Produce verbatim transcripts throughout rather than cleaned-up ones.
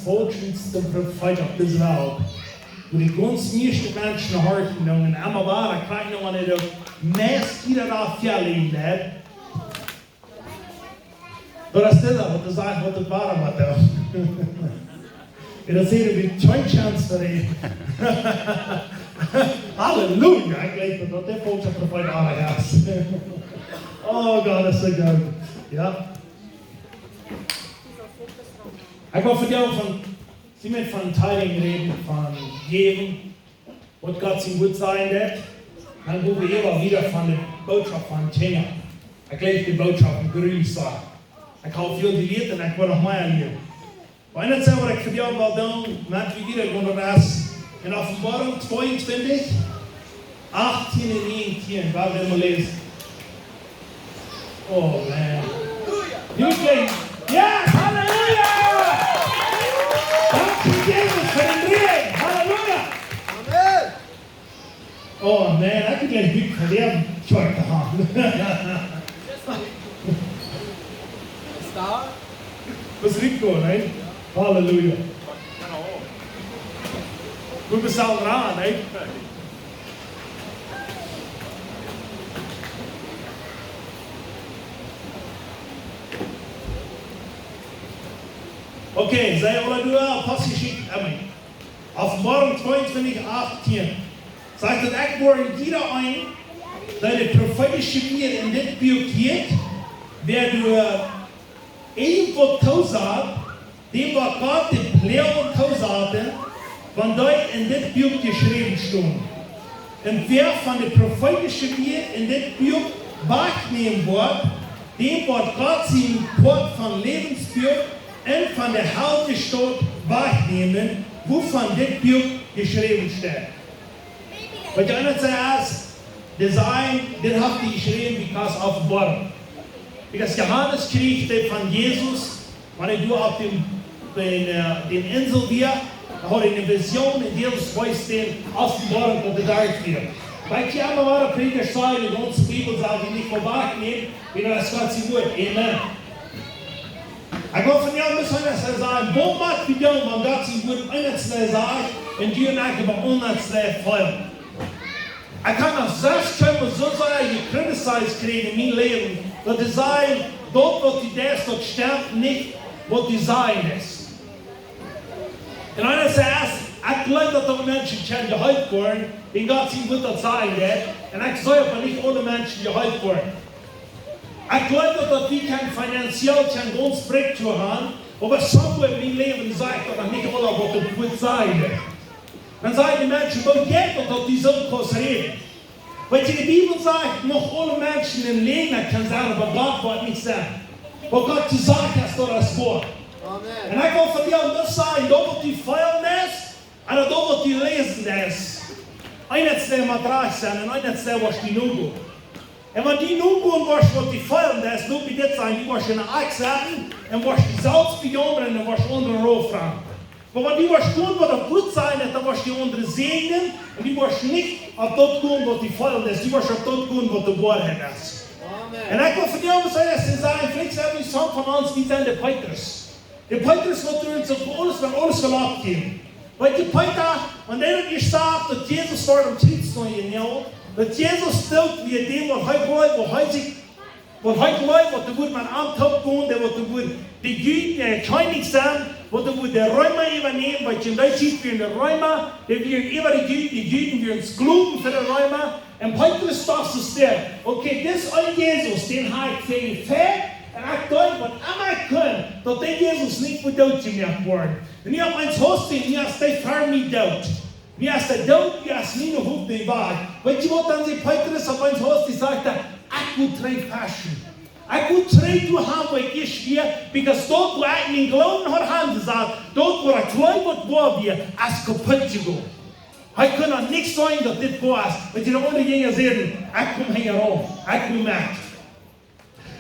Volkjens de Profeet opp dise Welt, wua de gaunz mieeschte Menschen horchen doonen, un emma wada kjrieen, wan hee de meist jieda Dach väaläsen deit. Daut es dit, waut hee sajcht, waut de Woarheit es. Un dan säd hee, wie kjeene Chance fa am. Halleluja, ekj jleew, daut de Volkjsprofeet aula es. Oh, Gott es soo goot. Jo. Ekj well vondoag von, sie met von Tithing räden, von jäwen, waut Gott sien Wuat sajen deit. Dan go wie äwa wieda von de Bootschoft von Kjinja. Ekj jleew, de Bootschoft en Griechisch soo. Ekj hab väl jelieet un ekj well noch mea lieren. Oba eent, waut ekj vondoag well doonen, met wie wieda gonen, daut es en Openboarunk tweeuntwintich, achtieen un näajentieen, wua wie mol läsen. Oh, Mann. Jullie. Yes, halleluja! Dank Jesus fa dän Räajen. Halleluja! Amen. Oh, Mann, ekj jleew, wie kjennen Kjoakj haben. Is doa? Daut es Rico, right? Halleluja. Wie bestanen aun, right? Okay, sent wie aula doa? Aposteljeschicht, I mean, Openboarunk tweeuntwintich achtieen. Sajcht daut: Ekj woa jieda een, dee de profeetische Wieed en dit Buak hieet, wäa doa irjentwaut toosat, däm woat Gott de Ploagen toosaten, waut doa en dit Buak jeschräwen stonen. Un wäa von de profeetische Wieed en dit Buak wajchnämen woat, däm woat Gott sien Poat von Läwensbuak un von de Heldenstaut wajchnämen, wua von dit Buak jeschräwen steit. Waut eena sajcht es, dee sajen, dit haft hee jeschräwen, because Openboarunk. Because Johanes kjrieech dee von Jesus, wan hee doa opp dän, dän, äh, dän Insel wia, dan haud hee eene Vision un Jesus wees dän Openboarunk, daut hee doa wia. Wiels emma wada Prädja sajen, de gaunze Bibel sajcht, dee nich veloaren nämen, wiels daut es Gott sien Wuat. Amen. Ekj well vondoag bloos sajen, waut mott wie doonen, wan Gott sien Wuat eent sajcht un du un ekj opp eent fälen. Ekj hab noch sest Kjinja soo sea jekritisieet jekjräajen en mien Läwen, daut see sajen, daut waut du deist, daut stemt nich, waut du sajchst. Un eena sajcht, ekj jleew, daut doa Menschen kjennen jeheelt woaren, wan Gott sien Wuat daut sajen deit, un ekj saj oba nich aule Menschen jeheelt woaren. Ekj jleew daut, daut wie kjennen finanziell kjennen gaunz breakthrough haben, oba somewhere en mien Läwen saj ekj daut noch nich aula, waut daut Wuat sajen deit. Dan sajen de Menschen, woo jeit daut, daut du soo kaust räden? Weetst, de Bibel sajcht, noch aule Menschen een Läajna kjennen sennen, oba Gott woat nich sennen. Waut Gott jesajcht haft, daut es woa. Amen. Un ekj well vondoag bloos sajen, daut waut du feelen deist, un daut waut du läsen deist, eent woat rajcht sennen un eent woat die nogonen. Un wan du nogonen woascht, waut du feelen deist, dan woat dit sennen, du woascht en de Akj sitten un woascht die selfst bejaumren un woascht aundre raufragen. Oba wan du woascht doonen, waut daut Wuat sajcht, dan woascht du aundre säajnen un du woascht nich opp daut gonen, waut du feelen deist, du woascht opp daut gonen, waut de Woarheit es. Amen. Un ekj well vondoag sajen, es sajen, veleicht sent wie, some von ons, wie sent de Petrus. De Petrus, waut doa soo aules, wan aules veloten haft. Weetst, Petrus, wan hee daut ieescht sach, daut Jesus fa am Kjriez stonen, jo, daut Jesus doot wia, däm waut hee jleewd, waut hee sikj, waut hee jleewd, waut doa wudd met am toop gonen, dee waut doa wudd de Juden äa Kjennich sennen, waut doa wudd de Reema äwanämen, wiels en dee Tiet wieren de Reema, dee wieren äwa de Juden, de Juden wieren Sklowen fa de Reema, un Petrus docht sikj, okay, dis een Jesus, dän hab ekj fa jefajcht, un ekj deed waut emma ekj kunn, daut dee Jesus nich wudd dootjemoakt woaren. Un nu opp eemol hieet et, nu es dee fa mie doot. Nu es dee doot, nu es miene Hopninj wajch. Weetst, waut dan säd Petrus opp eemol? Dee sajcht: Ekj mott trigj festen. Ekj mott trigj doa han, wua ekj ieescht wia, because daut, wua ekj mien Gloowen haud hanjesat, daut, wua ekj jleewd, waut woa wia, es kaputt jegonen. Hee kunn noch nich seenen, daut dit woa es. Weetst, de aundre Jinja säden: Ekj kom hinjaraun, ekj kom met.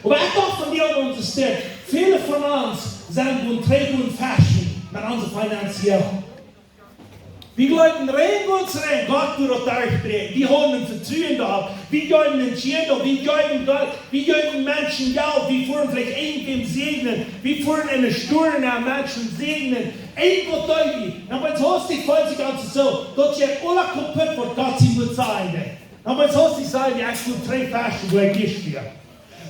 Oba ekj docht von dee aun onse Städ, väle von ons sent gonen trigj gonen festen met onse finanziell. Wie jleewden rein, gaunz rein, Gott wudd daut derchbrinjen. Wie hauden een Vetruen doaropp. Wie jeewen een Tjiedel, wie jeewen Gott, wie jeewen Menschen Jelt, wie fuaren veleicht irjentwäm säajnen, wie fuaren en een Stua no Menschen säajnen. Irjentwaut deed wie. Dan bie ons haud sikj, feelt sikj aun soo, daut je aula kaputt woat, Gott sien Wuat sajen. Dan bie ons haud sikj, säd wie, ekj wull dree Flaschen, wua ekj ieescht wia.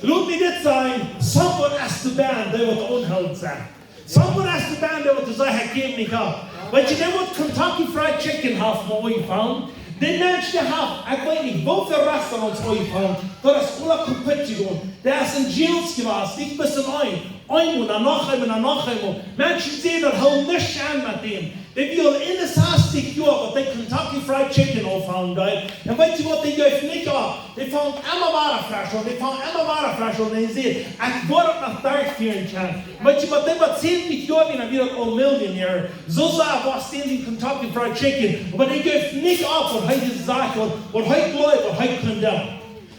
Lot mie dit sajen, someone has to ban, dee waut aunhoolent sent. Someone has to ban, dee waut sajen, ekj jäw nich opp. Weetst du, dee waut Kentucky Fried Chicken haft mau aunjefongen, dee Mensch, dee haft, ekj weet nich, woo väl Restaurants aunjefongen, daut es aula kaputt jegonen. Dee es en jails jewast, nich bloos en een, eemol, dan noch eemol, dan noch eemol. Menschen säden, daut hoolt nuscht aun met däm. Dee wia aul eenunsastich Joa, waut dee Kentucky Fried Chicken aunfangen deed. Un weetst du waut, dee jeef nich opp. Dee fungen emma wada Flaschen aun, dee fungen emma wada Flaschen aun. Un dee säd, ekj woa daut noch derchfieren kjennen. Weetst du waut, dee wia säwentich Joa, dan wia hee aul Millionär. Soo sea wia dän sien Kentucky Fried Chicken. Oba dee jeef nich opp, waut hee jesajcht haud, waut hee jleewd, waut hee kunn doonen.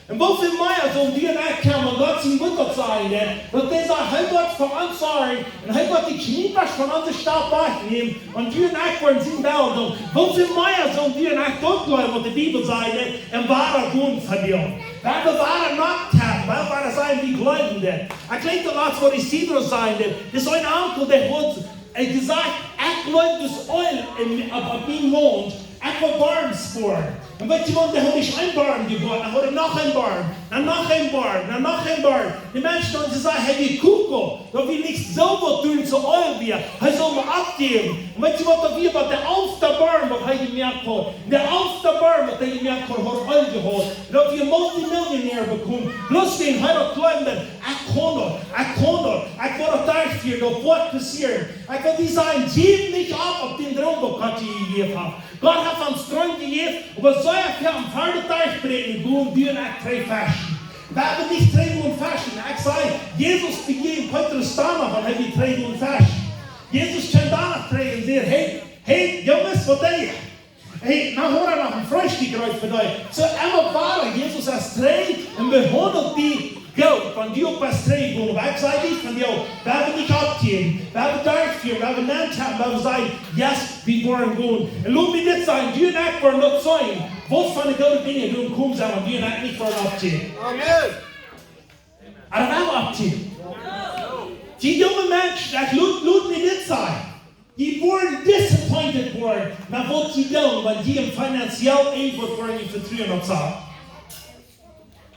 Un woo väl mea sell wie nich kjennen, wan Gott sien Wuat daut sajen, daut hee sajcht, hee woat fa ons sorjen un hee woat de Kjniepers von onse Staut wajchnämen un wie nich woaren sien Wellen doonen. Woo väl mea sell wie nich daut jleewen, waut de Bibel sajcht, un wada gonen fa dän. Wie woaren wada nokjtonen, wie woaren sajen, wie jleewen dit. Ekj jleew, daut latst, waut Isidro säd, daut es een Onkel, dee haud, hee jesajcht, ekj jleew, daut Oil en, opp, opp mien Launt, ekj woa Borms boaren. Un weetst du waut, dee haud nich een Borm jeboat, dan haud hee noch een Borm, dan noch een Borm, dan noch een Borm. De Menschen hauden jesajcht, hee wia kuckuck, daut wie nich soo waut doonen, soo Oil wia. Hee sull mau oppjäwen. Un weetst du waut, daut wia bie de alfte Borm, waut hee jemoakt haud. De alfte Borm, waut hee jemoakt haud, haud Oil jehaut. Un daut wia Multimillionär jeworen. Bloos wäajen hee daut jleewd, ekj kaun daut, ekj kaun daut, ekj woa daut derchfieren, daut woat passieren. Ekj well die sajen, jäw nich opp, opp dän Droom, waut Gott die jejäft haft. Gott haft ons Droom jejäft, oba soo ekj kaun am Varde Dach brinjen, doo wie nich dree Flaschen. Wie haben nich dree Flaschen. Ekj säd, Jesus bejäajent Petrus doano, wan hee wia dree Flaschen. Jesus kjeem doano trigj un säd, hey, hey, Junges, waut deed jie? Hey, nu haud hee noch een Freestikj reed fa die. Soo emma wada, Jesus es trigj un behaundelt die goot, wan du uk best trigj jegonen. Oba ekj säd nich von die, wie haben nich oppjejäft, wie haben derchjefieet, wie haben nich oppjejäft, wie haben jesajcht, yes, wie woaren gonen. Un lot mie dit sajen, du un ekj woaren daut seenen, waut fa goode Dinja doa komen sellen, wan du un ekj nich woaren oppjäwen. Amen. Oba wie haben oppjejäft. Dee junge Mensch, ekj lot, lot mie dit sajen. Dee woaren disappointed woaren, no waut dee doonen, wan dee em finanziell irjentwaut woaren, dee Vetruen opp sajen.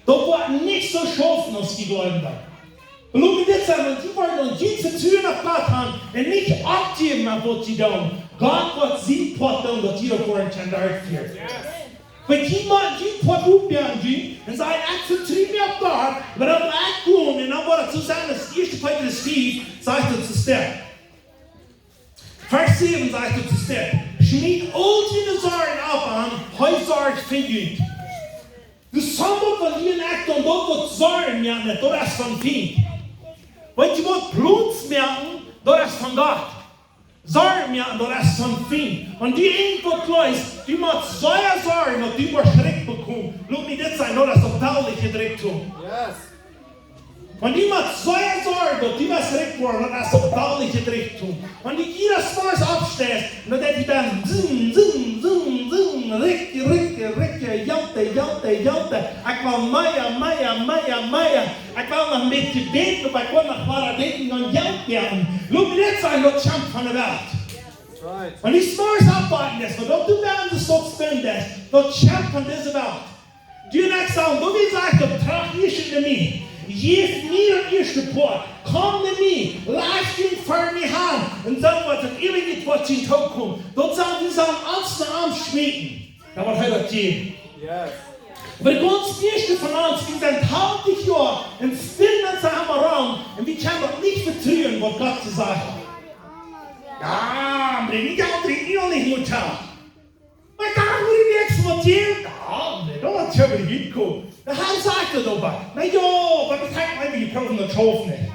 Daut woat nich soo schaufen, aus dee jleewen doonen. Lot mie dit sajen, wan dee woaren, wan dee Vetruen opp Gott haben un nich oppjäwen, no waut dee doonen, Gott woat sien Poat doonen, daut dee daut woaren kjennen derchfieren. Oba dee mau, dee Poat oppmoaken, dee, un sajen, ekj vetru mie opp Gott, oba dan woa ekj gonen, un dan woat et soo sennen, aus ieeschte Petrus fief, sajcht et soo steit. Varsch säwen sajcht et soo steit: Schmiet aul june Sorjen opp am, hee sorcht fa junt. Daut es soo waut, wan du un ekj dan daut waut Sorjen moaken, daut es vom Fient. Weetst du waut, Plons moaken, daut es von Gott. Sorjen moaken, daut es vom Fient. Wan du irjentwaut jleefst, du motst sea sorjen, daut du woascht rikj bekomen. Lot mie dit sajen, daut es daut weltliche Rikjdom. Yes. Wan du motst sea sorjen, daut du woascht rikj woaren, daut es daut weltliche Rikjdom. Wan du jieda Morjes oppsteist, un dan denkjst du dan, zoom, zoom, zoom, zoom, rikj, rikj, rikj, Jelt, Jelt, Jelt. Ekj well mea, mea, mea, mea. Ekj well noch een bät bäden, oba ekj well noch wada bäden un Jelt moaken. Lot mie dit sajen, daut kjemt von de Welt. Right. Wan du morjes oppwakjen deist, waut du bäden deist, daut kjemt von dise Welt. Du un ekj sellen, daut wie sajen, daut, trajcht ieescht no mie. Jeff mie daut ieeschte Poat. Komm no mie. Laj die ver mie han. Un dan woat et eewich, woat die toopkomen. Daut sellen wie sajen, ons no am schmieten. Dan woat hee daut jäwen. Yes. Oba de gaunz mieeschte von ons, wie sent tachentich Joa un spinnen ons emma rom un wie kjennen daut nich vetruen, waut Gott jesajcht haft. Jo, oba nich aul, nich aul nich mea talen. Oba dan woat die nuscht vetruen. Jo, nä, daut woat nich goot komen. Dan sajcht hee oba, na jo, oba daut haft mie nich jeprooft, daut schauft nich.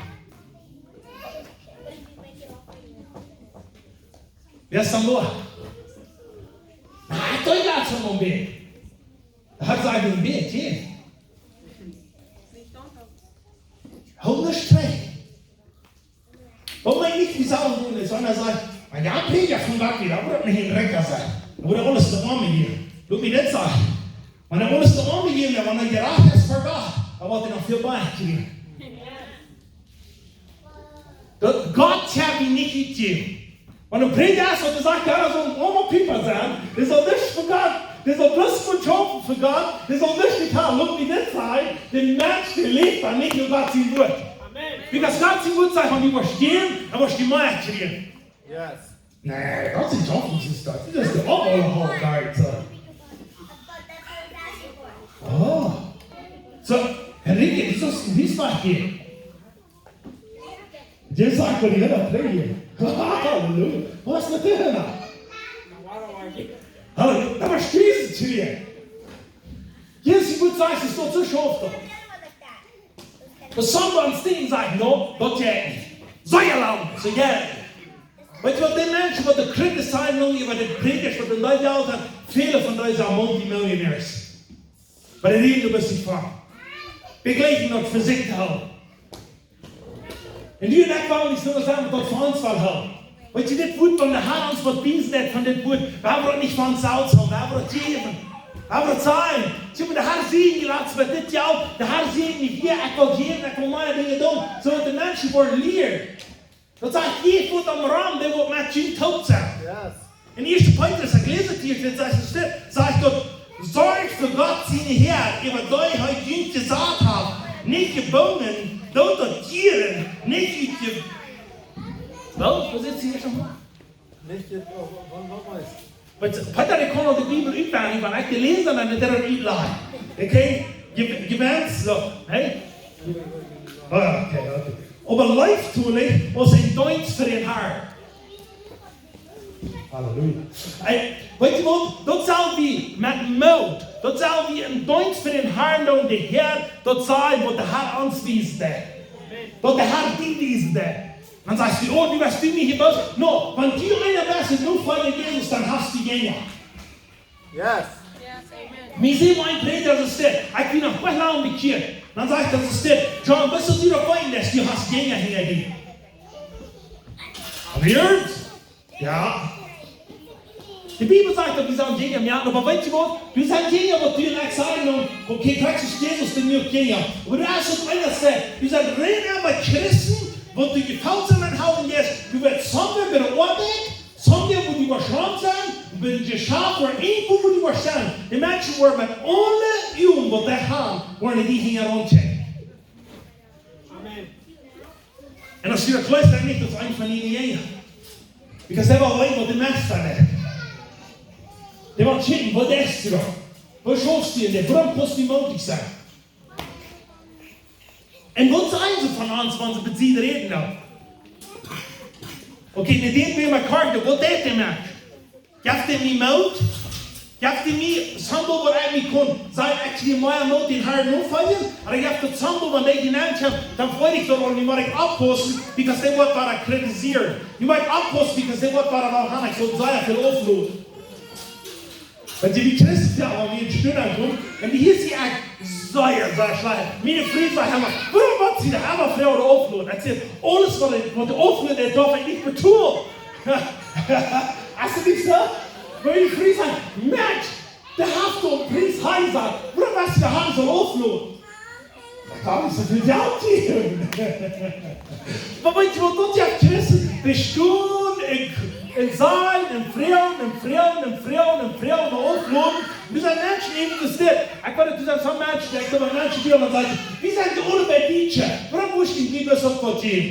Wäa es dan doa? Na, ekj deed daut soo een bät. Daut sajcht een bät, jo. Hool nich trigj. Waut meen ekj, wie sellen doonen, es, wan hee sajcht, Wan jie Prädja von Gott wieren, dan wudd daut nich een Rikja sennen. Dan wudd daut aules de Oame jäwen. Lot mie dit sajen. Wan daut aules de Oame jäwen, wan hee jerajcht es ver Gott, dan wudd hee noch väl mea kjrieen. Daut Gott haft am nich jejäft. Wan een Prädja es, waut sajcht, jo, daut saul een Oampiepa sennen, dee saul nuscht fa Gott, dee saul bloos goot schaufen fa Gott, dee saul nuscht nich haben, lot mie dit sajen, de Mensch, dee läft dan nich no Gott sien Wuat. Amen. Because Gott sien Wuat sajcht, wan du woascht jäwen, dan woascht du mea kjrieen. Yes. Nä, daut es nich Hoffnung, es daut. Daut es de Oppholung, Alter. Oh. So, Henrike, wieso es daut nich wajch hia? Dit sajcht, waut dee Henna prädjen. Halleluja. Waut es met dee Henna? Halleluja. Daut wia Jesus to die. Jesus wudd sajen, es daut soo schauft daut. But sometimes things like, no, daut jeit nich. Soo lang, soo jeit nich. Weetst du waut, dee Menschen, waut dee criticizen nu äwa de Prädjasch, waut en dee Welt sent, väle von dee sent multimillionaires. Oba dee räden doa bloos nich von. Dee jlikjen daut fa sikj to hoolen. Un du un ekj wellen nich soo sennen, daut fa ons well hoolen. Weetst du, dit Wuat von de Har, ons waut wiesen deit von dit Wuat, wie haben daut nich von ons selfst hoolen, wie haben daut jäwen. Wie haben daut sajen. See, oba de Har säd mie latst met dit Joa, de Har säd mie hia, ekj well jäwen, ekj well mea Dinja doonen. Soo daut de Menschen woaren lieren. Daut sajcht, jie waut aum Rum, dee woat met junt toop sennen. Yes. En Ieeschte Petrus, ekj läs et hia, dit sajcht, sajcht daut, sorcht fa Gott siene Häad, äwa dee hee junt jesat haft, nich jebungen, doot daut jieren, nich ut je-, Wel, waut sajcht hia noch mol? Nich je-, oh, waut, waut meent? Waut, waut, ekj kaun de Bibel utwenjlich, wan ekj dee läs, dan deit et utlajen. Okay? Je-, jewens, soo, hey? Ah, okay, okay. Oba leeftolich aus een Deenst fa dän Harn. Halleluja. Hey, weetst du waut? Daut sell wie met Moot, daut sell wie een Deenst fa dän Harn doonen, de Häad, daut sell waut de Har ons wiesen deit. Waut de Har die wiesen deit. Dan sajchst du, oh, du best du nich jeboolt. No, wan du eena best, un du foljen Jesus, dan hast du Jinja. Yes. Mie säd mol een Prädja, daut es dit. Ekj sie noch nich lang bekjieet. Dan sajcht hee, daut es dit. John, best du daut weeten, daut du hast Jinja hinja die? Weird? Jo. De Bibel sajcht, daut wie sellen Jinja moaken, oba weetst du waut? Du sajchst Jinja, waut du en Examen, okay, krakjt soo aus Jesus, dee moakt Jinja. Oba du hast uk eena jesajcht, du sajchst reine met Christen, waut du jefelt sent aun hoolen, yes, du woascht somewhere bie de Oabeit, somewhere, wua du woascht sennen, bie een Jeschaft, wua irjentwua, wua du woascht sennen. De Menschen woaren met aule Uagen, waut dee haben, woaren dee die hinjaraun kjikjen. Amen. Un aus du daut jleefst, dan nich, daut es eena von diene Jinja. Because dee well weeten, waut de Meister deit. Dee well kjikjen, waut deist du doa? Waut schaufst du en dee? Wuarom kaust du mootich sennen? Un waut sajen see von ons, wan see met die räden dan? Okay, nu denkj mie mol kort, waut deit dee Mensch? Jeft dee mie Moot? Jeft dee mie something, waut ekj mie kaun sajen, ekj kjrie mea Moot, dän Harn notofoljen? Ooda jeft daut something, wan dee die nich haben, dan feel ekj daut, un nu mott ekj oppaussen, because dee woat wada kritisieren. Nu mott ekj oppaussen, because dee woat wada noch haben, ekj saul sea väl aufloten. Wan du bie Christen, jo, wan wie en Stund aunkomen, un hia sie ekj sea, sea schlajcht. Miene Fru sajcht emma, wuarom woat see doa emma Fru aufloten? Ekj saj, aules waut ekj, waut ekj aufloten, daut darf ekj nich betolen. Es daut nich soo? Wan miene Fru sajcht, Mensch, dee haft doa een Pries hia jesat. Wuarom woascht du dee haben soo aufloten? Daut es soo väl Jelt hia. Oba weetst du waut, daut jeft Christen, dee stonen un, un sajen un froagen un froagen un froagen un froagen un aufloten. Wie sent Menschen, dee daut dit. Ekj weet, daut sent soone Menschen, dee, ekj saj, Menschen, dee dan sajen, wie sent dee aule bie Dietsche? Wuarom woascht du nich bloos opp waut jäwen?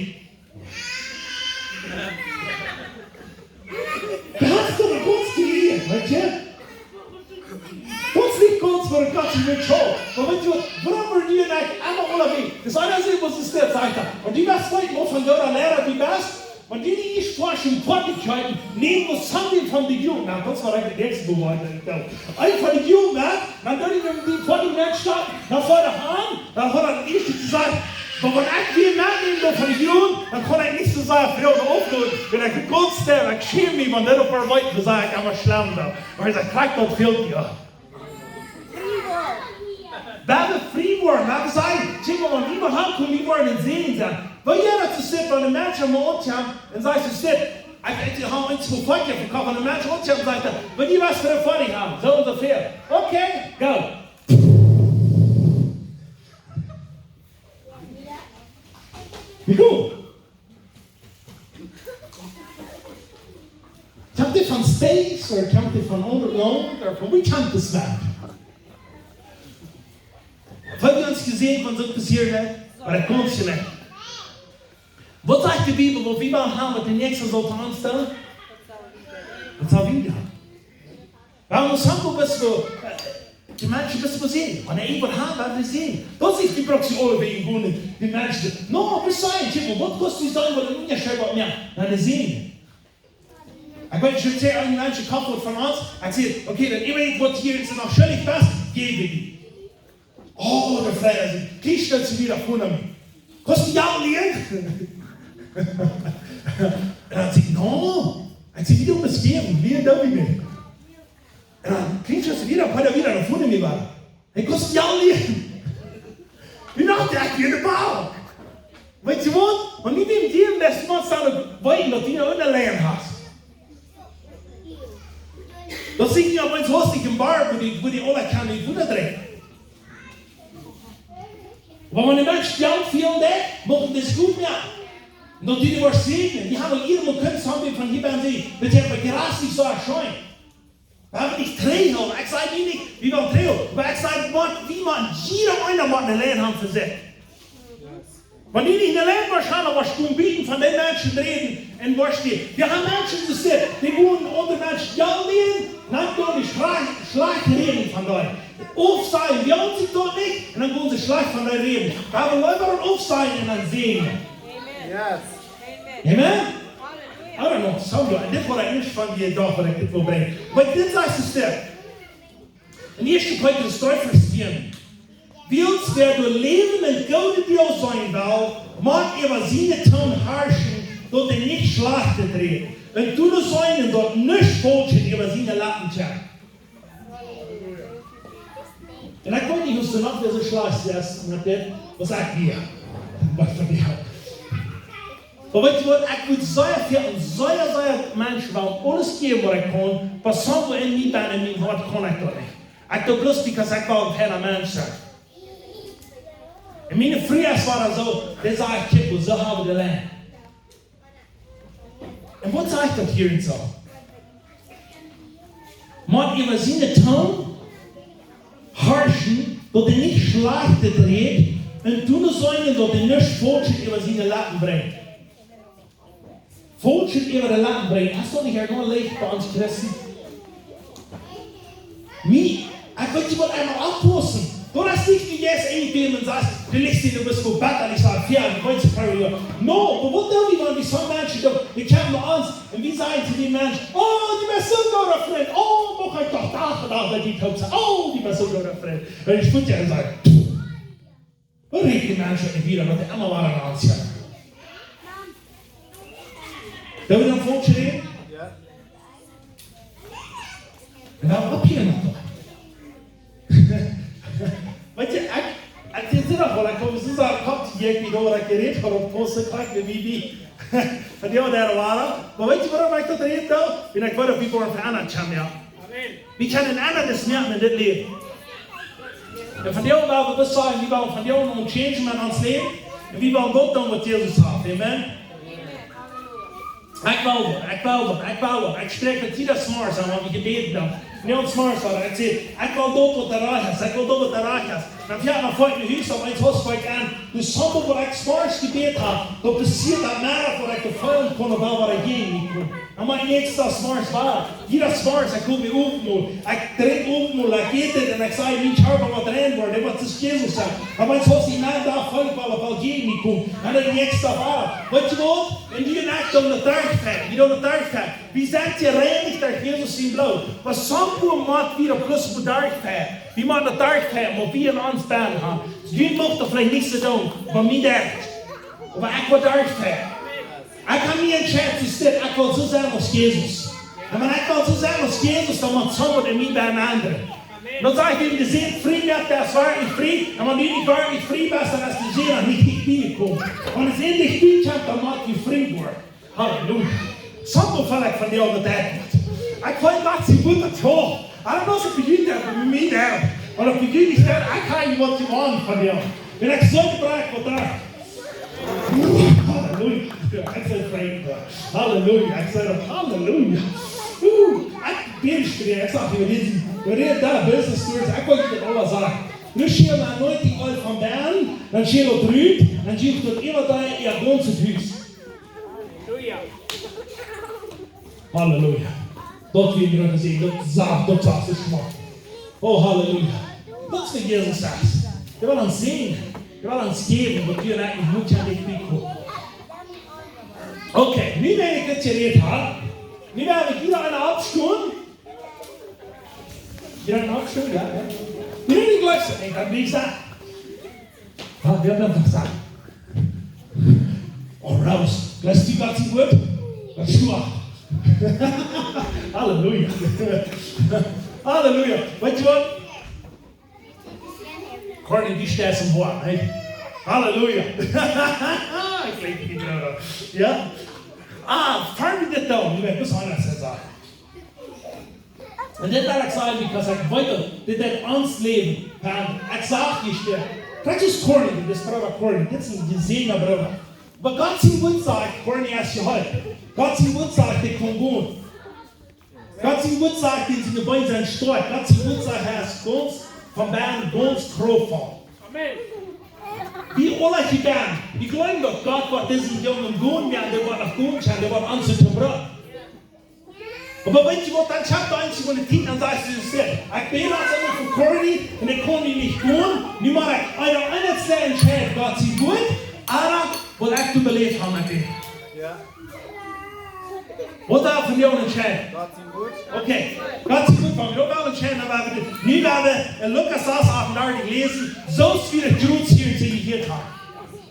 Daut es doch een Gott, dee, weetst du? Daut es nich Gott, waut Gott sie nich schauft. Oba weetst du waut, wuarom woaren dee nich emma aule wie? Daut es eena, waut es dit, sajcht hee. Un du best nich mea von Gott een Liera, du best, wan du nich ieescht forschst un Korten kjeepen, näm waut something von de Jugend, na, daut es waut ekj de näakjste bewoat, ekj gloow. Eent von de Jugend, na, dan doo ekj mie dee von de Menschen stoppen, dan foa ekj aun, dan haud hee daut ieeschte jesajcht, oba wan ekj dee metnäm, dan von de Jugend, dan kaun ekj nich soo sea froagen aufloten, wan ekj gaunz stell, ekj schäm mie, wan dee opp mie weeten, dan saj ekj emma schlem dan. Oba hee sajcht, krakjt daut fält mie. Wan wie frie woaren, wan wie sajen, kjikj mol, wan wie mol haben, kjenn wie woaren een Säajen sennen. Wan jie daut soo seenen, wan een Mensch aun mie aunkomt un sajcht, soo seenen, Ekj, ekj hab eent soo foaken jekoft un de Mensch aunjekjikjt un säd: "Wan du waut fa de Foadich hast, soo un soo väl." "Okay, go." Wie goot. Kjemt dee von States, ooda kjemt dee von aundre Launt, ooda von wua kjemt dee? Haft ons jeseenen, wan soont passieet, oba daut kjemt nich. Waut sajcht de Bibel, waut wie wellen haben, waut de Näakjsta saul aun ons doonen? Daut saul wie doonen. Wuarom sent wie bloos soo, äh, de Menschen bloos soo seenen? Wan eena waut haft, dan sien. Daut es nich, du brukst die aule wäajen gonen, de Menschen. No, waut saj ekj, waut kaust du sajen, waut een Unjascheet woat moaken? Dan sien. Ekj weet, ekj saj, een Mensch kjemt waut von ons, ekj saj: "Okay, dan äwa ekj waut hia es noch schuldich, waut jäw ekj die?" Oh, de Fru, see kjikjt sikj wada aun mie. "Kaust du mie Jelt lienen?" Un dan saj ekj: "No." Un see wada met jäwen, wada doa nich. Un dan kjikjt see wada, wada, wada aun mie wada. "Hey, kaust du mie Jelt lienen?" Wie dachten, ekj wia de Bauer. Weetst du waut? Wan du dän Dieren best, motst du dan weeten, daut du noch een Läwen hast. Daut sieekj nich opp eemol hastich een Boom, wua dee, wua dee aule kjennen, wua dee dreien. Oba wan de Mensch Jelt fälen deit, mucht daut goot moaken. Un daut dee woat seenen, dee haben hia mol kunnen, haben von hia bie sikj, daut es bie Gras nich soo scheen. Wie haben nich Trägel, ekj saj nich, wie wellen Trägel, oba ekj saj, wie motten, wie motten, jieda eena mott een Läwen haben fa sikj. Wan du nich een Läwen woascht haben, woascht du bieten von dee Menschen räden un woascht die, wie haben Menschen jeseenen, dee woaren aundre Menschen Jelt lienen, dan gonen dee schlajcht, schlajcht räden von die. Aufsajen, wie haben sikj doa nich, un dan gonen see schlajcht von die räden. Wie haben leewa aufsajen un dan säajnen. Yes. Amen? I don't know, somebody, dit woat ekj nich von die doch, waut ekj dit well brinjen. Oba dit sajcht de Schreft. En ieeschte Petrus dree Varsch tieen. Wiels wäa doa läwen un Goodet doonen well, mott äwa siene Tung harschen, daut hee nich Schlajchtet rät. Un doonen saul daut nich faulsch äwa siene Leppen kjemt. Un ekj weet nich, aus du noch wada soo schlajcht best, met dit, aus ekj wia. Waut fa die. Oba weetst du waut, ekj wudd sea väl un sea, sea Menschen wellen aules jäwen, waut ekj kaun, oba somewhere en mie bennen, en mien Hoat kaun ekj daut nich. Ekj doo bloos, because ekj well een feina Mensch sennen. Un miene Fru es wada soo, dee sajcht: "Kjikj, soo haben wie de Lien." Un waut sajcht daut hia en soo? Mott äwa siene Tung harschen, daut hee nich Schlajchtet rät, un doonen saul daut hee nich Faulschet äwa siene Leppen brinjt. Faulschet äwa de Leppen brinjen, es daut nich leicht bie ons Christen? Nä, ekj weet nich, waut eena oppaussen. Daut es nich, woo jie es een Thema un sajcht, du lichst hia, du best woll bäta, ekj saj, ja, du weetst, Karl, ja. No, oba waut doo wie, wan wie soone Menschen doonen, dee kjennen bie ons, un wie sajen to dän Mensch: "Oh, du best soon gooda Frint. Oh, mucht ekj doch Dach un Dach met die toop sennen. Oh, du best soon gooda Frint." Un ekj sputt ja un saj: "Waut rät dee Mensch nich wada, waut dee emma wada aun ons haben?" Doo wie dan faulsch räden? Ja. Un dan opp hia noch. Weetst du, ekj, ekj saj daut woll, ekj kom, see sajcht, kjemt, ekj weet nich, waut ekj jerät hab, opp Post, ekj weet nich, woo. Von dee, dee wia. Oba weetst du, wuarom ekj daut räd, doo? Wan ekj weet, daut wie woaren velendat, ja. Amen. Wie kjennen een aundret moaken en dit Läwen. Un von dee woaren wie sajen, wie woaren von dee noch changen met ons Läwen. Un wie woaren daut doonen, waut Jesus haft. Amen. Ekj well daut, ekj well daut, ekj well daut. Ekj spräakj daut jieda Morjes aun, wan wie jebät haben. Nä, ons Morjes aun, ekj saj: "Ekj well daut, waut doa rajcht es, ekj well daut, waut doa rajcht es." Dan fia ekj no Volkj no Hus, opp eemol Hus, Volkj aun. Du, somewhere, waut ekj Morjes jebät hab, daut passieet daut Noda, waut ekj de Feelen kaun, oba waut ekj jäajen nich kaun. Dan mien näakjstet Morjes wia, jieda Morjes, ekj kom mie Owentmol, ekj drinkj Owentmol, ekj ät et, un ekj saj: "Mien Kjarpa woat rein woaren, dee woat soo aus Jesus sennen." Dan mien Hus, dee Noda, Feelen, waut, waut jäajen nich kaun. Un daut näakjste wia, weetst du waut? Un wie doonn uk daut derchfeien, wie doonn daut derchfeien. Wie sent jereinicht derch Jesus sien Bloot. Oba somewhere mott wie daut bloos derchfeien. Wie motten daut derchfeien, waut wie en ons bennen haben. Jie mucht daut veleicht nich soo doonen, oba mie daut. Oba ekj well derchfeien. Ekj hab mie entscheit, ekj well soo sennen aus Jesus. Un wan ekj well soo sennen aus Jesus, dan mott somewhere en mie bennen endren. Dan saj ekj: "De Sän friemoakt, dee es werkjlich frie." Un wan du nich werkjlich frie best, dan es de Sän noch nich bie die jekomen. Wan de Sän nich bie die kjemt, dan mott dee frie woaren. Halleluja. Something felt like von die aundre Sied. Ekj weet nich waut daut, jo. I don't know if you did that for me now. Or if you did that, ekj hab waut jewonnen von die. Wan ekj soo jebrukt waut doa. Halleluja. Ekj saj praise God. Halleluja. Ekj saj daut, halleluja. Uh, ekj bäd nich, ekj saj, wie räden, wie räden doa business words. Ekj weet nich waut ekj saul sajen. Nu schiel daut anointing oil von down, dan schiel daut rut, dan schiel daut äwa doa, jo, gaunz daut Hus. Halleluja. Daut wie daut seenen, daut sach, daut sach, daut schmakjt. Oh, halleluja. Daut es waut Jesus sajcht. Dee well ons säajnen. Dee well ons jäwen, waut wie eejentlich nich motten bie komen. Okay, nu wan ekj dit jerät hab, nu woa wie hia eenen oppstonen. Hia eenen oppstonen, jo, jo. Nu wan ekj jleich, dan blie ekj setten. Ah, wie haben einfach gesagt. Oh, raus. Lässt du Gott sein Wort? Das ist schwach. Halleluja. Halleluja. Weetst du waut? Corny, du steist em Wort, hey? Halleluja. Ekj leew die, Brooda. Jo? Ah, fangen wie dit aun. Du best besonders, Herr Saal. Un dit well ekj sajen, because ekj weet daut, dit es ons Läwen. Un ekj saj die, Brooda, daut es Corny, daut es Brooda Corny, daut es een jesäajenda Brooda. Oba Gott sien Wort sajcht, Corny es jeheelt. Gott sien Wort sajcht, hee kaun gonen. Gott sien Wort sajcht, dee siene Been sent stoakj. Gott sien Wort sajcht, hee es gaunz, von bennen gaunz krauftvoll. Amen. Wie aule hia, wie jleewen daut Gott woat disen Jungen gonen, jo, dee woat noch gonen, dee woat ons to brucken. Oba weetst du waut, dan schauft eena eenjemol de Tiet, dan sajcht eena soo, ekj bäd aulsoo emma fa Corny un ekj kaun nich gonen. Nu mott ekj eena, eena entscheiden, Gott sien Wort, ooda waut ekj to beläwen hab met am. Jo. Waut woa wie von die entscheiden? Gott sien Wort. Okay, Gott sien Wort, wan wie daut woaren entscheiden, dan woa wie, nu woa wie en Lukas sas achtendartich läsen, soo aus wie daut jrod hia jehieet haben.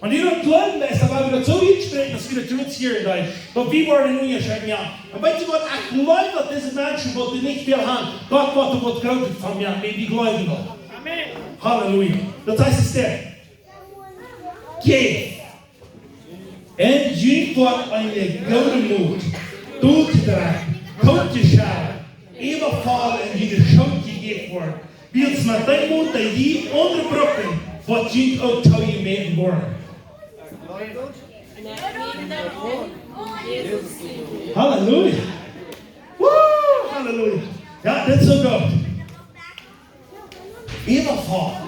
Wan du daut jleewen deist, dan woa wie daut soo utspräakjen, aus wie daut jrod hia deeden. Daut wie woaren nu hia schekjen, jo. Un weetst du waut, ekj jleew daut dise Menschen, waut dee nich väl haben, Gott woat waut Grootet von moaken, wan wie jleewen daut. Amen. Halleluja. Daut heet, es dit. Jeft. Un junt woat eene goode Mot toojedroagen, toojeschaufen, äwafaulen un june Schult jejäft woaren. Wiels met dee Mot, dee jie aundre brucken, woat junt uk toojemäten woaren. Halleluja. Woo, halleluja. Jo, dit es soo goot. Äwafaulen.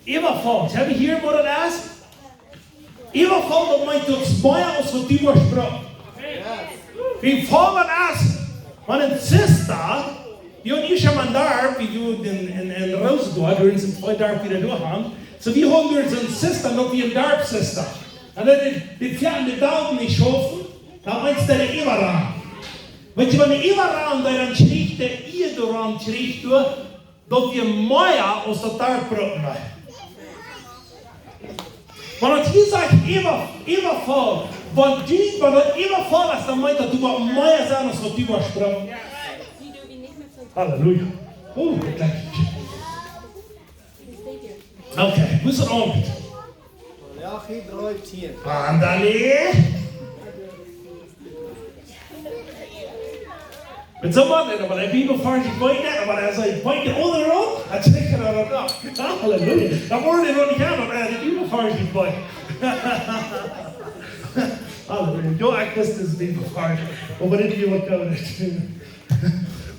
Äwafaulen. Hab jie hia waut daut es? Äwafaulen, daut meent, daut es mea aus waut du woascht brucken. Wie faulen es, wan een Sister, wie haben hia en Darp, wie haben en, en, en Rosenborg, wie sent twee Darp wieda derch han. Soo, wie haben hia soon Sister, daut wie een Darp Sister. Un daut dee, dee fäaten de Daumen nich schaufen, dan meent daut dee äwarannen. Weetst du, wan dee äwarannen, dan kjricht dee, ea dee rannen kjricht, daut wie mea aus daut Darp brucken. Wan daut hia sajcht, äwa, äwafaulen, wan du, wan daut äwafaulen es, dan meent daut, du woascht mea sennen aus waut du woascht brucken. Halleluja. Oh, daut kjlinkjt. Okay, woo es daut aunjekjemt? Malachi dree tieen. Andale. Met soon Maun, oba de Bibelvarsch, ekj weet nich, oba hee sajcht, ekj weet de aundre uk. Hee sajcht, jo, daut, jo. Halleluja. Dan woat hee noch nich haben, oba hee haft de Bibelvarsch nich bie. Halleluja. Jo, ekj wist dise Bibelvarsch. Oba dit hia woat goot.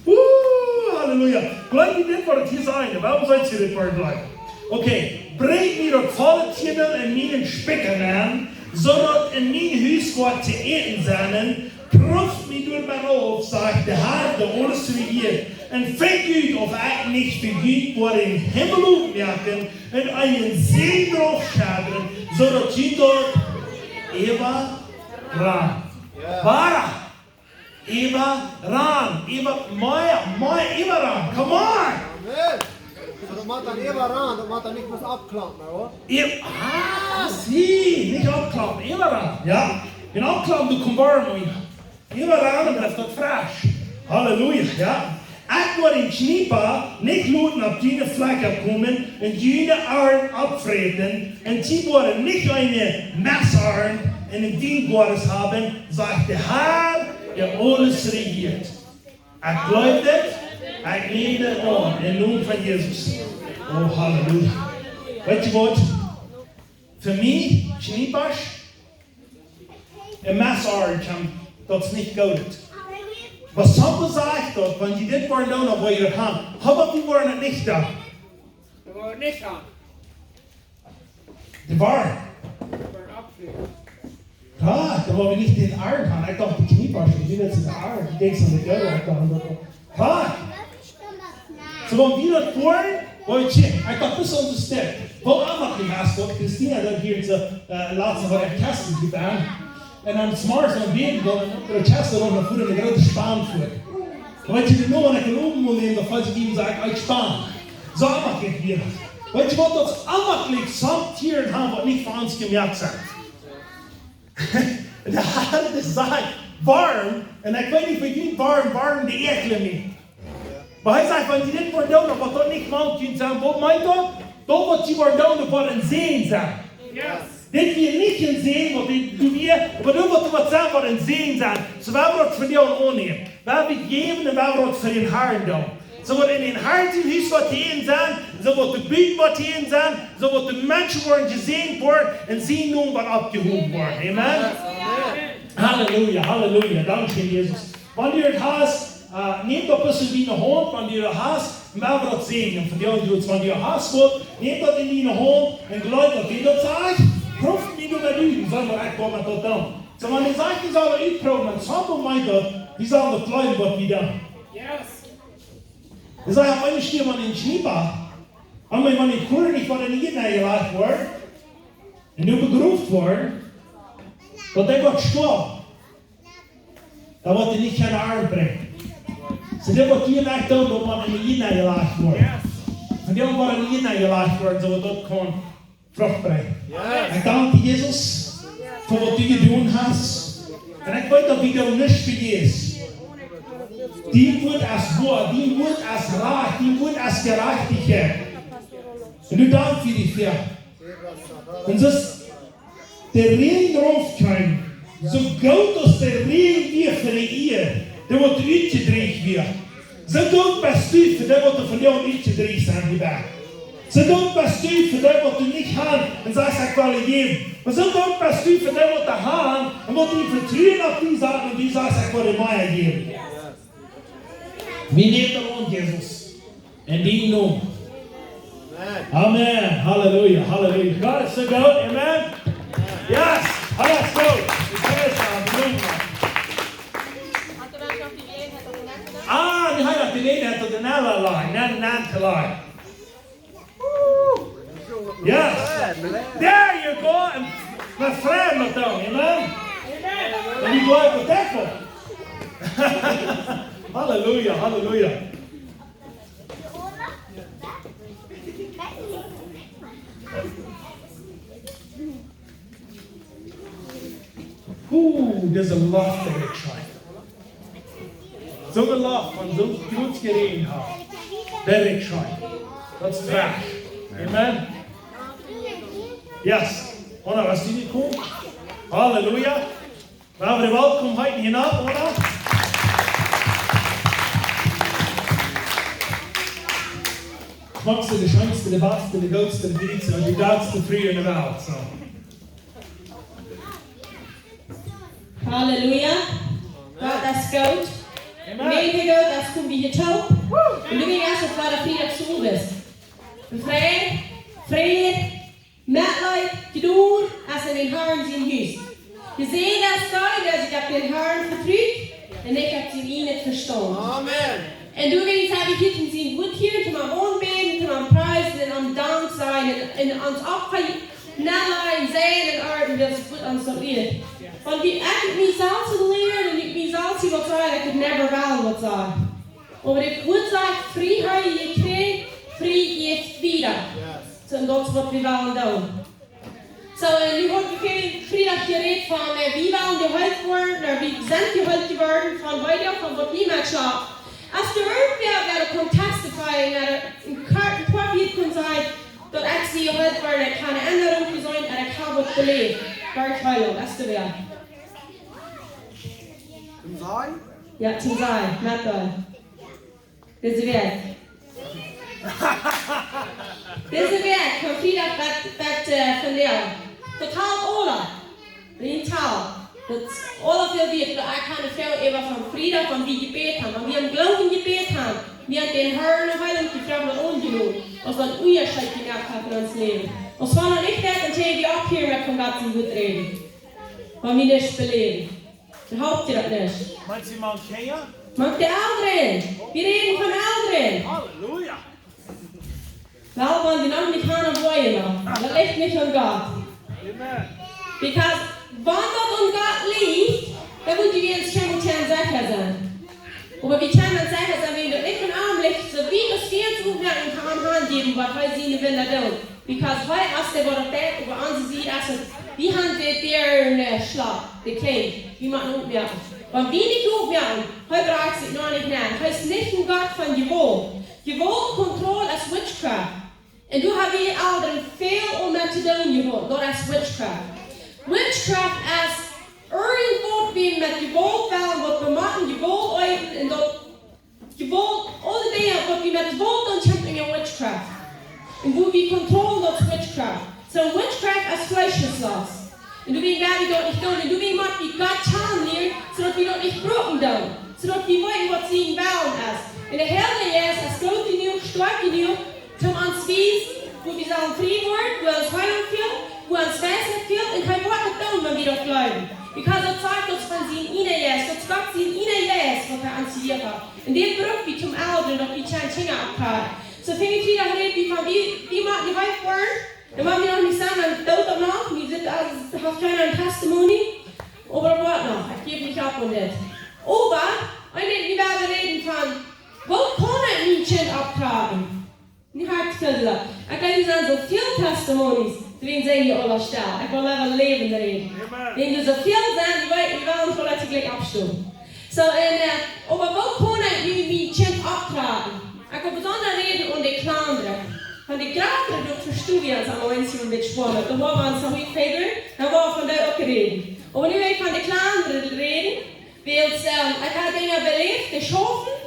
Woo, halleluja. Jleew jie dit, waut ekj hia saj? Wuarom sent jie dit woaren jleewen? Okay. Brinjt mie daut volle Tiendel en mienen Spikja nenn, soo daut en mien Hus woat to äten sennen. Prooft mie doamet auf, sajcht de Herr, dee aules rejieet, un finjt ut, auf ekj nich fa junt woa dän Himmel opmoaken un eenen Säajen doaropp schedren, soo daut jie doa äwarannen. Wada. Äwarannen, äwa, mea, mea äwarannen. Come on! Amen. Soo, daut mott dan äwarannen, daut mott dan nich bloos aufkloppen, hä? Äw-, ah, see, nich aufkloppen, äwarannen, jo? Un aufkloppen, du kommst woarm un äwarannen, dan es daut fresch. Halleluja, jo? Ekj woa dän Kjniepa nich loten opp june Flakja komen un june Arnt oppfräten, un jie woaren nich eene Mess Arnt en dän Wiengoaden haben, sajcht de Herr. Dee aules rejieet. Ekj jleew dit. Ekj näm dit aun em Nomen von Jesus. Oh, Halleluja. Weetst waut? Fa mie, Kjniepers, een Mess, Oaren, daut es nich goot. Waut Sambel sajcht daut, wan jie dit woaren doonen, dan woa jie daut han. Hab opp, wie woaren daut nich doonen. Dee woaren nich han. Dee woaren. Dee woaren oppfliegen. Ja, dan woa wie nich dän Oaren han. Ekj docht, dee Kjniepers, dee sent de Oaren. Dee denkjst aun de Däa, ekj docht, daut, ja. Soo, wan wie daut woaren, woa wie, ekj docht, daut es onse Städ. Woo aunjäajent es daut, Christina, daut hia soo, äh, latst wia em Kjast jegonen. Un dan zemorjes aum Bäden, dan, daut Kjast doa noch ver de groote Span fäa. Dan weetst du, dee Numma, wan ekj doa bowen mott nämen, dan felt sikj eenem soo, ekj span. Soo aunjäajent wia daut. Weetst du waut, daut es aunjäajent, sommje Tieren han waut nich fa ons jemoakt sent. Un de Har sajcht, woaren, un ekj weet nich, woo jie woaren, woaren, dee äakjlen mie. Oba hee sajcht, wan jie dit woaren doonen, dan woat daut nich mank junt sennen. Waut meent daut? Daut waut jie woaren doonen, daut woat een Säajen sennen. Yes. Dit wia nich een Säajen, waut wie, du wia, oba daut waut, waut sennen, woat een Säajen sennen. Soo, wie woaren daut fa die aunnämen. Wie woaren jäwen un wie woaren daut fa dän Harn doonen. Soo woat en dän Harn sien Hus waut jesäajent sennen, soo woat de Buten waut jesäajent sennen, soo woat de Menschen woaren jesäajent woaren un sien Nomen woat oppjehowen woaren. Amen. Halleluja, Halleluja. Dankscheen, Jesus. Wan du daut hast, äh, nemm daut bät en diene Haunt, wan du daut hast, un wie woaren daut säajnen. Von die Jungs, wan du daut hast, Gott, nemm daut en diene Haunt un jleew daut, wan daut sajcht, proow mie doa bie, saj mau, ekj woa met daut doonen. Soo, wan dee sajcht, wie sellen utproowen, dan saj mau daut, wie sellen daut jleewen, waut wie doonen. Yes. Dee sajcht, opp eemol stieet maun en Kjniepers, un wan, wan de Koaren nich von de Ieed nenjelajcht woaren, un nu begroft woaren, daut dee woat stoawen. Dan woat dee nich kjennen Arnt brinjen. Soo, dee woat hia nich doonen, daut maun en de Ieed nenjelajcht woat. Yes. Un dee woaren en de Ieed nenjelajcht woaren, soo daut daut kaun Frucht brinjen. Yes. Ekj dank die, Jesus, fa waut du jedonen hast. Un ekj weet daut wie doonen nuscht vejäfs. Dien Wuat es woa, dien Wuat es rajcht, dien Wuat es Jerajchtichkjeit. Un doa dank wie die fa. Un soo aus de Räajen rauf kjeem, soo goot aus de Räajen wia fa de Ieed, dee waut utjedräajen wia. Soo goot best du fa dee waut vondoag utjedräajen sent hia. Soo goot best du fa dee waut nich han un sajchst, ekj well jäwen. Oba soo goot best du fa dee waut han un waut vetruen opp die saten un du sajchst, ekj well mea jäwen. Wie nämen daut aun, Jesus. En dienen Nomen. Amen. Amen. Halleluja, Halleluja. Gott es soo goot. Amen. Yes. Hee es goot. Hee es goot. Ah, dee haud noch de Gelegenheit, daut en Ella lag. Nein, nein, to lag. Yes. There you go. En wie freien ons dan. Amen. En wie bliewen dankboa. Halleluja, Halleluja. Ooh, there's a lot that it tried. Soo een Loft von soo groot jeräajent haft. Very try. Daut es waut. Amen. Yes. Oda, waut es dee jekomen? Halleluja. Wie haben de Welkom hia nopp, oda? Schmockste, de scheenste, de baste, de grootste, de dietste, de grootste Fru en de Welt, soo. Halleluja. Gott es goot. Amen. Mega goot, daut es goot, wie hia toop. Un nu es et wada Friedach soo es. Fräd, Fräd, Metleet, Jnod, es en dän Harn sien Hus. Jesäajent es dee, dee sikj opp dän Harn vetrut un nich opp sien ieejnet Vestaunt. Amen. Un du weetst, hab ekj hia en sien Wuat hia, toom am aunbäden, toom am priesen un am Dank sajen un, un ons oppfeien. Nella un seien un Arden, daut es waut ons daut lieet. Wan ekj mie selfst lieed un ekj mie selfst waut saj, ekj could never well waut saj. Oba daut Wuat sajcht, Frieheit jekjräajen, Frieheit jeft wieda. Yes. Soo, un daut es waut wie wellen doonen. Soo, un nu haud ekj väl Friedach jerät von, äh, wie wellen jeheelt woaren, ooda wie sent jeheelt jeworden von Weedoag, von waut wie met schaft. Aus doa irjentwäa, wäa daut kaun testifyen, ooda een kort, een poa Wieed kaun sajen, daut ekj sie jeheelt worden, ekj hab eene Endrunk jeseenen un ekj hab waut beläft. Derch Heilunk, es doa wäa. Toom sajen? Jo, toom sajen, met dee. Dise Wäakj. Dise Wäakj, von Friedach bat, bat, äh, vondoag. Total aula. Total. Daut es aula väl wieet, oba ekj kaun nich väl äwa von Friedach, wan wie jebät haben. Wan wie em Gloowen jebät haben. Wie haben dän Herrn noch Heilunk jefroacht, waut aunjenomen. Aus daut een Unjascheet jemoakt haft en ons Läwen. Aus wan daut nich wia, dan kjenn wie uk hia met von Gott sien Wuat räden. Wan wie nich beläwen. Dan halpt die daut nich. Meenst du mank Kjinja? Mank de Elren. Wie räden von Elren. Halleluja. Well, wan dee noch nich haben, woaren noch. Daut licht nich aun Gott. Amen. Because wan daut aun Gott licht, dan mott wie ons kjennen secha sennen. Oba wie kjennen secha sennen, wan daut nich aun am licht, soo wiet aus wie ons opmoakjen, aun am hanjäwen, waut hee siene Wunda deit. Because hee es dee, waut daut deit, oba aun sikj es et, wie haben de Däaren, äh, schlap, de Kjlinj, wie motten opmoakjen. Wan wie nich opmoakjen, hee brinjt sikj noch nich nenn. Hee es nich een Gott von Jewault. Jewault, Kontroll es witchcraft. Un doa haben wie aul väl om met to doonen jehaut. Daut es witchcraft. Witchcraft es irjent waut wie met Jewault wellen, waut wie motten Jewault äten un daut Jewault, aule Dinja waut wie met Jewault doonen, kjemt unja witchcraft. Un woo wie Kontroll, daut es witchcraft. Soo witchcraft es Fleescheslost. Un doawäajen woa wie daut nich doonen. Un doawäajen mott wie Gott kjanen lieren, soo daut wie daut nich brucken doonen. Soo daut wie weeten, waut sien Wellen es. Un de Heilje Jeist es groot jenuach, stoakj jenuach, toom ons wiesen, woo wie sellen frie woaren, woo ons Heilunk fält, woo ons Weisheit fält, un hee woat daut doonen, wan wie daut jleewen. Because daut sajcht, daut es von sien eenen Jeist, daut es Gott sien eena Jeist, waut hee ons jejäft haft. Un dän bruck wie toom Elren, daut wie kjeene Kjinja oppkjrieen. Soo finj ekj hia daut räd wie von, wie, wie motten nich heet woaren, un wan wie noch nich sent, dan deit daut noch, wie sent, aus, haft kjeena een Testimony, oba daut woat noch, ekj jäw nich opp aun dit. Oba, un dan, wie woaren räden von, woo kaun ekj mien Kjint oppkjrieen? Nu hab ekj väl jesajcht. Ekj weet, doa sent soo väl Testimonies, doawäajen sie jie aula stell. Ekj well äwa Läwen räden. Amen. Wan doa soo väl sent, wie weeten, wie wellen nich aula toojlikj oppstonen. Soo, un, äh, oba woo kaun ekj nu mien Kjint oppkjrieen? Ekj well besonda räden aun de Kjlandre. Von de Jratre, daut vestonen wie ons aula eent een bät schwoa. Dan woa wie ons noch nich wieda, dan woa wie von dee uk räden. Oba nu well ekj von de Kjlandre räden, wiels, ähm, ekj hab Dinja beläft, de Schaufen,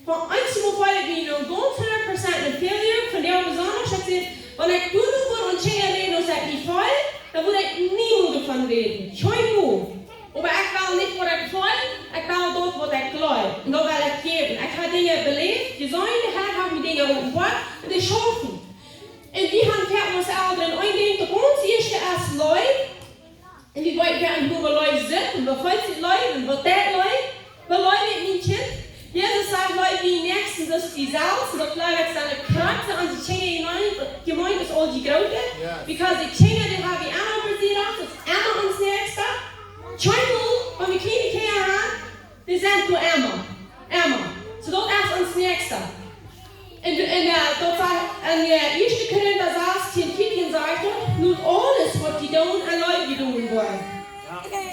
von eent Mol feel ekj mie nu gaunz hundat Prozent een failure, von dee besonda, ekj saj, wan ekj doa nu woa aun Kjinja räden, aus ekj mie feel, dan wudd ekj niemols doavon räden. Kjeen Mol. Oba ekj well nich waut ekj feel, ekj well daut waut ekj jleew. Un daut well ekj jäwen. Ekj hab Dinja beläft, jeseenen, de Herr haft mie Dinja openboat, un dee schaufen. Un wie haben foaken aus Elren een Dinkj, daut ons ieeschte es Leew, un wie weeten, wie haben, woo wie Leew sent, un woo väl wie Leew, un waut daut Leew, woo leew ekj mien Kjint. Jesus sajcht, leew dienen Näakjsten aus die selfst, un daut jleew ekj sent de Kjrakjt aun de Kjinja jemeent, jemeent es aul dee groote. Yes. Because de Kjinja, dee haben wie emma besied, daut es emma ons Näakjsta. Kjeen Mol, wan wie kjliene Kjinja haben, dee sent doa emma. Emma. Soo daut es ons Näakjsta. Un, un, äh, daut sajcht, en, äh, ieeschte Korinta sastieen, vieetieen sajcht daut, lot aules waut jie doonen, en Leew jedonen woaren.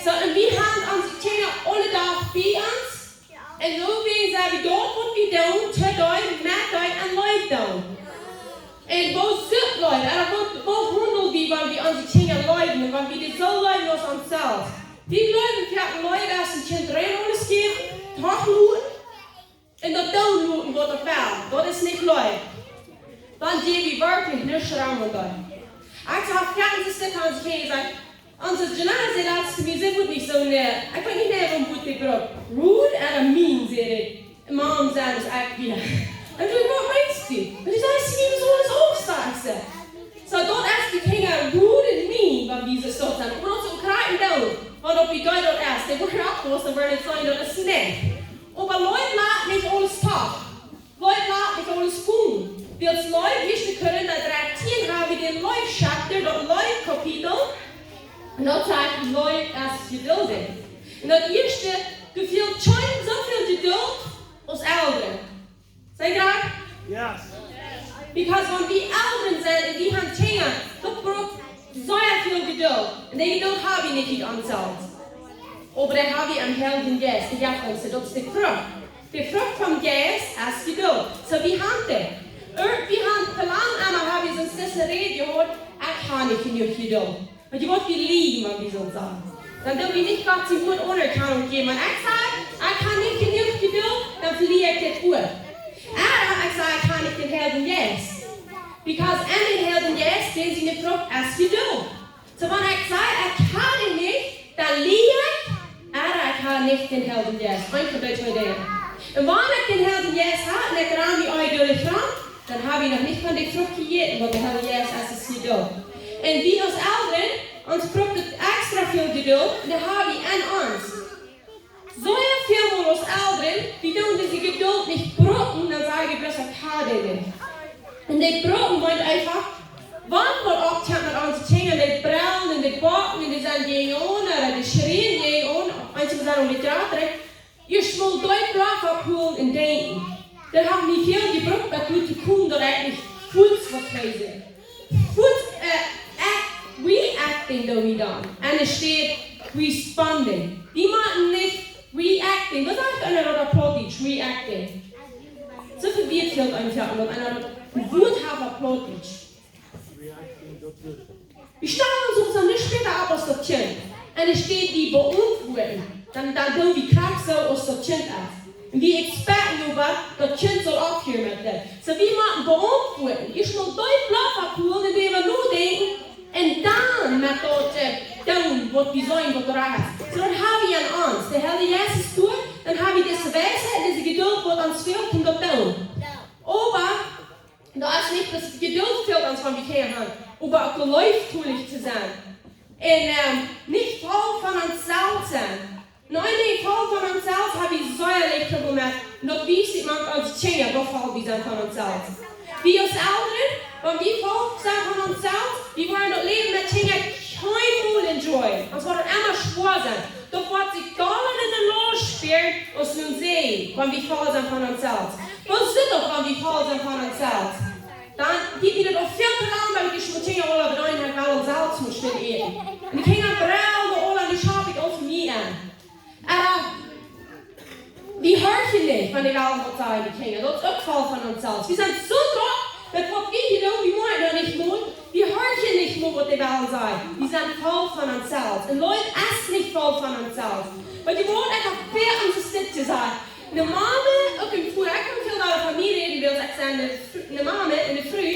Soo, un wie haben onse Kjinja aule Dach bie ons. Un soo wellen wie daut waut wie doonen, to dee, met dee en Leew doonen. Un woo sent wie, un woo, woo haundel wie, wan wie onse Kjinja leewen, un wan wie dee soo leewen aus ons selfst? Wie jleewen, wie haben Leew aus een Kjint rein aules jäwen, doch loten, un daut doonen loten waut daut well. Daut es nich Leew. Dan jäw wie werkjlich nuscht rom aun dee. Ekj hab foaken soo Stekj aun sikj jesajcht, onse Janelle säd latst to mie, see wudd nich soo, nä, ekj weet nich mea, waut dee brukt. Rude ooda mean, säd see. Mom, säd ekj wada. Un ekj: "Waut meenst du?" Un see säd: "Sien Sän es uk soo." Soo, daut es de Kjinja rude un mean, wan wie soo sent. Oba daut es uk krakjt soo, wan daut bie dee daut es. Dee woaren oppwaussen, woaren nich seenen, daut es nich. Oba Leew lat nich aules too. Leew lat nich aules komen. Wiels Leew, ieeschte Korinta dartieen, haben wie dän Leewschapter, daut Leewkapitel. Un daut sajcht, Leew es jeduldich. Un daut ieeschte, du feelst kjeen soo väl Jeduld aus Elren. Sent jie doa? Yes. Because wan wie Elren sent un wie haben Kjinja, daut brukt sea väl Jeduld. Un dee Jeduld hab wie nich ut ons selfst. Oba dee hab wie em Heiljen Jeist. Dee jeft ons, daut es de Frucht. De Frucht vom Jeist es Jeduld. Soo, wie haben dee. Ea, wie haben, velangen emma, hab wie soo aus dise Räd jehieet, ekj hab nich jenuach Jeduld. Weetst du waut, wie läajen, wan wie soo sajen. Dan doo wie nich Gott sien Wuat Aunerkjanunk jäwen. Wan ekj saj, ekj hab nich jenuach Jedult, dan velia ekj dit Wuat. Ooda ekj saj, ekj hab nich dän Heiljen Jeist. Because en dän Heiljen Jeist, dän siene Frucht es Jedult. Soo wan ekj saj, ekj hab dee nich, dan lia ekj, ooda ekj hab nich dän Heiljen Jeist. Eent von dee twee Dinja. Un wan ekj dän Heiljen Jeist hab, un ekj ran mie onjeduldich rom, dan hab ekj noch nich von de Frucht jejäten, waut de Heilje Jeist es, es Jedult. Un wie aus Elren, ons brukt et extra väl Jedult, un daut hab wie en ons. Soo väl mol aus Elren, wie doonen dise Jedult nich brucken, dan saj wie bloos, ekj hab dee nich. Un dee brucken meent eefach, wan wie oppkomen met onse Kjinja, dee brellen un dee bocken un dee sent jäajen ons, ooda dee schrieen jäajen ons, eenje sent aul met Jahre, jie schmol doot blooss oppholen un denkjen. Daut haft mie väl jebrukt, daut du to komen, daut ekj nich fuaz waut wees. Fuaz, äh, act, reacting doo wie dan. En et steit responding. Wie motten nich reacting. Waut sajcht eena opp Plautdietsch? Reacting. Soo väl Wieed fält eenem, waut eena daut Wuat haft opp Plautdietsch. Wie stalen ons aul nich bäta opp aus daut Kjint. En et steit wie beauntwuaden. Dan, dan doo wie krakjt soo aus daut Kjint es. Un wie expecten oba, daut Kjint saul opphieren met dit. Soo wie motten beauntwuaden. Jie schmol doot blooss oppholen un doaräwa nodenkjen. Un dan met daut, äh, doonen waut wie sent, waut rajcht es. Soo dan hab wie en ons. De Heilje Jeist es doa, dan hab wie dise Weisheit un dise Jedult, waut ons fält, om daut to doonen. Oba daut es nich daut Jedult fält ons, wan wie Kjinja han, oba uk leeftolich to sennen. Un, ähm, nich voll von ons selfst sennen. Nä, nich voll von ons selfst, hab wie sea leicht Trubbel met, daut wie sikj mank aus Kjinja, daut voll wie sent von ons selfst. Wie aus Elren, wan wie voll sent von ons selfst, wie woaren daut Läwen met Kjinja kjeenmol enjoyen. Ons woat daut emma schwoa sennen. Daut woat sikj dolla en de Lausch spieren aus nu see, wan wie voll sent von ons selfst. Waut es dit doch, wan wie voll sent von ons selfst? Dan jeit mie daut uk väl to lang, daut ekj mott Kjinja aula bedienen, ekj well selfst mau schwind äten. Un de Kjinja brellen aula, dee schaup ekj aul fa mie aun. Äh, wie horchen nich, wan dee wellen waut sajen, de Kjinja. Daut es uk voll von ons selfst. Wie sent soo drock met waut wie hia doonen, wie motten doa nich mol. Wie horchen nich mol, waut dee wellen sajen. Wie sent voll von ons selfst. Un Leew es nich voll von ons selfst. Oba jie woaren eefach väl ons Stekj to sajen. Ne Mame, uk en Fru, ekj kaun väl dolla von mie räden, wiels ekj sie ne Fru, ne Mame un ne Fru.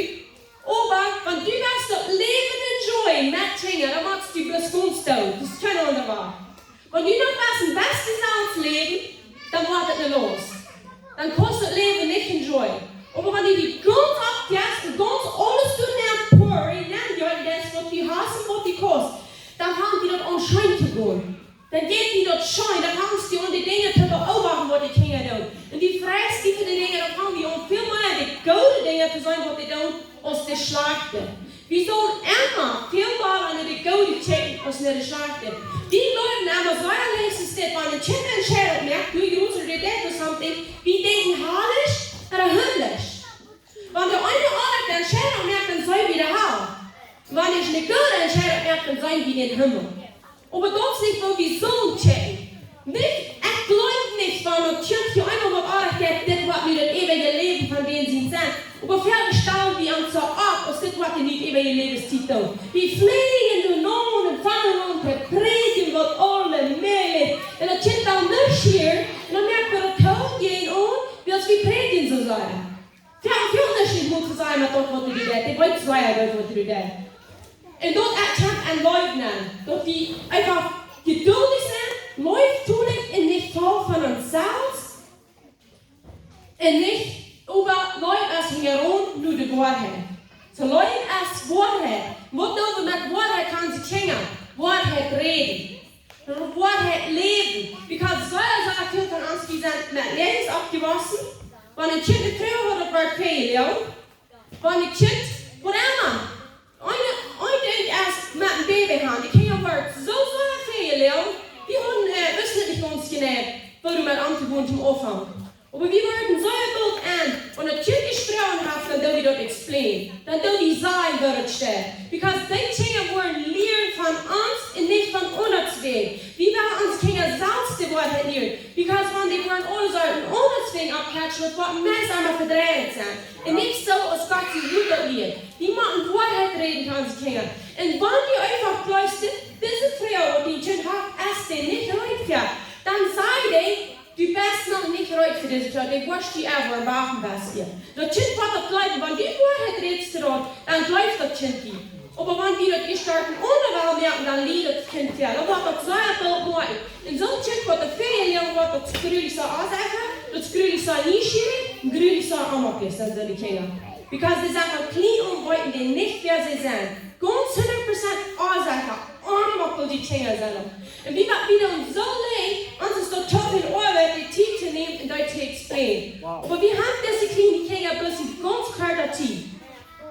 Oba wan du west daut Läwen enjoyen met Kjinja, dan motst du bloos gaunz doot. Daut es kjeen aundra Wajch. Wan du noch west em besten selfst läwen, dan woat et ne Laust. Dan kaust daut Läwen nich enjoyen. Oba wan du die gaunz oppjefst un gaunz aules doa nenn pour, nenn, jo, daut es waut du hast un waut du kaust, dan fangt die daut aun scheen to gonen. Dan jeit die daut scheen, dan fangst du aun de Dinja to beobachten, waut de Kjinja doonen. Un du freist die fa de Dinja, dan fangst du aun väl mea de goode Dinja to seenen, waut dee doonen, aus de schlajchte. Wie sellen emma väl mea no de goode kjikjen aus no de schlajchte. Wie jleewen emma soo, leicht es dit, wan een Kjint ne Entscheidunk moakt, du, jie wudden do something, wie denkjen, halisch ooda himmlisch. Wan de eene Oabeit ne Entscheidunk moakt, dan sent wie de Hal. Wan ekj ne goode Entscheidunk moak, dan sent wie dän Himmel. Oba daut es nich, woo wie sellen kjikjen. Nich, ekj jleew nich, wan daut Kjint hia eemol waut oajch deit, dit woat nu daut eewje Läwen von dän sien sennen. Oba veleicht stalen wie ons soo opp, aus dit woat nu daut eewje Läwen sien Titel. Wie fleajen doa no un fangen aun to prädjen, waut aula mäajlich. Un daut Kjint well nich hieren, un dan moakt daut daut Hoat jäajen ons, wiels wie prädjen soo sea. Jo, ekj well nich mol to sajen met daut, waut du deist. Ekj weet sea goot, waut du deist. Un daut es kjeen Leugnen. Daut wie eefach jeduldich sent, leeftolich un nich voll von ons selfst. Un nich äwa Leew es hinjaraun no de Woarheit. Soo Leew es Woarheit. Waut doo wie met Woarheit, wan wie Kjinja Woarheit räden? Woarheit läwen. Because soo, soo väl von ons, wie sent met Läajes oppjewossen. Wan een Kjint ne Tru haft, daut woat väl jelieet. Wan een Kjint, whatever. Een, een Dinkj es met een Baby han. De Kjinja woaren soo, soo väl jelieet. Wie hauden, äh, wisten nich gaunz jeneiw, woo wie met auntogonen toom Aunfank. Oba wie woaren soo jebuult aun, un daut Kjint jesproaken haft, Dan doo wie daut explain. Dan doo wie sajen, woo daut steit. Because dee Kjinja woaren lieren von ons un nich von aundaswäajen. Wie wellen onse Kjinja selfst de Woarheit lieren. Because wan dee woaren aules aundaswäajen oppkjatschen, daut woat meist emma vedreit sennen. Un nich soo aus Gott sien Wuat daut lieet. Wie motten Woarheit räden to onse Kjinja. Un wan wie eefach bloos dit, dise Fru, waut dee Kjint haft, es dee nich reed fa, dan saj dee: Du best noch nich reed fa dise Kjint, dee woascht die äwa wachten best hia. Daut Kjint woat daut jleewen, wan du Woarheit rätst, dan jleeft daut Kjint die. Oba wan wie daut ieescht starten onen Woarheit moaken, dan lieet daut Kjint die. Dan woat daut sea boolt moaken. Un soon Kjint waut doa väl jelieet woat, daut es grulich sea onsecha, daut es grulich sea nieschierich, un grulich sea onmajlich sent soone Kjinja. Because dee sent von kjlien aun, weeten dee nich, wäa see sent. Gaunz hundat Prozent onsecha, onmajlich dee Kjinja sent. Un wie, waut wie doonen soo leet, ons es daut too väl Oabeit, de Tiet to nämen un daut to explainen. Oba wie haben dise kjliene Kjinja bloos ne gaunz korte Tiet.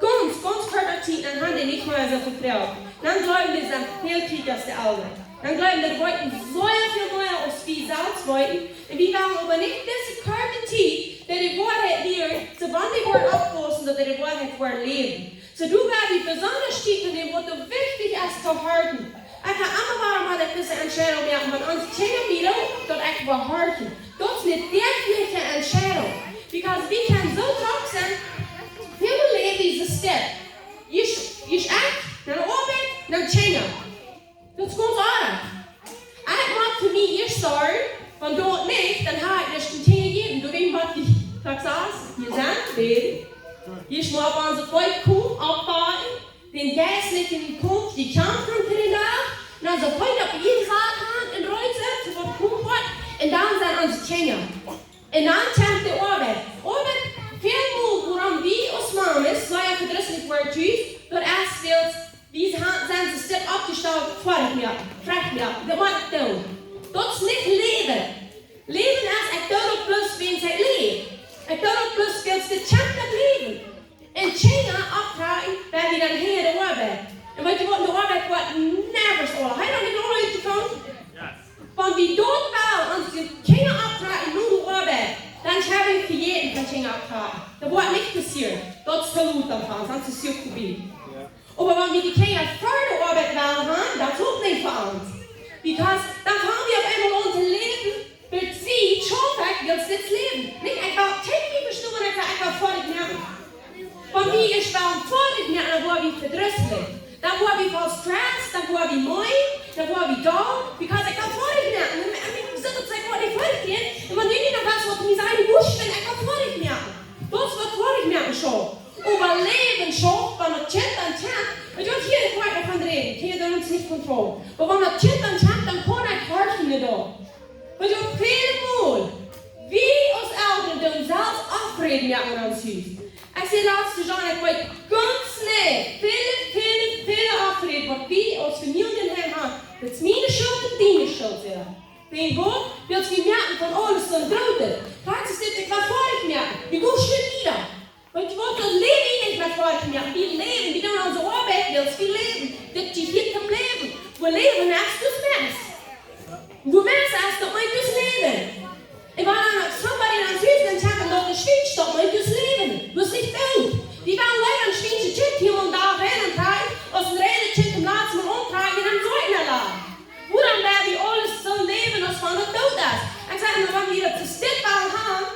Gaunz, gaunz korte Tiet, dan haben dee nich mea soo väl Froagen. Dan jleewen dee, sent väl klieekja aus de Elren. Dan jleewen dee, weeten soo väl mea aus wie selfst weeten. Un wie wellen oba nich dise korte Tiet, daut dee de Woarheit lieren, soo wan dee woaren oppwaussen, daut dee de Woarheit woaren läwen. Soo, doa woa wie besonda Tiet nämen, waut soo wichtich es to horchen. Ekj ha emma wuarom, haud ekj dise Entscheidunk jemoakt, wan onse Kjinja wieren, daut ekj wull horchen. Daut es ne däajliche Entscheidunk. Because wie kjennen soo trocken sennen, wie läwen dise Städ. Ieescht, ieescht ekj, dan Oabeit, dan Kjinja. Daut es gaunz aundasch. Ekj mott fa mie ieescht sorjen, wan daut nich, dan ha ekj nuscht to äten. Doawäajen mott ekj, ekj saj, hia sent, bäden. Hia mott onse Feet komen, oppwaken, dän jeistlichen Kaumf, dee Kjamf von dän Dach, un onse Feet opp de Ieed saten un reed sennen, fa waut komen woat, un dan sent onse Kjinja. Un dan kjemt de Oabeit. Oabeit, väl mol, wuarom wie aus Mames, soo aus ekj daut ieescht woat tus, daut es wiels wie ha-, sent soo stell oppjestalt, foadich moaken, trajcht moaken, daut mott ekj doonen. Daut es nich läwen. Läwen es, ekj doo daut bloos wäajens ekj läw. Ekj doo daut bloos wäajens de Kjinja läwen. Un Kjinja opptrakjen, woa wie dan hinja de Oabeit. Un weetst du waut, de Oabeit woat never aula. Hast du daut nich aula utjefongen? Wan wie daut wellen, onse Kjinja opptrakjen no de Oabeit, dan hab wie vejäten von Kjinja opptrakjen. Daut woat nich passieren. Daut es too lot dan fa ons, dan es de Ziel vebie. Oba wan wie de Kjinja fa de Oabeit wellen haben, daut es uk nich fa ons. Because dan fang wie opp eemol aun to läwen, waut wie schaffen, ekj well dit läwen. Nich, ekj well, kjikj, wie vestonen, ekj well, ekj well foadich moaken. Wan wie ieescht wellen foadich moaken, dan woa wie vedrisslich. Dan woa wie voll Stress, dan woa wie meed, dan woa wie down, because ekj well foadich moaken. Un, un ekj saj daut, ekj woa nich foadich moaken. Un wan du nich noch weetst, waut du mie sajen woascht, dan ekj well foadich moaken. Daut es waut foadich moaken es. Oba läwen schauft, wan daut Kjint dan kjemt, un daut hia, ekj woa nich von räden, Kjinja doonen ons nich kontrollieren. Oba wan daut Kjint dan kjemt, dan kaun ekj horchen doa. Weetst du, väl mol, wie aus Elren doonen selfst Aufräd moaken en ons Hus. Ekj säd latst to John, ekj weet gaunz nau, väle, väle, väle Aufräd, waut wie aus Famielje haben, daut es miene Schult un diene Schult, säd hee. Wäajen waut? Wiels wie moaken von aules soon grootet. Krakjt soo es dit, ekj well foadich moaken. Wie gonen schwind wieda. Weetst du waut, daut Läwen nich mea foadich moaken. Wie läwen, wie doonen onse Oabeit, wiels wie läwen. Dit es hia toom Läwen. Wua Läwen es, daut es Mess. Wua Mess es, daut meent daut Läwen. Un wan dan somebody en ons Hus kjemt un daut es Schwiensch, daut meent daut Läwen. Daut es nich doot. Wie wellen leewa een Schwiensch, Kjint hia eenen Dach rein un rein, aus een reinet Kjint daut latste Mol auntrajen un dan soo en Alarm. Wuarom woa wie aules soo läwen, aus wan daut doot es? Ekj saj emma, wan wie daut soo stell wellen haben,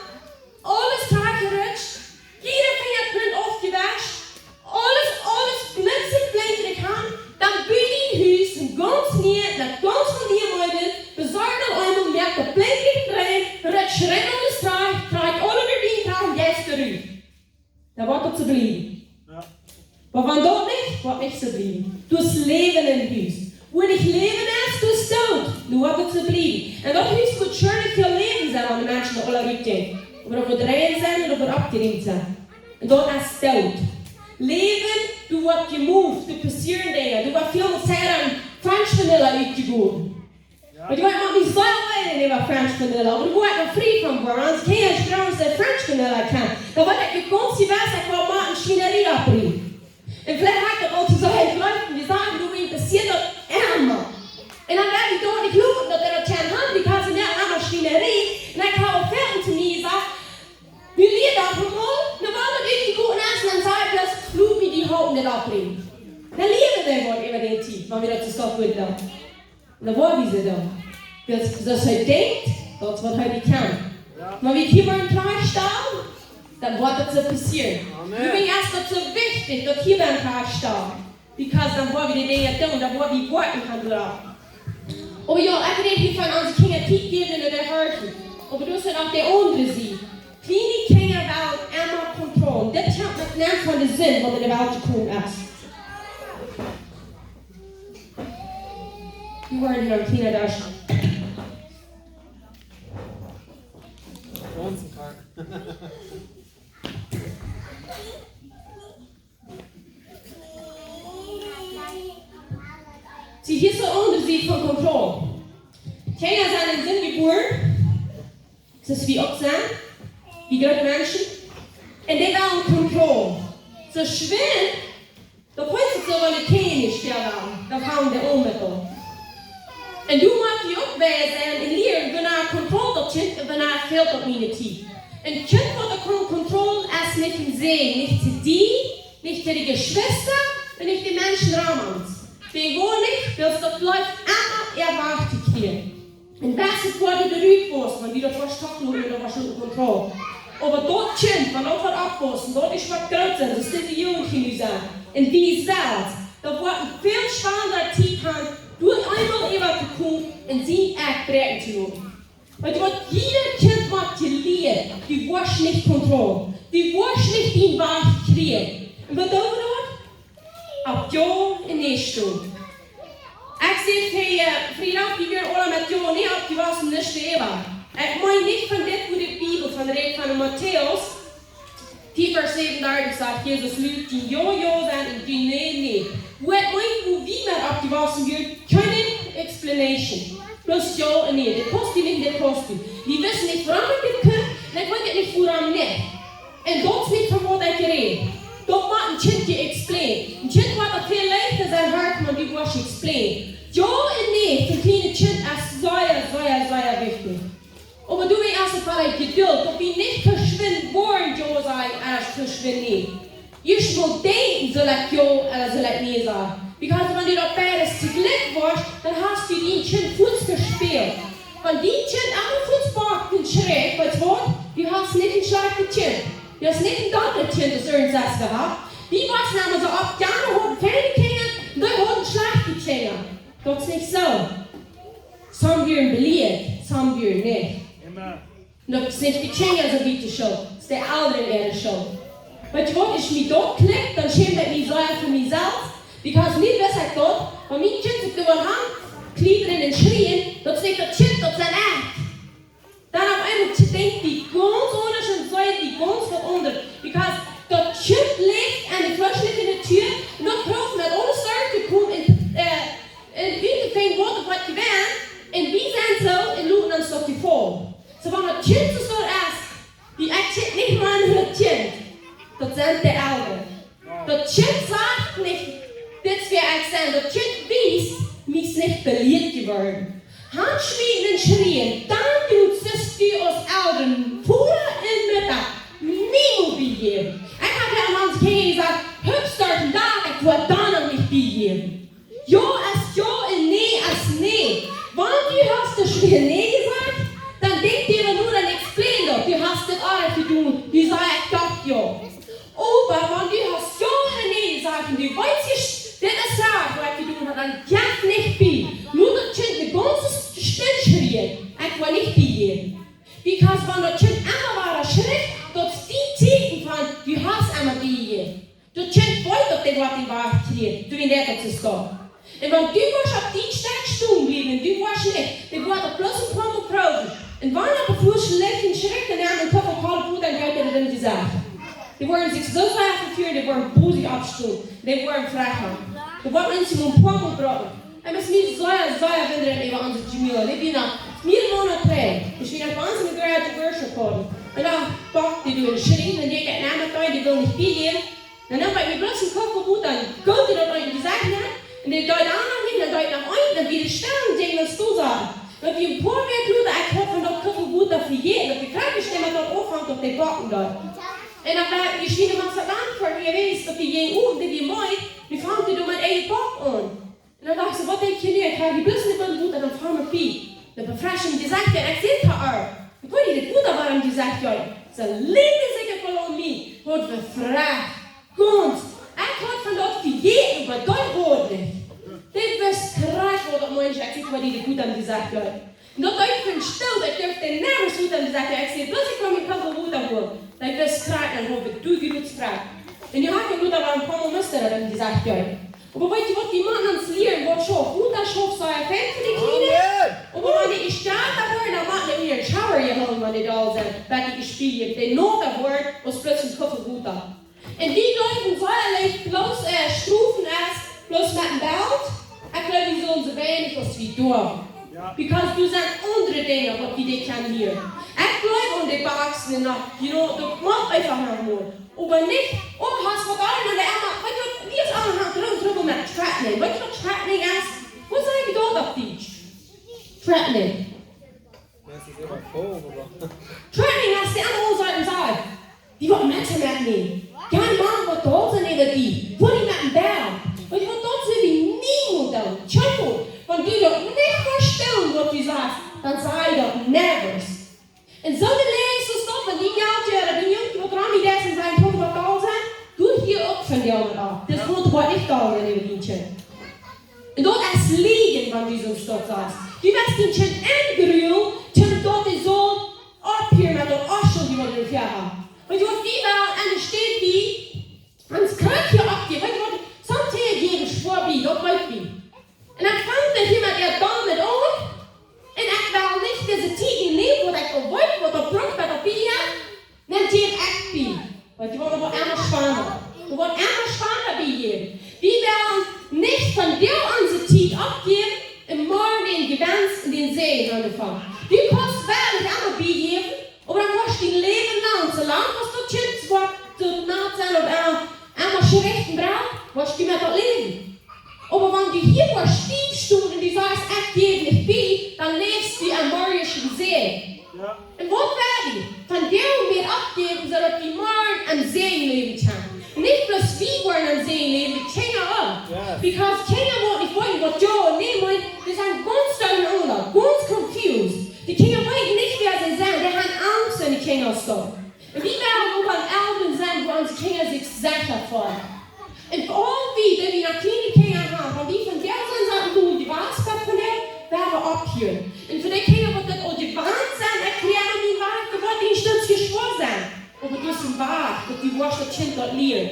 aules trajchtjerutscht, jieda Finjaprint aufjewascht, aules, aules blitzeblank haben, dan bau dien Hus een gaunz nie, met gaunz väl nie Meebel, besorj daut eemol, moak daut blitzeblank rein, rutsch rein aules trajcht, trajcht aule Gardien trajcht un jeist rut. Dan woat daut soo bliewen. Jo. Oba wan daut nich, woat nich soo bliewen. Daut es Läwen en Hus. Wua nich Läwen es, daut es doot. Dan woat daut soo bliewen. Un daut Hus woat scheen väl Läwen sennen, wan de Menschen doa aula rutgonen. Oba daut woat rein sennen un daut woat oppjeriemt sennen. Un daut es doot. Läwen, doa woat jemoved, doa passieren Dinja, doa woat väl mea French vanilla utjegoten. Weetst du waut, ekj mott mie soo leiden äwa French vanilla, oba doa woa ekj noch frie von woaren. Aus Kjinja, aus French vanilla kjemt, dan woa ekj gaunz jewess, ekj woa mau eene Schwienarie opriemen. Un veleicht ha ekj daut aul to sajen, ekj jleew, wie sajen, du, wie passieet daut emma. Un dan woa ekj daut nich loten, daut dee daut kjennen haben, because see moaken emma Schwienarie. Un ekj hab aul väl to mie jesajcht, nu lia daut mol, nu woat daut irjentwua en Wie daut es doch goot dan. Un dan woa wie soo dan. Wiels soo aus hee denkjt, daut es waut hee nich kaun. Oba wan wie hia woaren trajchtstalen, dan woat daut soo passieren. Amen. Doawäajen es daut soo wichtich, daut hia woaren trajchtstalen. Because dan woa wie de Dinja doonen, dan woa wie woakjen von doa. Oba jo, ekj räd hia von onse Kjinja Tiet jäwen un dee horchen. Oba doa es uk de aundre Sied. Kjliene Kjinja wellen emma Kontroll. Dit kjemt met Nenn von de Sind, waut enne Welt jekomen es. Wie woaren hia een kjliena Dash. See, hia es de aundre Sied von Kontroll. Kjinja sent enne Sind jebuaren, soo aus wie uk sent, wie groote Menschen, un dee wellen Kontroll. Soo schwind, daut heet soo, wan de Kjinja nich wellen, dan gonen dee om met daut. Un du motst die uk wiesen un lieren, wanea Kontroll daut Kjint un wanea fält daut miene Tiet. Een Kjint waut de Kon-, Kontroll es nich een Säajen, nich to die, nich to de Jeschwista un nich de Menschen rom ons. Dee woaren nich, wiels daut blift emma äa Wajch to kjrieen. Un daut es waut du doaderch woascht, wan du daut woascht tofloten un daut woascht unja Kontroll. Oba daut Kjint, wan daut woat oppwaussen, daut es waut groot sent, daut es dise Jugend hia nu sent. Un wie selfst, daut woat een väl schwoarere Tiet haben, doa eemol äwa to komen un sien Akj bräakjen to loten. Weetst du waut, jieda Kjint mott jelieet, du woascht nich Kontroll, du woascht nich dien Wajch kjrieen. Un waut doo wie dan? Opp Jo un Nä stonen. Ekj säd ver, eh, Friedach, wie wieren aula met Jo un Nä oppjewossen, nich äwa. Ekj meen nich von dit, woo de Bibel von rät, von Matäus, Tiet Varsch säwenundartich sajcht Jesus, lot dien Jo Jo sennen un dien Nä Nä. Waut meen, woo wie met oppjewossen wieren, kjeene explanation. Bloos Jo un Nä. Dit kaust du nich, dit kaust du. Wie wisten nich, wuarom et dit kunn, un ekj weet nich, wuarom nich. Un daut es nich von waut ekj räd. Daut mott een Kjint die explain. Een Kjint woat daut väl leichta sennen, hia, wan du woascht explain. Jo un Nä, fa een kjlienet Kjint es sea, sea, sea wichtich. Oba du weetst, aus et fa die Jedult, daut wie nich veschwinjen woaren, Jo sajen, aus veschwinjen nä. Ieescht mol denkjen, saul ekj Jo ooda saul ekj Nä sajen. Because wan du daut beides toojlikj woascht, dan hast du dien Kjint fuaz vespält. Wan dien Kjint emma fuaz backt un schreit, weetst du waut? Du hast nich een schlajchtet Kjint. Du hast nich een dotet Kjint, aus irjentwäa haft. Dee wossen emma soo opp, dee aundre hauden feine Kjinja, un dee hauden schlajchte Kjinja. Daut es nich soo. Some wieren belieet, some wieren nich. Amen. Un daut es nich de Kjinja soo wiet de Schult, daut es de Elren äare Schult. Weetst du waut, aus mie daut klikjt, dan schäm ekj mie sea fa mie selfst, because nu wist ekj daut, wan mien Kjint sikj doa aun kjliedren un schrieen, daut es nich daut Kjint, daut sie ekj. Dan opp eemol denkjt dee gaunz aundasch un sajcht dee gaunz waut aundret, because daut Kjint licht aun de fleeschliche Natua, un daut prooft met aule Sorg to komen un, eh, un ut to finjen waut et woat jewant, un wie sent soo un loten ons daut jefaulen. Soo wan daut Kjint soo es, wie ekj kjikj nich mea no daut Kjint. Daut sent de Elren. Daut Kjint sajcht nich, dit es wäa ekj sie. Daut Kjint wiest, mie es nich belieet jeworden. Haunt schmieten un schrieen, dan du, sitst du aus Elren, Voda un Mutta, niemols bie jäwen. Ekj hab jo aun onse Kjinja jesajcht, hübsch doa een Dach, ekj woa doa noch nich bie jäwen. Jo es jo un Nä es Nä. Wan du hast daut schwoa Nä jesajcht, dan denkj die äwa no, dan explain daut. Du hast daut oajch jedonen. Du sajchst, ekj docht jo. Oba wan du hast jo un Nä jesajcht un du weetst, dit es rajcht, waut ekj jedonen hab, dan jeff nich bie. Lot daut Kjint de gaunze Stund schrieen, ekj woa nich bie jäwen. Because wan daut Kjint emma wada schritt, daut es dien Tieekjen von, du hast emma bie jejäft. Daut Kjint weet daut dee woat dien Wajch kjrieen, du, wan daut es soo. Un wan du woascht opp dien Stekj stonen bliewen, du woascht nich, dee woat daut bloos een poa Mol proowen. Un wan daut de Fuaz schlikjt un schrakjt, dan nemt een Kopp kolt Wota un jeit daut em Jesecht. Dee woaren sikj soo sea vefieren, dee woaren bosich oppstonen, dee woaren frakjt han. Dee woaren ons een poa Mol brucken. Un daut es mie sea, sea wundalich äwa onse Jamila. Dee wia noch, mea Moonaten trigj, aus wie noch bie ons enne Garage Worship hauden. Un dan backt dee doa un schrieen un dee jeit no mie, dee well nich bie jäwen. Dan neem ekj mie bloos een Kopp Wota, dan goot dee daut em Jesecht nenn, un dee deed aun noch nich, dan deed noch eent, dan wia dee stell un jinkj dan stell setten. Dan wia een poa Minuten lota, ekj haud von daut Kopp Wota vejäten, daut dee krakjt emma daut aunfangt, daut dee backen deed. Un dan wia, wie schienen ons daut lang ver jewast, daut dee jinkj ut, dee wia meed, nu fangt dee doa met een Bock aun. Un dan docht see: "Waut denkj jie nu? Ekj hab hia bloos een bät Wota, dan fang ekj bie. Dan befresch ekj mien Jesecht." Un ekj säd to äa: "Ekj weet nich, daut Wota, wuarom du sajchst, jo, see leeten sikj woll aun mie, waut befresch. Gaunz. Ekj haud von daut jejäten, oba daut haud nich." Dit wist krakjt, waut daut meent, ekj säd: "Waut denkj jie, daut Wota, wuarom du sajchst, jo." Un daut deed ekj stell, ekj durf dän never suten, dee sajcht, jo, ekj säd bloos, ekj kaun mie een Kopp Wota holen. Daut wist krakjt, dan haud ekj doa jewut krakjt. Un dee haud ekj daut aul een poa Mol must, daut dee jesajcht haud. Oba weet jie waut, wie motten ons lieren, waut soo Wota schauft, soo een Fan fa dee Kjliene. Amen. Oba wan dee jestoaken woaren, dan mott wie een shower jehoolen, wan dee doll sent, bat dee jespiegelt, dee nota woaren, aus bloos een Kopp Wota. Un wie jleewen sea leicht bloos, äh, strofen es bloos met een Belt. Ekj jleew, wie sullen soo weinich aus wie doonen. Jo. Because doa sent aundre Dinja, waut wie dee kjennen lieren. Ekj jleew aun dee Boxen noch, you know, daut mott eefach noch mol. Oba nich, oh, hast waut aun, un dee emma, weet jie waut, wie es aun, han Trubbel, Trubbel met threatening. Weet jie waut threatening es? Waut sajcht daut opp Dietsch? Threatening. Threatening es dee aundre Sied un sajcht: "Dee woat met to met mie. Jie motten waut doll sennen äwa dee. Woat dee met een Belt." Weet jie waut, daut sull wie niemols doonen. Tjofel, wan dee daut nich vesteit, waut dee sajcht, dan saj dee daut never. Un soo de Läajes es daut, wan dee Jelt, jo, daut dee Jelt, waut rom dee es un sent, waut doll sent, du hia uk von dee aundre auf. Daut woat, woat nich doll sennen äwa dee Kjint. Un daut es lieejen, wan du soo daut sajchst. Du west dien Kjint engrullen, toom daut dee saul opphieren met daut Oschel, dee waut dee väahäa haud. Weet jie waut, wie wellen enne Städ, wie ons krakjt hia oppjäwen. Weet jie waut, sometime jäwen schwoa bie, daut weet wie. Un dan fangt hee hia met äa doll met aun. Un ekj well nich dise Tiet nämen, waut ekj aul weet, waut daut brukt, waut daut bie haft. Dan jäw ekj bie. Weet jie waut, daut woat emma spannenda. Daut woat emma spannenda bie hia. Wie wellen nich von dee onse Tiet oppjäwen un morjen dän Jewenst un dän Säajen aunfangen. Du kaust werkjlich emma biejäwen, oba dan woascht dien Läwen lang, soo lang aus daut Kjint woat, daut nat sennen ooda emma, emma schlajcht un braun, woascht du met daut läwen. Oba wan du hia woascht stief stonen un du sajchst: "Ekj jäw nich bie", dan läfst du aum morjischen Säajen. Jo. Un waut woa wie von dee mea oppjäwen, soo daut wie morjen aum Säajen läwen kjennen? Nich bloos wie woaren aum Säajen läwen, de Kjinja uk. Yes. Because Kjinja woaren nich weeten, waut jo, nä, Maun, dee sent gaunz doarenn, gaunz confused. De Kjinja weeten nich, wäa see sent. Dee haben Angst, wan de Kjinja stonen. Un wie wellen uk aun Elren sennen, wua onse Kjinja sikj secha feelen. Un fa aul wie, dee wie noch kjliene Kjinja haben, wan wie von dee sent, sajen: "Du, dee wast waut von dee", woa wie opphieren. Un fa dee Kjinja, waut daut aul jewant sent, ekj kjrie mien Wajch, daut woat een Stootje schwoa sennen. Oba daut es een Wajch, daut du woascht daut Kjint daut lieren.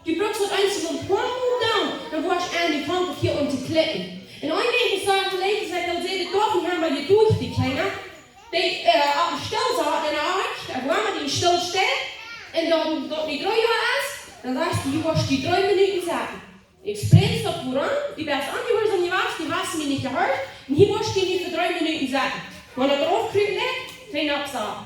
Du brukst daut eemol een poa Mol doonen, dan woascht du aunfangen hia aun to kjlikjen. Un een Dinkj es, daut Läwen, sajcht, daut see daut doch nich haben jedocht, de Kjinja. Dee, äh, opp een Stool saut un ekj, ekj woa met een Stool stell, un dan daut nich dree Joa es, dan sajchst du: "Hia woascht du dree Minuten sitten." Ekj sprinj opp wuarom, du best aunjehuarsom jewast, du hast mie nich jehorcht, un hia woascht du nich fa dree Minuten sitten. Wan daut raufkjriepen nich, kjeen Opsach.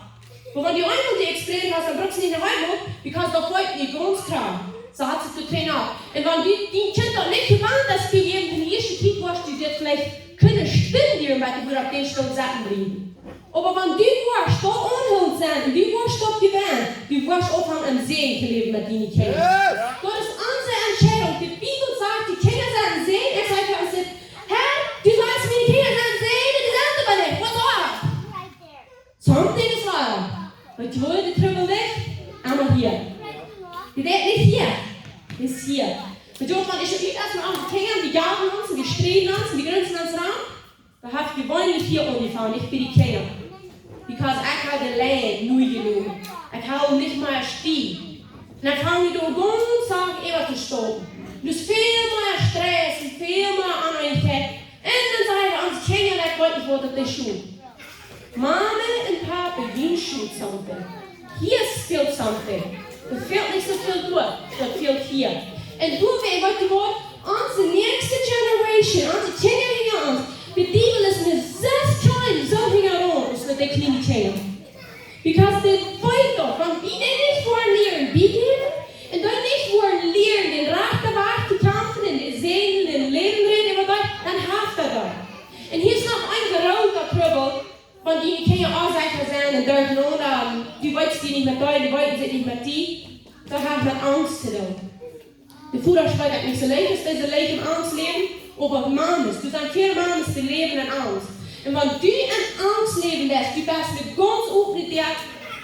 Oba wan du eemol dee Experience hast, dan brukst du nich noch eemol, because daut woat nich gaunz krakjt. Soo haft sikj daut kjeen Opsach. Un wan du, dien Kjint daut nich jewant es, bie dän, de ieeschte Tiet woascht du dit veleicht kjennen spindieren, bat du wada opp dän Stool sitten bliewst. Oba wan du woascht doa aunhoolent sennen un du woascht daut jewennen, du woascht aunfangen aum Säajen to läwen met diene Kjinja. Yes! Daut es onse Entscheidunk. De Bibel sajcht, de Kjinja sent een Säajen. Ekj saj fa ons: "Herr, du sajchst, miene Kjinja sent een Säajen, dee sent oba nich. Waut es daut?" Something is wrong. Weet jie, woo de Trubbel es? Emma hia. Dee es nich hia. Dee es hia. Weet jie, wan ekj soo ut es met onse Kjinja, dee jagen ons un dee sträden ons un dee grunzen ons aun, dan hab ekj jeweenlich hia aunjefongen, nich bie de Kjinja. Because ekj hab de Lien nu jenomen. Ekj hab nich mea Stil. Un dan fang ekj aun, gaunz sacht äwa to stoten. Daut es väl mea Stress un väl mea Oneenigkjeit. Un dan saj wie onse Kjinja, daut weet nich, waut daut es. Mama un Papa, you shoot something. Hia fält something. Daut fält nich soo väl doa, daut fält hia. Un doawäajen, weet jie waut, onse näakjste generation, onse Kjinja hinja ons, de Diewel es met sas Kjinja soo hinjaraun aus met de kjliene Kjinja. Because dee weet doch, wan wie dee nich woaren lieren biejäwen, un dee nich woaren lieren dän rajchten Wajch to kjamfen un de Säajen un Läwen räden äwa dee, dan haft hee daut. Un hia es noch een groota Trubbel, wan diene Kjinja onsecha sent un derchenaunda, du weetst die nich met dee, dee weeten sikj nich met die, daut haft met Angst to doonen. De Vodasch weet daut nich soo leicht es, dise Läwen auntoläwen. Oba Mames, doa sent väl Mames, dee läwen en Angst. Un wan du en Angst läwen deist, du best ne gaunz opne Däa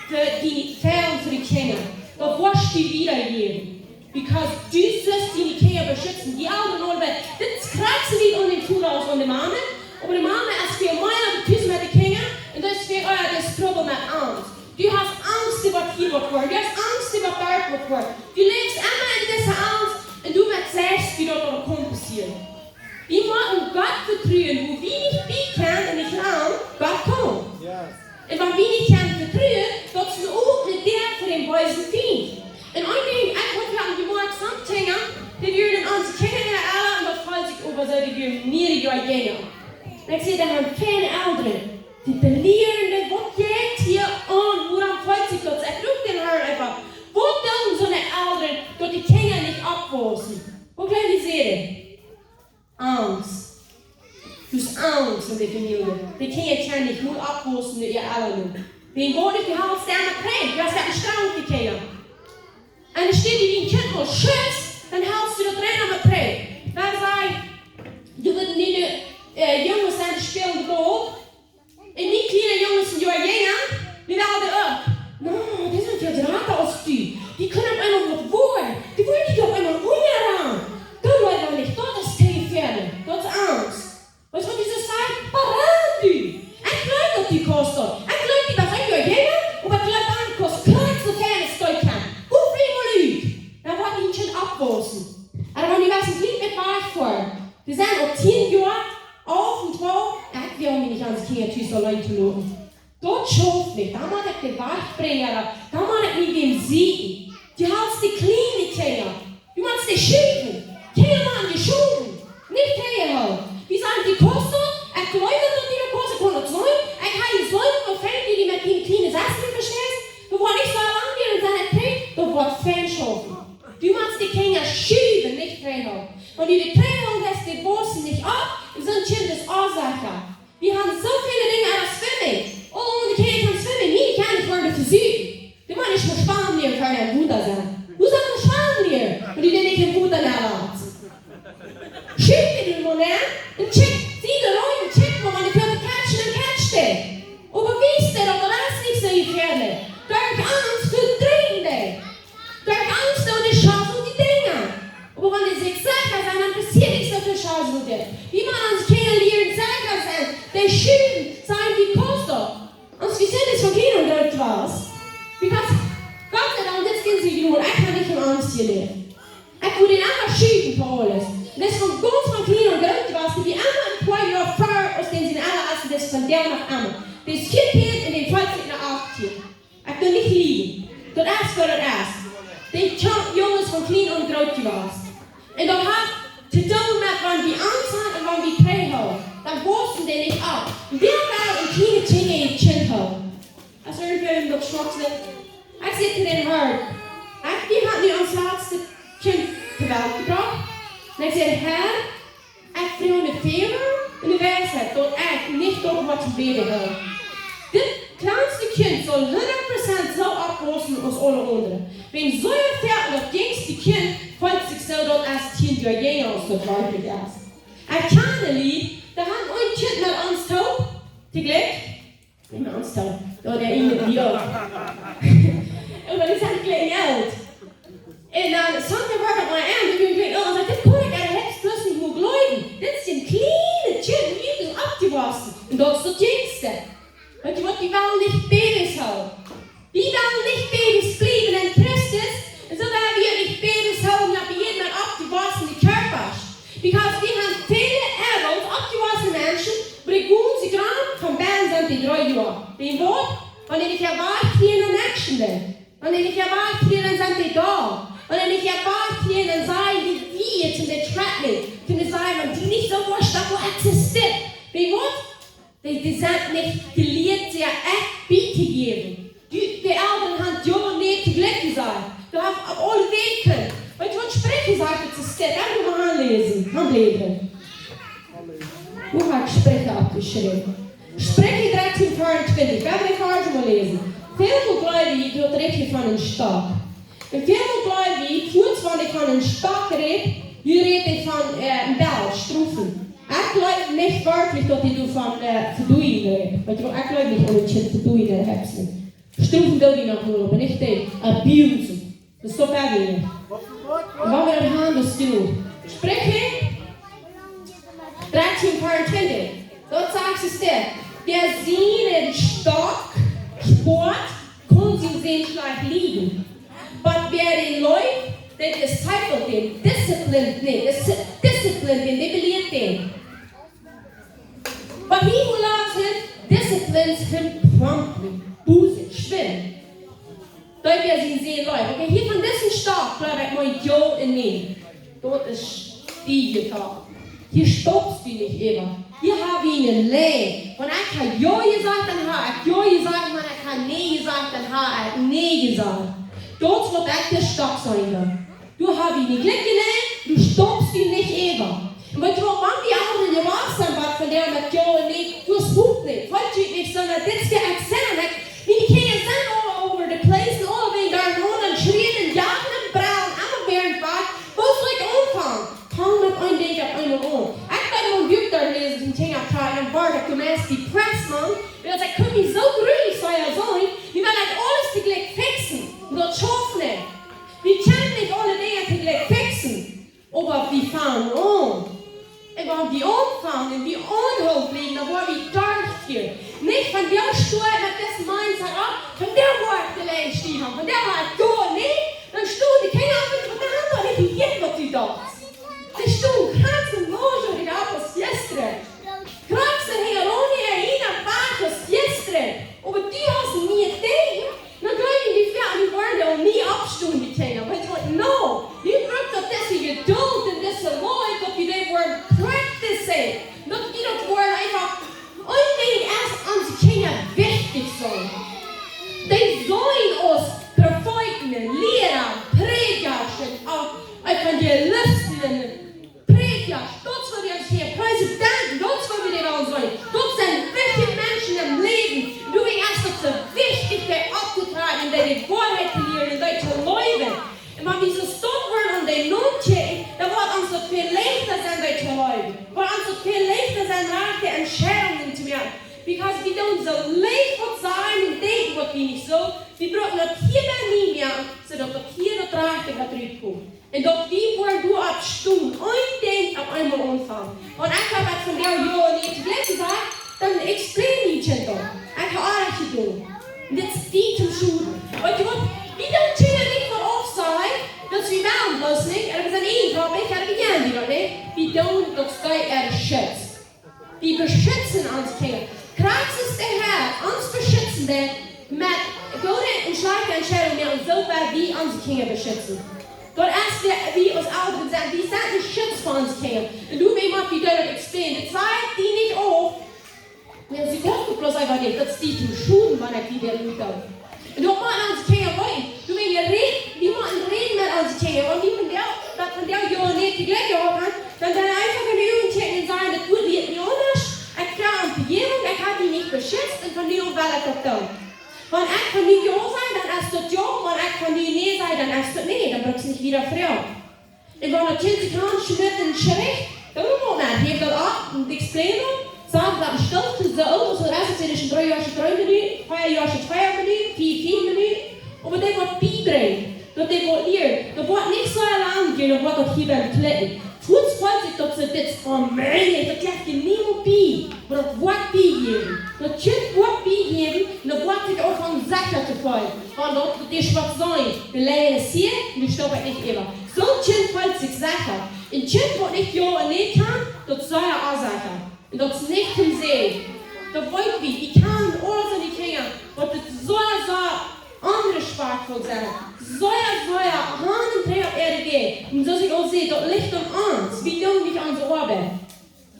fa diene Fäl, fa de Kjinja. Dan woascht du wieda läwen. Because du sust diene Kjinja beschutzen. Dee aundre Norbeit, dit kjrichst du nich aun dän Voda aus aun de Mame. Oba de Mame es väl mea aum Tus met de Kjinja. Un daut es väl, oh jo, daut es Trubbel met Angst. Du hast Angst, waut hia woat woaren. Du hast Angst, waut doa woat woaren. Du läfst emma en dise Angst. Un du met sajchst, woo daut kaun passieren. Wie motten Gott vetruen, wua wie nich bie kjennen un nich aun Gott komen. Yes. Un wan wie nich kjennen vetruen, daut es uk ne Däa fa dän beesen Fient. Un een Dinkj, ekj haud aun jemoakt, some Dinja, dee wieren en onse Kjinja äa Ella un daut feelt sikj äwa soo, dee wieren mea Joa jinja. Un ekj säd, daut sent feine Elren, dee belieren, waut jeit hia aun, wuarom feelt sikj daut? Ekj fruach dän Harn eefach, waut doonen soone Elren, daut de Kjinja nich oppwaussen? Waut jleew jie, säd hee? Angst. Daut es Angst en de Famielje. De Kjinja kjennen nich mol oppwaussen no äare Elren. Wan du nich, du halst dee emma trigj, du hast daut en Strauch, de Kjinja. Un enne Städ daut du dien Kjint mol schutst, dan halst du daut emma trigj. Wan see, du wist nich, äh, Junges sent, dee spälen Ball. Un dee kjliene Junges sent Joa jinja, dee wellen uk. Na, dee sent väl jrata aus du. Dee kjennen opp eemol waut woaren. Dee woaren die opp eemol unjaranen. Daut woat nich, daut es too jefäadlich. Daut es Angst. Weetst waut Jesus sajcht? Bereit die. Ekj jleew daut du kaust daut. Ekj jleew du best uk Joa jinja, oba ekj jleew du kaust krakjt soo väl aus du kaust. Hol die mol ut. Dan woat dien Kjint oppwaussen. Oba wan du best en kjlien bät wajch von, dee sent aul tieen Joa, auf un too, ekj well mie nich aun de Kjinja tus auleen loten. Daut schauft nich, dan mott ekj dee wajchbrinjen, dan mott ekj mie wäm sieekjen. Du halst dee kjliene Kjinja, du motst dee schuwen. Kjinja motten jeschuwen, nich trigj hoolen. Wie sajen, dee kaust daut, ekj jleew daut dee daut kaust, ekj kaun daut seenen. Ekj hab jeseenen, woo fein du die met diene kjliene Sesta vesteist. Daut woat nich soo lang dieren, dan sent dee trigj, daut woat fein schaufen. Du motst dee Kjinja schuwen, nich trigj hoolen. Wan du dee trigj hoolen deist, dee waussen nich opp, un soon Kjint es onsecha. Wie haben soo väl Dinja aun daut Swimming. Oh, dee Kjinja kjennen swimming. Nä, dee kjennen nich, woaren dee vesieekjen. Dee motten ieescht mol schwamen lieren, ver dee em Wota sent. Woo sell dee schwamen lieren, wan dee nich em Wota nenn lat? Schuw dee mol nenn un check, see dee rein un check mol, wan dee kjennen catchen, dan catch dee. Oba weetst du, daut es nich soo jefäadlich. Derch Angst vedrinkjen dee. Derch Angst doonen dee schausel dee Dinja. Oba wan dee sikj secha sent, dan passieet nich soo väl schausel dit. Wie motten onse Kjinja lieren secha sennen, dee schuwen, sajen, dee kaust daut. Ons Jesunde es von kjlien aun groot jewast. Because, Gott sei Dank, dit Kjint es jung, ekj hab nich en Angst jeläft. Ekj wull dän emma schuwen fa aules. Un daut es von gaunz von kjlien aun groot jewast, dee emma en poa Joa ver aus dän sien Ella es, un daut es von doa noch emma. Dee es vieetieen un dee feelt sikj nu achtieen. Ekj doo nich lieejen. Daut es waut daut es. Dee kjennen Junges von kjlien aun groot jewast. Un daut haft to doonen met wan wie Angst haben un wan wie trigj hoolen. Dan waussen dee nich opp. Un wäa well en kjlienet Kjint en Kjint hoolen? Aus irjentwäa daut schwoa sent. Ekj säd to dän Harn, ekj, wie haben nu ons latste Kjint to Welt jebrocht. Un ekj säd, Harr, ekj froag ne Fäwel un ne Weisheit, daut ekj nich daut waut to bäden haud. Dit kjlienste Kjint saul hundat Prozent soo oppwaussen aus aule aundre. Wan soo väl daut jinjste Kjint feelt sikj soo, daut es tieen Joa jinja aus daut werkjlich es. Ekj kjan Lied, dee haben een Kjint met ons toop, toojlikj, nich met ons toop, daut dee een Lied uk. Oba dee sent kjlien Jelt. Un dan, soont woat daut mol aun, dee jung kjlien, oh, dan sajcht, dit kaun ekj ea Haupt bloos nich mol jleewen. Dit es een kjlienet Kjint, nich es oppjewossen. Un daut es daut jinjste. Weetst du waut, wie wellen nich Babys hoolen. Wie wellen nich Babys bliewen en Christus. Un soo wellen wie nich Babys hoolen, daut wie hia met oppjewossene Kjarpasch. Because wie haben väle Adults, oppjewossene Menschen, waut dee gonen sikj rom, von bennen sent dee dree Joa. Dee woat, wan dee nich erwoacht wieren, dan action dee. Wan dee nich erwoacht wieren, dan sent dee doll. Wan dee nich erwoacht wieren, dan sajen dee, dee, to dee threatening. To dee sajen, wan dee nich soo woascht, daut woat existieren. Weetst du waut? Dee, dee sent nich jelieet, sikj ea bie to jäwen. Dee, dee Elren haben jo nich to jlikj jesajcht. Dee haben opp aule Wäaj. Weetst du waut Spricha sajcht, daut es dit? Lot mie mol aunläsen. Aunbläden. Wua hab ekj Spricha oppjeschräwen? Spricha dartieen veauunentwintich. Wie haben dän Varsch mol läsen. Väl mol jleew wie, ekj rät hia von een Stock. Un väl mol jleew wie, fuaz wan ekj von een Stock räd, Nu rät hee von, äh, een Bell, Strofen. Ekj jleew nich werkjlich, daut hee doavon, äh, vedonen rät. Weetst du waut, ekj jleew nich, daut hee vedonen rät. Strofen doo wie noch mol, oba nich dee abuse. Daut es doch wea wenicht. Un wan wie daut haben, daut es jenuach. Spricha dartieen veeauntwintich. Doa sajcht et dit: Wäa sienen Stock spoat, kaun sienen Sän schlajcht lieden. Oba wäa dän leeft, dee disciplined dän, disciplined, nä, dis-, disciplined dän, dee belieet dän. But he who loves him disciplines him promptly. Boolt, schwind. Daut wäa sienen Sän leeft. Okay, hia von disen Stock jleew ekj mau jo un nä. Daut es die Jefahr. Hia staupst du nich äwa. Hia hab wie eene Läaj. Wan ekj hab jo jesajcht, dan hab ekj jo jesajcht. Wan ekj hab nä jesajcht, dan hab ekj nä jesajcht. Daut es waut ekj de Stock sajen well. Du hast die nich jlikj jeläajt, du staupst die nich äwa. Un weetst du waut, wan wie aul en de Welt sent, waut von däm met jo un nä, du hast Hop nich, weetst du nich, sonda dit es de Examen. Miene Kjinja sent all over the place un aulewäajen doa aun un schrieen un jachen un brellen, emma wäarent waut, wua saul ekj aunfangen? Fang met een Dinkj opp eemol aun. Ekj deed mien Buak doa läsen, dee Kjinja kjrieen un wort ekj meist depressed, Mom, wiels ekj kunn mie soo grulich sea seenen, nu well ekj aules toojlikj fixen. Un daut schauft nich. Wie kjennen nich aule Dinja toojlikj fixen, oba wie fangen aun. Un wan wie aunfangen un wie aunhoolen bliewen, dan woa wie derchfieren. Nich von doa stonen met disen mindset opp, von doa woa ekj de Läaj stiew haben, von doa woa ekj jo nich, dan stonen de Kjinja opp un dan haben see nich jehieet, waut du deist. See stonen krakjt soo aus jistren. Krakjt soo aus jistren. Oba du hast mie Dinja, dan jleewen dee, wie woaren doa nich oppstonen, dee Kjinja. Weetst du waut? No. Nu brukt daut dise Jedult un dise Leew, daut wie dee woaren practicen. Daut wie daut woaren eefach, een Dinkj es, onse Kjinja wichtich sennen. Dee sellen aus Profeeten, Liera, Prädja, aus Evangelisten, Prädja, daut es waut wie onse Kjinja, Präsidenten, daut es waut wie dee wellen sennen. Daut sent wichtje Menschen em Läwen. Un du, ekj es daut soo wichtich, dee opptotrakjen un dee de Woarheit to lieren un dee to leewen. Un wan wie soo stoakj woaren aun dee Noot, dan woat ons daut väl leichta sennen, dee to leewen. Woat ons daut väl leichta sennen, rajchte Entscheidungen to moaken. Because wie doonen soo leicht waut sajen un denkjen waut wie nich soo. Wie bruken daut hia bie mie moaken, soo daut daut hia daut rajchte waut rutkomt. Un daut wie woaren doa oppstonen, een Dinkj opp eemol aunfangen. Wan ekj hab daut von doa jo nich jlikj jesajcht, dan explain dee Kjinja daut. Ekj hab daut jedonen. Un dit es die toom Schoden. Weetst du waut? Wie doonen Kjinja nich von aufsajen, daut wie wellen bloos nich, un wie sent een Grupp, ekj hab jejäft, wie doonen daut nich. Wie doonen daut, see äare Schutz. Wie beschitzen onse Kjinja. Krakjt soo aus de Herr ons beschitzen deit met goode un schlajchte Entscheidungen, un soo woa wie onse Kjinja beschitzen. Daut es, wie, wie aus Elren sent, wie sent de Schutz fa onse Kjinja. Un du, wie mott wie daut explain. Daut sajcht die nich auf, wiels see kaust bloos eefach nich, daut es die toom Schoden, wan ekj die doa nich doo. Un daut motten onse Kjinja weeten. Du, wan wie räden, wie motten räden met onse Kjinja. Wan wie von doa, daut von doa jo nich jlikj jehaut haben, dan sent eefach en de Uagen kjikjen un sajen, daut woat nich mea aundasch. Ekj froag om Vejäwunk, ekj hab die nich beschitzt un von nu aun well ekj daut doonen. Wan ekj von nu jo saj, dan es daut jo, wan ekj von nu nä saj, dan es daut nä, dan bruck ekj nich wieda froagen. Un wan daut Kjint sikj aunschmiet un schricht, dan mott eena, hieet daut opp un explain daut. Sajcht daut stell to, soo oolt aus daut es, daut sent dree Joa, dree Minuten, vea Joa, vea Minuten, fiew, fiew Minuten. Oba dee woat biebrinjen, daut dee woat lieren. Daut woat nich soo lang dieren, daut woat daut hia biem Kjlippa. Fuaz felt sikj daut soo dit, oh Mann, daut jeft je niemols bie. Oba daut woat biejäwen. Daut Kjint woat biejäwen, un daut woat sikj uk aunfangen secha to feelen. Wan daut, daut es waut sajen, de Läaj es hia, un dee staup ekj nich äwa. Soon Kjint feelt sikj secha. Een Kjint waut nich jo un nä kaun, daut es sea onsecha. Un daut es nich toom Säajen. Daut weet wie, wie kjennen aul soone Kjinja, waut daut sea, sea onrespektvoll sent. Sea, sea, han un trigj opp äare Wäaj. Un soo aus ekj aul säd, daut licht aun ons. Wie doonen nich onse Oabeit.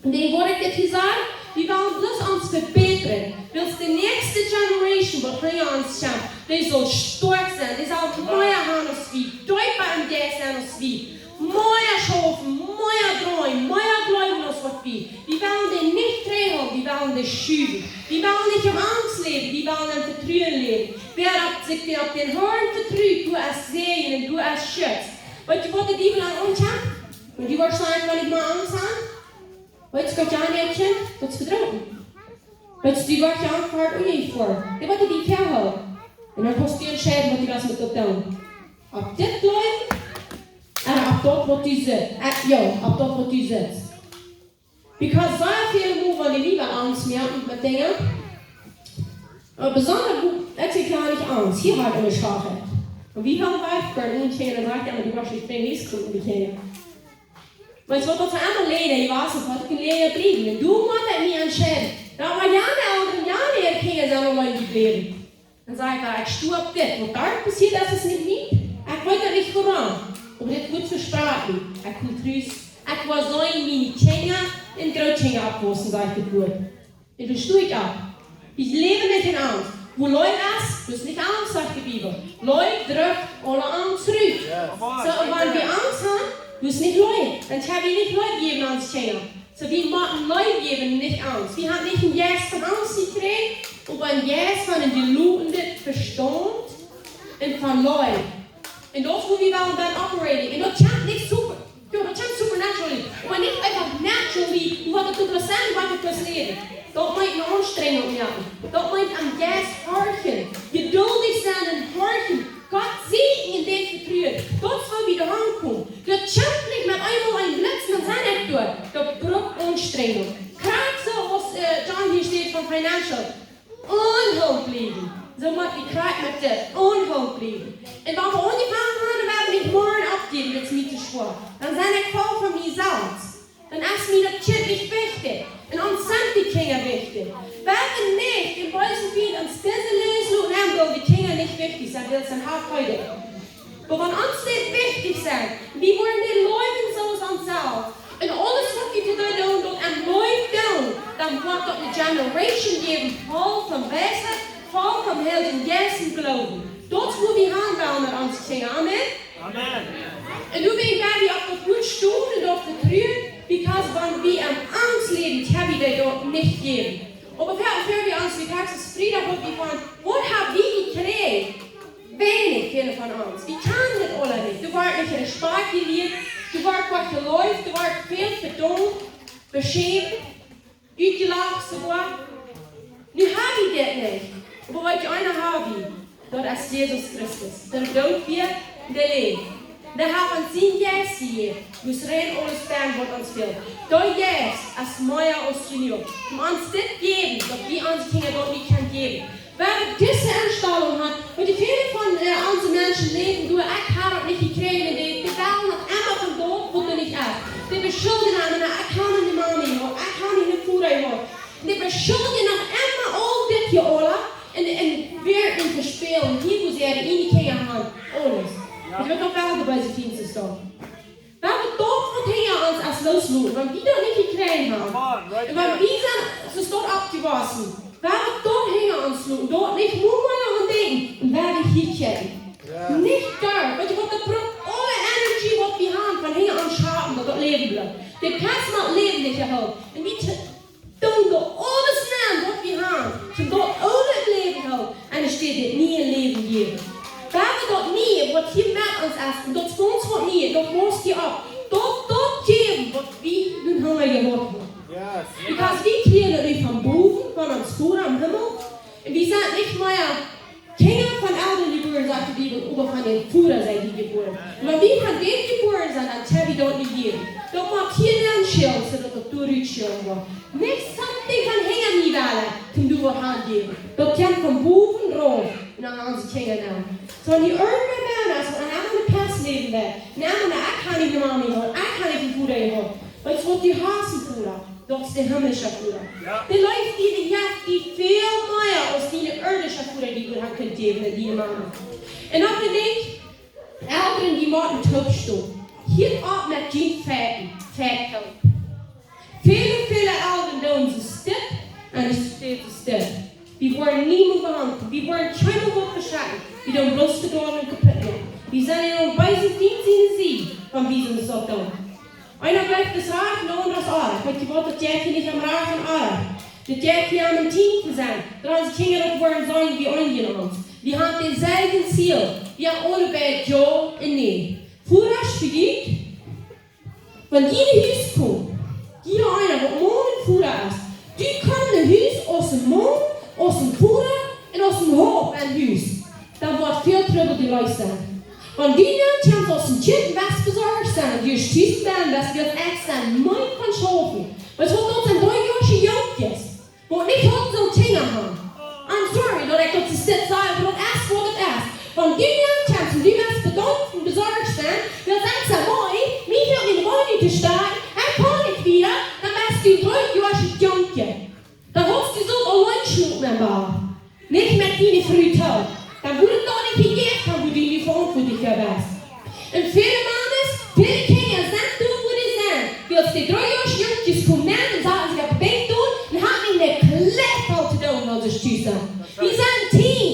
Un dan woa ekj dit hia sajen, wie wellen bloos ons vebätren. Wiels de näakjste generation, waut hinja ons kjemt, dee saul stoakj sennen, dee saul mea han aus wie, deepa em Jeist sennen aus wie, mea schaufen, mea dreemen, mea jleewen aus waut wie. Wie wellen dee nich trigjhoolen, wie wellen dee schuwen. Wie wellen nich en Angst läwen, wie wellen en Vetruen läwen. Wäa opp sikj, wäa opp dän Harn vetrut, doa es Säajen un doa es Schutz. Weetst du waut de Bibel aun ons sajcht? Un du woascht sajen, wan ekj mau Angst hab, weetst du, waut du aun dien Kjint woascht vedroagen. Weetst du, waut du aun Fahrt unjen foaren. Dee woat die väahoolen. Un dan kaust du entscheiden, waut du woascht met daut doonen. Opp dit bliewen, ooda opp daut, waut du sitst. Äh, jo, opp daut, waut du sitst. Because sea väl Mol, wan dee mie Angst moaken met Dinja, äh, besonda, ekj sie kjlien nich Angst, hia hab ekj eene Schwakheit. Un wie haben wajch, kjennen ons kjennen, dan sajcht eena, du woascht nich bie mie komen, die Kjinja. Weetst du waut, daut es emma leida, du woascht es waut ekj leida bliewen. Un du mottst mie entscheiden. Daut wia jane Elren, jane Kjinja sent aul lang jebläwen. Dan saj ekj: "Ekj sto opp dit, waut doa passieet es, es nich mien. Ekj weet daut nich wuarom. Oba dit woat vesproaken. Ekj kom trigj. Ekj woa seenen, miene Kjinja un Grootkjinja oppwaussen," sajcht daut Wuat. Un dan sto ekj opp. Wie läwen nich en Angst. Wua Leid es, doa es nich Angst, sajcht de Bibel. Leid drift aule Angst rut. Soo, wan wie Angst haben, doa es nich Leid. Dan haben wie nich Leid jäwen aun onse Kjinja. Soo, wie motten Leid jäwen, nich Angst. Wie haben nich een Jeist von Angst jekjräajen, oba een Jeist von een jeluwenden Vestaunt un von Leid. Un daut es woo wie wellen dan operating. Un daut kjemt nich super, jo, daut kjemt supernaturally. Oba nich eefach naturally, du woascht daut bloos sennen, du woascht daut bloos läwen. Daut meent eene Aunstrenjunk moaken. Daut meent aum Jeist horchen. Jeduldich sennen un horchen. Gott sieekjen un dän vetruen. Daut es woo wie doa aunkomen. Daut kjemt nich met eemol een Blitz un dan sie ekj doa. Daut brukt Aunstrenjunk. Krakjt soo aus, äh, John hia sajcht von financial. Aunhoolen bliewen. Soo mott wie krakjt met dit. Aunhoolen bliewen. Un wan wie aunjefongen haben, dan woa wie nich morjen oppjäwen, daut es mie too schwoa. Dan sie ekj voll von mie selfst. Dan es mie daut Kjint nich wichtich. Un ons sent de Kjinja wichtich. Wan wie nich dän beesen Fient ons dise Läs loten, dan woaren de Kjinja nich wichtich sennen, wiels see haben Hoaft. Oba wan ons dee wichtich sent, wie woaren dee leewen soo aus ons selfst. Un aules waut wie to dee doonen, daut em Leew doonen, dan woat daut eene Generation jäwen, voll von Weisheit, voll von Heiljen Jeist un Gloowen. Daut es woo wie han wellen met onse Kjinja. Amen. Amen. Un nu woa wie opp daut Wuat stonen un daut vetruen, because wan wie en Angst läwen, kjenn wie dee daut nich jäwen. Oba ver, ver wie ons, wie krakjt Friedach, waut wie von, waut hab wie jekjräajen? Weinich, väle von ons. Wie kjanen daut aula nich. Doa woat nich Respakjt jelieet, doa woat Gott jeleeft, doa woat väl vedaumt, beschämt, utjelacht soogoa. Nu hab wie dit nich. Oba waut wie eena haben, daut es Jesus Christus. Dee doot wia, dee läft. Dee haft ons sienen Jeist jejäft, waut rein aules dan waut ons fält. Dee Jeist es mea aus jenuach, om ons dit jäwen, daut wie onse Kjinja daut nich kjennen jäwen. Wan wie dise Enstalunk haben, waut väle von, äh, onse Menschen läwen, du, ekj hab daut nich jekjräajen, un dee, dee wellen noch emma von daut, waut doa nich es. Dee beschuljen eemol, na, ekj hab nich ne Mami jehaut, ekj hab nich ne Voda jehaut. Un dee beschuljen noch emma aul dit hia aula, un, un woaren vespälen, hia wua see äare Kjinja haben, aules. Ekj weet nich, waut de beese Fient es dan. Wan wie daut waut hinja ons es losloten, wan wie daut nich jekjräajen haben, un wan wie sent, soo es daut oppjewossen, wan wie daut hinja ons loten, daut nich mol mea aun denkjen, un wan wie hia kjikjen. Nich doa, weetst du waut, daut brukt aule Energie waut wie haben, von hinja aun schaufen, daut daut läwen blift. De Kjast mott läwen, nich erhoolen. Un wie t-, doonen doa aules nenn waut wie haben, toom daut oole em Läwen hoolen, un dan steit daut niee em Läwen jäwen. Wan wie daut niee, waut hia met ons es, un daut es fa ons waut niee, daut woascht du uk, daut, daut jäwen, waut wie nu Hunga jehaut haben. Because wie kjrieen daut nich von bowen, von ons Voda em Himmel, un wie sent nich mea Kjinja von Elren jebuaren, sajcht de Bibel, oba von dän Voda sent wie jebuaren. Un wan wie von däm jebuaren sent, dan kjenn wie daut nich jäwen. Daut mott hia nenn schellen, soo daut daut doa rut schellen woat. Nich something von hinja mie wellen, toom doa waut han jäwen. Daut kjemt von bowen rauf, un aun onse Kjinja nenn. Soo, wan du irjentwäa best, waut aun emma ne Pest läwen well, un emma, na, ekj hab nich ne Mami jehaut, ekj hab nich een Voda jehaut. Weetst du waut, du hast een Voda. Daut es de himmlische Voda. Dee leeft die, dee jeft die väl mea aus diene irdische Voda die woat haben kunt jäwen, un diene Mami. Un opp de Dinj, Elren, dee motten toopstonen. Hia opp met dien Fäten, Fäten. Väle, väle Elren doonen soo stell, un et steit soo stell. Wie woaren niemols behaundlen, wie woaren kjeenmol waut veschekjen. Wie doonen bloos vedoawen un kaputt moaken. Wie sent en onse beese Fient siene Sied, wan wie soo waut doonen. Eena jleicht daut es rajcht, de aundra es oajch. Weetst du waut, daut jeit hia nich om rajcht un oajch. Daut jeit hia om een Team to sennen. Daut onse Kjinja daut woaren seenen, wie eent sent ons. Wie haben daut selwje Ziel. Wie haben aule beid Jo un Nä. Vodasch fa junt, Wan jie no Hus komen, jieda eena waut Maun un Voda es, dee kjemt no Hus aus een Maun, aus een Voda un aus een Haupt en Hus, dan woat väl Trubbel jeleest sennen. Wan dee nu kjemt aus een Kjint, west besorcht sennen, un dee es tus bie, west du aus ekj sennen, meent von schaufen. Weetst waut, daut sent dree Joa Junkjes. Waut nich haulden soo Kjinja han. I'm sorry daut ekj daut soo saj, oba daut es waut daut es. Wan dee nu kjemt un dee west bedauft un besorcht sennen, wiels ekj saj: Moi, mie fält miene Woninj to stoakjen, ekj kaun nich wieda, dan best du een dree Joa Junkje. Dan haust du soo auleen schlopen em Bad. Nich met diene Fru toop. Dan wudd daut nich jejäft han, wua du nu veauntwuatlich fa best. Un väle Mamas, väle Kjinja sent doa, wua dee sent. Wiels dee dree Joa Junkjes komen nenn un saten sikj opp de Benkj dol un han nich mea Kjlett aun to doonen, wan see tus sent. Wie sent een Team.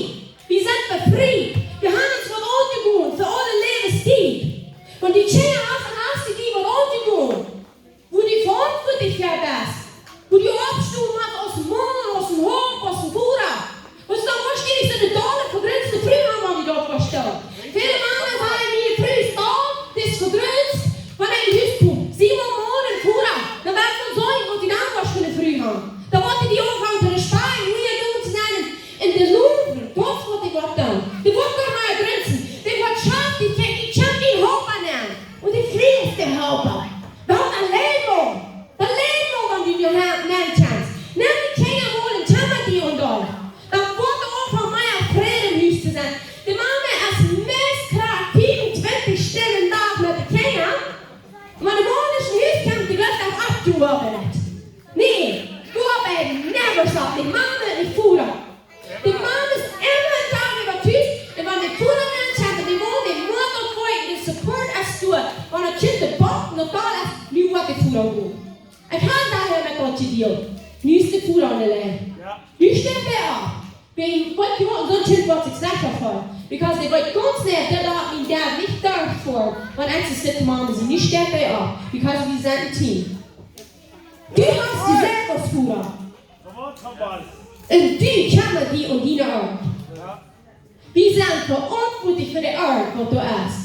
Wie sent befriet. Wie han ons waut aunjegonen fa aule Läwenstiet. Wan du Kjinja hast, dan hast du die waut aunjegonen. Wua du veauntwuatlich fa best. Wua du oppstonen motst aus Maun, aus een Haupt, aus een Voda. Waut dan woascht du nich soo ne dolle, vegrunste Fru han, wan du daut woascht doonen. Väle Mana sajen: Miene Fru es doll, dee es vegrunst. Wan ekj no Hus kom, sie mau Maun un Voda. Dan woat see sajen, waut du dan woascht fa ne Fru han. Dan woat dee die aunfangen to respakjten, woo du doa to sennen. Un dee lowen, daut es waut dee woat doonen. Dee woat doa mau grunsen. Dee woat schaft, dee kjikjt, dee kjikjt dän Haupa aun. Un dee fräst dän Haupa. Dan, dan lea mau. Dan lea mau, wan du no Hus nenn kjemst. Nemm de Kjinja mol un kjemma die om dee. Dan woat doa aunfangen mea Fräd em Hus to sennen. De Mama es meist krakjt fiewuntwintich Stunden Dach met de Kjinja. Wan de Maun es no Hus kjemt, dee woat dan oppjewoaken. Nä, du hast never stop. De Mama un de Voda. De Mama es emma een Dach äwa tus, un wan de Voda dan kjemt, dee woat, dee woat daut weeten, de support es doa. Wan daut Kjint de Bock noch doa es, nu woat de Voda gonen. Ekj hab doa met daut jedealt. Nu es de Voda aun de Lien. Jo. Nu steit hee opp. Wäajen, weetst du waut, soon Kjint woat sikj secha feelen. Because dee weet gaunz nau, daut daut mien Dad nich derch fa, wan ekj soo sit, Mama, see, nu steit hee opp. Because wie sent een Team. Du hast jesajcht, waut Voda. Come on, somebody. Un du kjemma die om diene Oabeit. Jo. Wie sent veauntwuatlich fa de Oabeit, waut doa es.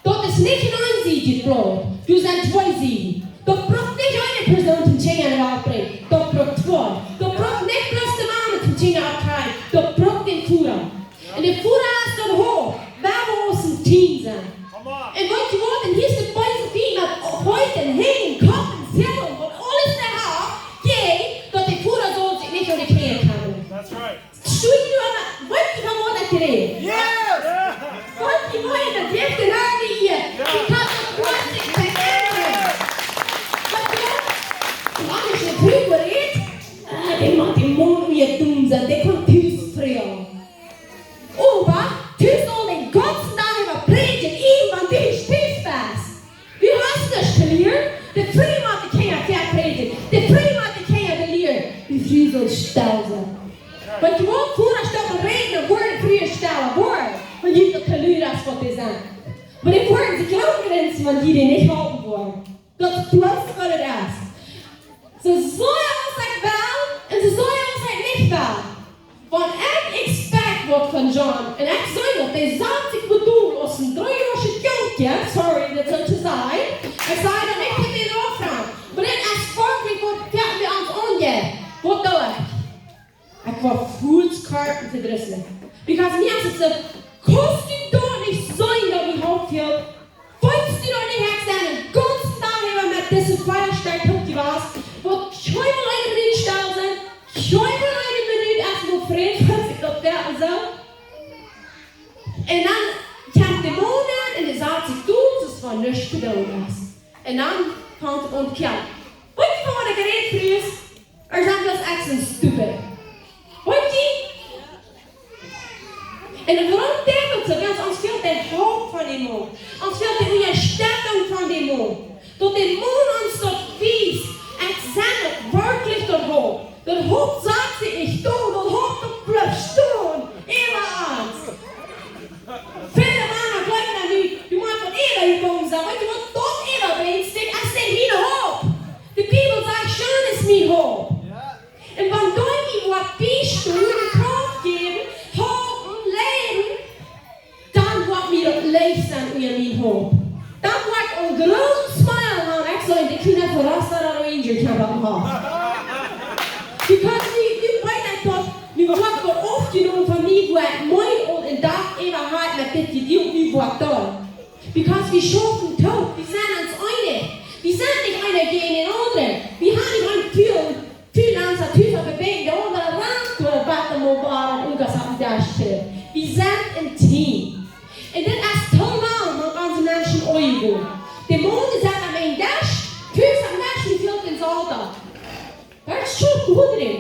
Daut es nich een eensiedjet Blaut. Doa sent twee Sieden. Daut brukt nich eene Persoon toom Kjinja enne Welt brinjen. Daut brukt twee. Daut brukt nich bloos de Mama toom Kjinja oppdroagen. Daut brukt dän Voda. Un de Voda es daut Haupt, wua wie aus een Team sent. Come on. Un weetst du waut, un hia es de beese Fiend met Hoat un Henj un Kopp un Zäl un waut aules doa haft, jäajen daut de Voda saul sikj nich om de Kjinja kjemma. That's right. Studie, weetst du, von waut ekj räd? Yes! Weetst du, woo ekj daut jeft, de Rade hia? Jo. Because of what they can do. Weetst du, wan ekj met Fru räd, ah, dee moakt dän Maun wada dom sennen, dee kaun tus froagen. Oba, tus aul dän gaunzen Dach äwa prädjen, ieejent wan du tus best. Du hast nuscht to lieren. De Fru mott de Kjinja väaprädjen. De Fru mott de Kjinja belieren. De Fru saul stell sennen. Wan du waut Voda stonen räden, woaren de Frues stell woaren. Wan du daut to lieren hast, waut dee sajen. Oba dee woaren sikj lang grinsen, wan du dee nich halpen woascht. Daut es bloos waut daut es. See sajen aus ekj well un see sajen aus ekj nich well. Wan ekj expect waut von John, un ekj saj daut, dee sat sikj bie dol aus een dree Joa Junkje, sorry, daut soo to sajen. Ekj saj daut nich met dän Refrain, oba daut es werkjlich waut, waut mie aunjeit. Waut doo ekj? Ekj woa fuaz kjrieen un vedrisslich. Because mie es et soo, kaust du daut nich seenen, daut mie Hoffnung fält? Weetst du daut nich, ekj sie dän gaunzen Dach äwa met dise Fia Stekj toop jewast, waut kjeenmol eene Minut stell sent, kjeenmol eene Minut es, woo Frind sikj daut woat un soo. Un dan kjemt de Maun aun un dee sat sikj dol, soo aus wan nuscht to doonen es. Un dan fangt et aun to kjellen. Weetst du, von waut ekj räd, Frues? Or is that just acting stupid? Weet jie? Un wuarom denkj ekj soo? Wiels ons fält de Help von dän Maun. Ons fält de Unjastettunk von dän Maun. Daut de Maun ons daut wiest, ekj sie werkjlich daut Haupt. Daut Haupt sat sikj nich dol, daut Haupt daut blift stonen. Äwa ons. Väle Mana jleewen daut nich, du motst waut äwa jegonen sennen. Weetst du waut, daut äwa brinjt, daut es nich mien Haupt. De Bibel sajcht, John es mien Haupt. Un wan dee mie woat biestonen, Krauft jäwen, halpen, leiden, dan woat mie daut leicht sennen unja mien Haupt. Dan woa ekj een grooten smile han. Ekj Rasta Ranger kjempen ha. Because nu, nu weet ekj daut, nu woat waut aufjenomen von mie, wua ekj mie aul een Dach äwa haud met dit Jedeels, nu woat daut. Because wie schaufen toop, wie sent ons eenich. Wie sent nich eena jäajen dän aundren. Wie haben nich een Ful, Fulanza, Tusa, Bewäajen, de aundre rant, wua waut de Mobile un Gas opp dän Desch sit. Wie sent een Team. Un dit es too lang met onse Menschen aunjegonen. De Maun dee sat aun een Desch, Tusa opp dän Desch, dee felt dän Salta. Daut es Schult, Gott drin.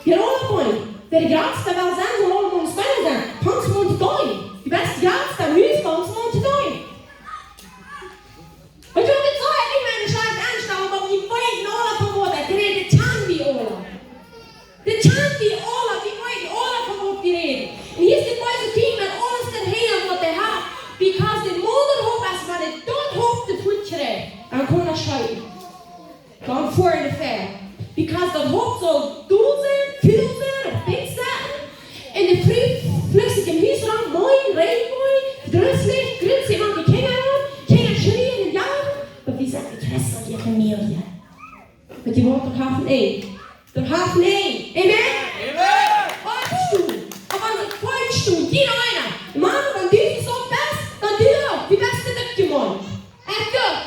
Jie aule Point. Wäa de jratsta well sennen, saul aulemaun Spieler sennen. Fangst aun to doonen. Du best jratsta, nu fangst aun to doonen. Waut du dit soo, ekj meen, schlajcht aunstalen, oba wie weeten aule von waut ekj räd, dit kjanen wie aule. Dit kjanen wie aule, wie weeten aule von waut wie räden. Un hia es dit beese Kjint met aules derchhäa waut hee haft. Because de Moder hoppt, aus wan hee daut Haupt de Futt kjricht, dan kaun hee scheeten. Dan foa de Fäa. Because daut Haupt saul dol sennen, ful sennen, opp Dinj setten. Un de Fru flucht sikj em Hus rom, moin, rein moin, druslich, grinst sikj met de Kjinja aun, Kjinja schrieen un jagen. Oba wie sent de Christen, dee Famielje. Waut jie woaren, daut haft een Enj. Daut haft een Enj. Amen? Amen. Oppstonen. Opp onse Feet stonen. Jieda eena. Maun, wan du soo best, dan du uk. Du best de dikje Maun. Ekj uk.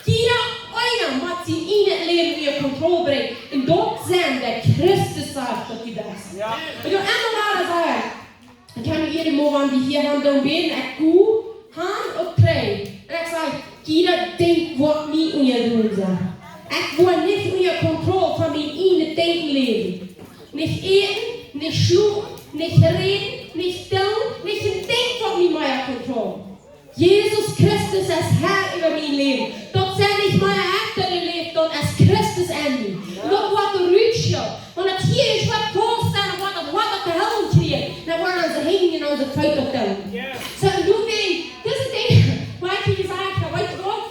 Jieda eena mott sien ieejnet Läwen unja Kontroll brinjen. Un daut sent de Christen, sajcht daut du best. Jo. Un daut emma wada sajen. Ekj kaun nu jieda Mol, wan wie hia han doonen bäden, ekj go han opp Prädjen. Un ekj saj, jieda Dinkj woat mie unjadroagen sennen. Ekj woa nich unja Kontroll von mien ieejnet Denkjen läwen. Nich äten, nich schlopen, nich räden, nich doonen, nich een Dinkj woat mie mea Kontroll. Jesus Christus es Herr äwa mien Läwen. Daut sent nich mea ekj, dee läft, daut es Christus en mie. Un daut woat de Rutschel. Wan daut hia es waut faust, dan woat daut, woat daut de Hel kjrieen. Dan woaren onse Henj un onse Feet daut doonen. Soo, un doawäajen, dise Dinja, waut ekj hia jesajcht hab, weetst du waut?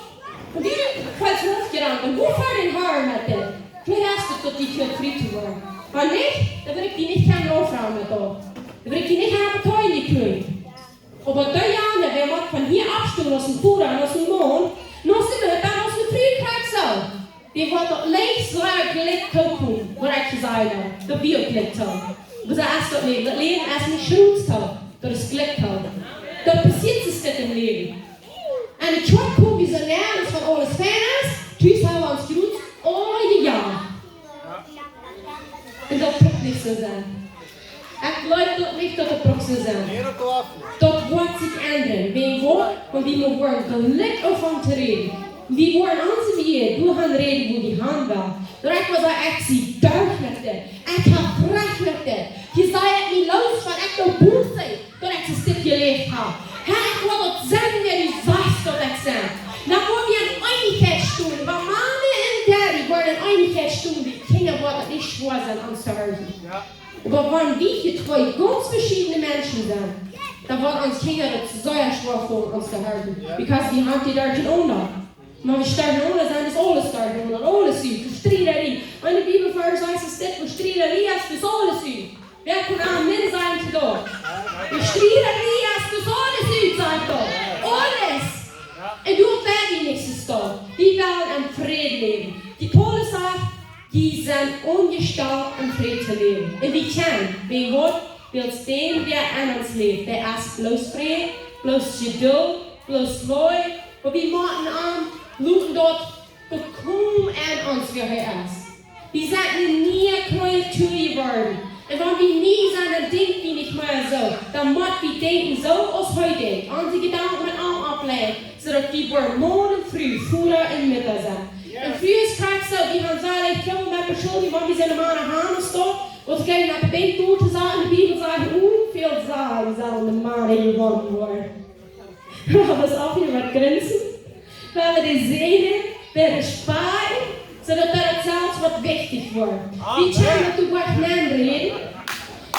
Un du, falls du aufjerant, un woo foa dän Harn met dit? Veleicht es daut, daut die väl frie to woaren. Wan nich, dan wudd ekj die nich kjennen aufranen met daut. Dan wudd ekj die nich haben kjennen kjrieen. Oba dee aundre, wäa mott von hia oppstonen aus een Voda un aus een Maun, un aus een, dan aus een Fru krakjt soo. Dee woat daut leicht soo jlikj tookomen, waut ekj jesajcht hab, daut wie uk jlikj tookomen. Oba soo es daut nich. Daut Läwen es nich schrots too, daut es jlikj too. Daut passieet sikj dit em Läwen. Aun de Kjoakj komen wie soo nenn, aus wan aules fein es, tus haben wie ons jrots aule Joaren. Un daut brukt nich soo sennen. Ekj jleew daut nich, daut daut brukt soo sennen. Daut woat sikj endren. Wäajen waut? Wan wie mau woaren jlikj aunfangen to räden. Wie woaren onse Wäaj doahan räden, wua wie han wellen. Daut ekj mau saj, ekj sie derch met dit. Ekj hab Rajcht met dit. Hia saj ekj mie loos, wan ekj doa bowen sie, daut ekj soo Stekj jeläft hab. Herr, ekj well daut sennen, wäa du sajchst, daut ekj sie. Dan woa wie en Eenichkjeit stonen. Wan Mame un Daddy woaren en Eenichkjeit stonen, de Kjinja woaren daut nich schwoa sennen, ons to horchen. Jo. Oba wan wie hia twee gaunz veschiedne Menschen sent, dan woaren onse Kjinja daut sea schwoa faulen, ons to horchen. Jo. Because wie haben dee doa kjeen Aundaun. Wan wie stonen aun, dan es aules stonen aun, aules ut. Striederie. Wan de Bibel veleicht sajcht, es dit, wua Striederie es, es aules ut. Wäa kaun Amen sajen to daut? Striederie es, es aules ut, sajcht daut. Aules. Un du, wan wie nich soo stonen, wie wellen em Fräd läwen. De Paulus sajcht, jie sent aunjestalt em Fräd to läwen. Un wie kjennen, wäajen waut? Wiels dee, wäa en ons läft, dee es bloos Fräd, bloos Jeduld, bloos Leew. Oba wie motten am loten daut bekomen en ons, wäa hee es. Wie sent eene niee Kreatua jeworden. Un wan wie nie sent, dan denkj wie nich mea soo. Dan mott wie denkjen soo aus hee denkjt. Onse Jedanken met am aufläajen, soo daut wie woaren Maun un Fru, Voda un Mutta sennen. Jo. Un Frues krakjt soo, wie haben sea leicht Trubbel met beschuljen, wan wie sent Mana han un soo. Waut kjrieen met de Bibel to sajen, de Bibel sajcht, woo väl Sajen sellen de Mana jewonnen woaren. Oba es auf wie waut grinsen, wan wie dee säajnen, wan wie sparen, soo daut daut selfst waut wichtich woat. Wie kjennen daut du waut nenn räden,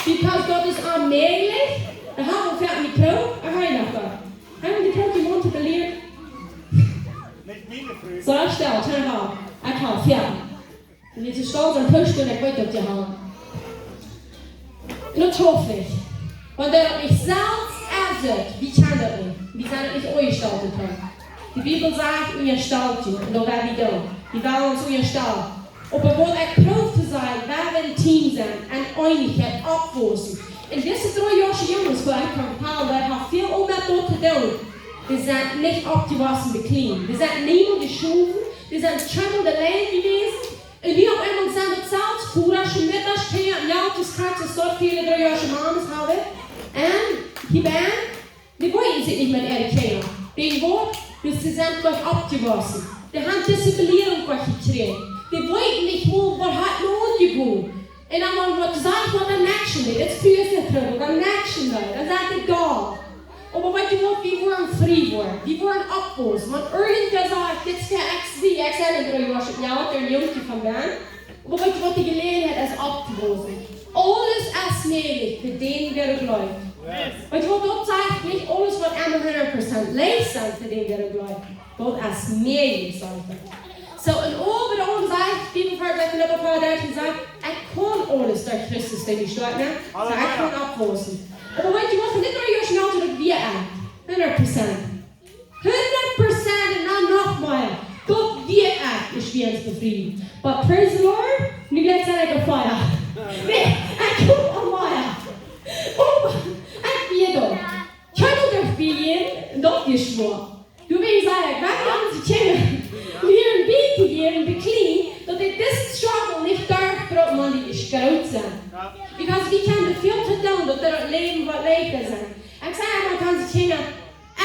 because daut es onmäajlich. Dan haben wie veleicht een Mikro, un hee noch waut. Haben wie de Mikro, dee Maun to velieren? Soo, stal, scheen, ha. Ekj ha, jo. Un dit es stolz aun Toaststund, ekj weet daut jie haben. Un daut schauf ekj. Wan daut nich selfst es, wie kjennen daut nich. Wie sent nich aunjestalt to kjennen. De Bibel sajcht, unjastalt junt, un daut woa wie doonen. Wie wellen ons unjastalen. Oba waut ekj proow to sajen, wua wie een Team sent, en Eenichkjeit oppwausen. Un dise dree Joa Junges, wua ekj von praul, dee haben väl uk met daut to doonen. Dee sent nich oppjewossen bekjlienen. Dee sent niemols jeschowen. Dee sent kjeenmol auleen jewast. Un nu opp eemol sent daut selfst Vodasch, Modasch, Kjinja, un jo, daut es krakjt soo väl dree Joa Mames haben. Un hia bie, dee woaren sikj nich met äare Kjinja. Dee woaren, dus dee sent goot oppjewossen. Dee haben Disziplin goot jekjräajen. Dee weeten nich mol, waut haft nu aunjegonen. Un dan woat jesajcht, waut een Action, dit es Fries en Trubbel, waut een Action, dan sajcht dee, egal. Oba weetst du waut, wie woaren frie woaren, wie woaren oppwausen. Wan irjentwäa sajcht, dit es fa X, Y, Z, un dree Joa, jo, waut een Jung von dän. Oba weetst du waut, de Jeläajenheit es opptowausen. Aules es mäajlich fa dän, wäa jleeft. Weetst du waut, daut sajcht nich aules, waut emma hundat Prozent leicht sent fa dän, wäa jleeft. Daut es mäajlich, sajcht et. Soo, un äwa de aundre Sied, Bibelvers, Filippa vea, dartieen sajcht, ekj kaun aules derch Christus, dee mie stoakj moakt. Soo, ekj kaun oppwausen. Oba weetst du waut, von dit Joa Schnauze, daut wia ekj. Hundat Prozent. Hundat Prozent un dan noch mea. Daut wia ekj, ekj wia befriet. But praise the Lord, nu jlikj sie ekj opp Fia. Nä, ekj kaun opp Fia. Oba ekj wia daut. Ekj haud uk daut Fia, daut wia schwoa. Du weetst, saj ekj, waut kaun ekj de Kjinja lieren, bie to lieren, bekjlienen, daut dee disen Struggle nich derchbroaken, wan dee groot sent. Because dee kjennen väl to doonen, daut dee daut Läwen waut leichta sent. Ekj saj emma, kaun de Kjinja,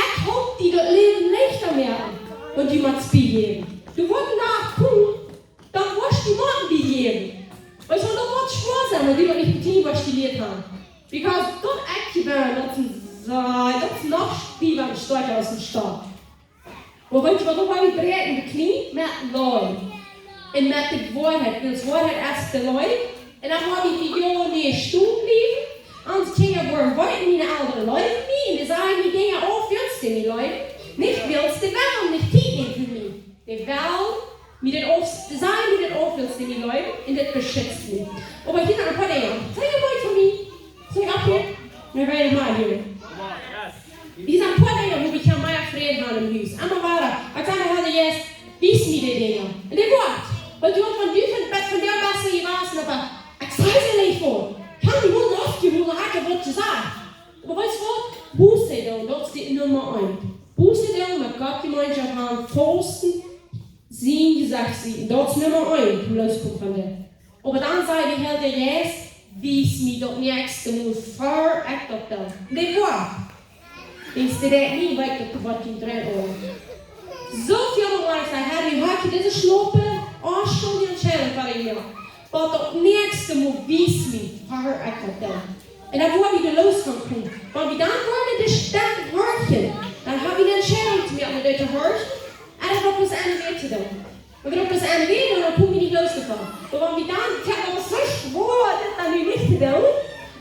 ekj hop, dee daut Läwen leichta moaken, wan du motst biejäwen. Du woascht noch komen, dan woascht du motten biejäwen. Weetst du, daut woat schwoa sennen, wan du daut nich bekjlienen woascht jelieet haben. Because daut ekj jeween, daut es een, daut es noch stiewa un stoakja aus een Staut. Oba weetst du waut, daut woa wie bräakjen, bekjlienen met Leew. Un met de Woarheit, wiels Woarheit es de Leew. Un dan woa wie dee jo nich stonen bliewen. Onse Kjinja woaren weeten, miene Elren leewen mie. Un dee sajen mie Dinja auf, wiels dee mie leewen. Nich wiels dee wellen nich Tiet nämen fa mie. Dee wellen mie daut auf, dee sajen mie daut auf, wiels dee mie leewen. Un daut beschitzt mie. Oba hia sent een poa Dinja. Sent jie leew fa mie? Sent jie opp hia? Wie woaren mol hia. Hia sent een poa Dinja, wua wie kjennen mea Fräd haben em Hus. Emma wada, ekj saj, Herr Jeist, wies mie dee Dinja. Un dee woat. Weetst du waut, wan du von, best von dee best jewast, oba ekj saj see nich väa. Kaun dee woaren aufjeholen, ekj hab waut jesajcht. Oba weetst du waut? Buße doonen, daut es de Numma eent. Buße doonen, met Gott Jemeenschoft haben, fausten, sien Jesecht seenen. Daut es Numma eent, toom loskomen von dit. Oba dan saj wie, Herr Jeist, wies mie daut näakjste Mol, woo ekj daut doo. Un dee woat. Wiels dee deit nich weeten, daut waut dee dreien Oagen. Soo väl mol woa ekj sajen, Herr, nu hab ekj dise Schlaupe, oh, schon dee Entscheidunk, waut ekj mott. Oba daut näakjste Mol wies mie, woo ekj daut doo. Un dan woa wie doa loskomen. Wan wie dan woaren de Stemm horchen, dan hab wie de Entscheidunk to moaken, daut to horchen, un daut waut bloos aun de Welt to doonen. Wan wie daut bloos aun de Welt doonen, dan kome wie nich los doavon. Oba wan wie dan, tja, daut es soo schwoa, dit dan nu nich to doonen.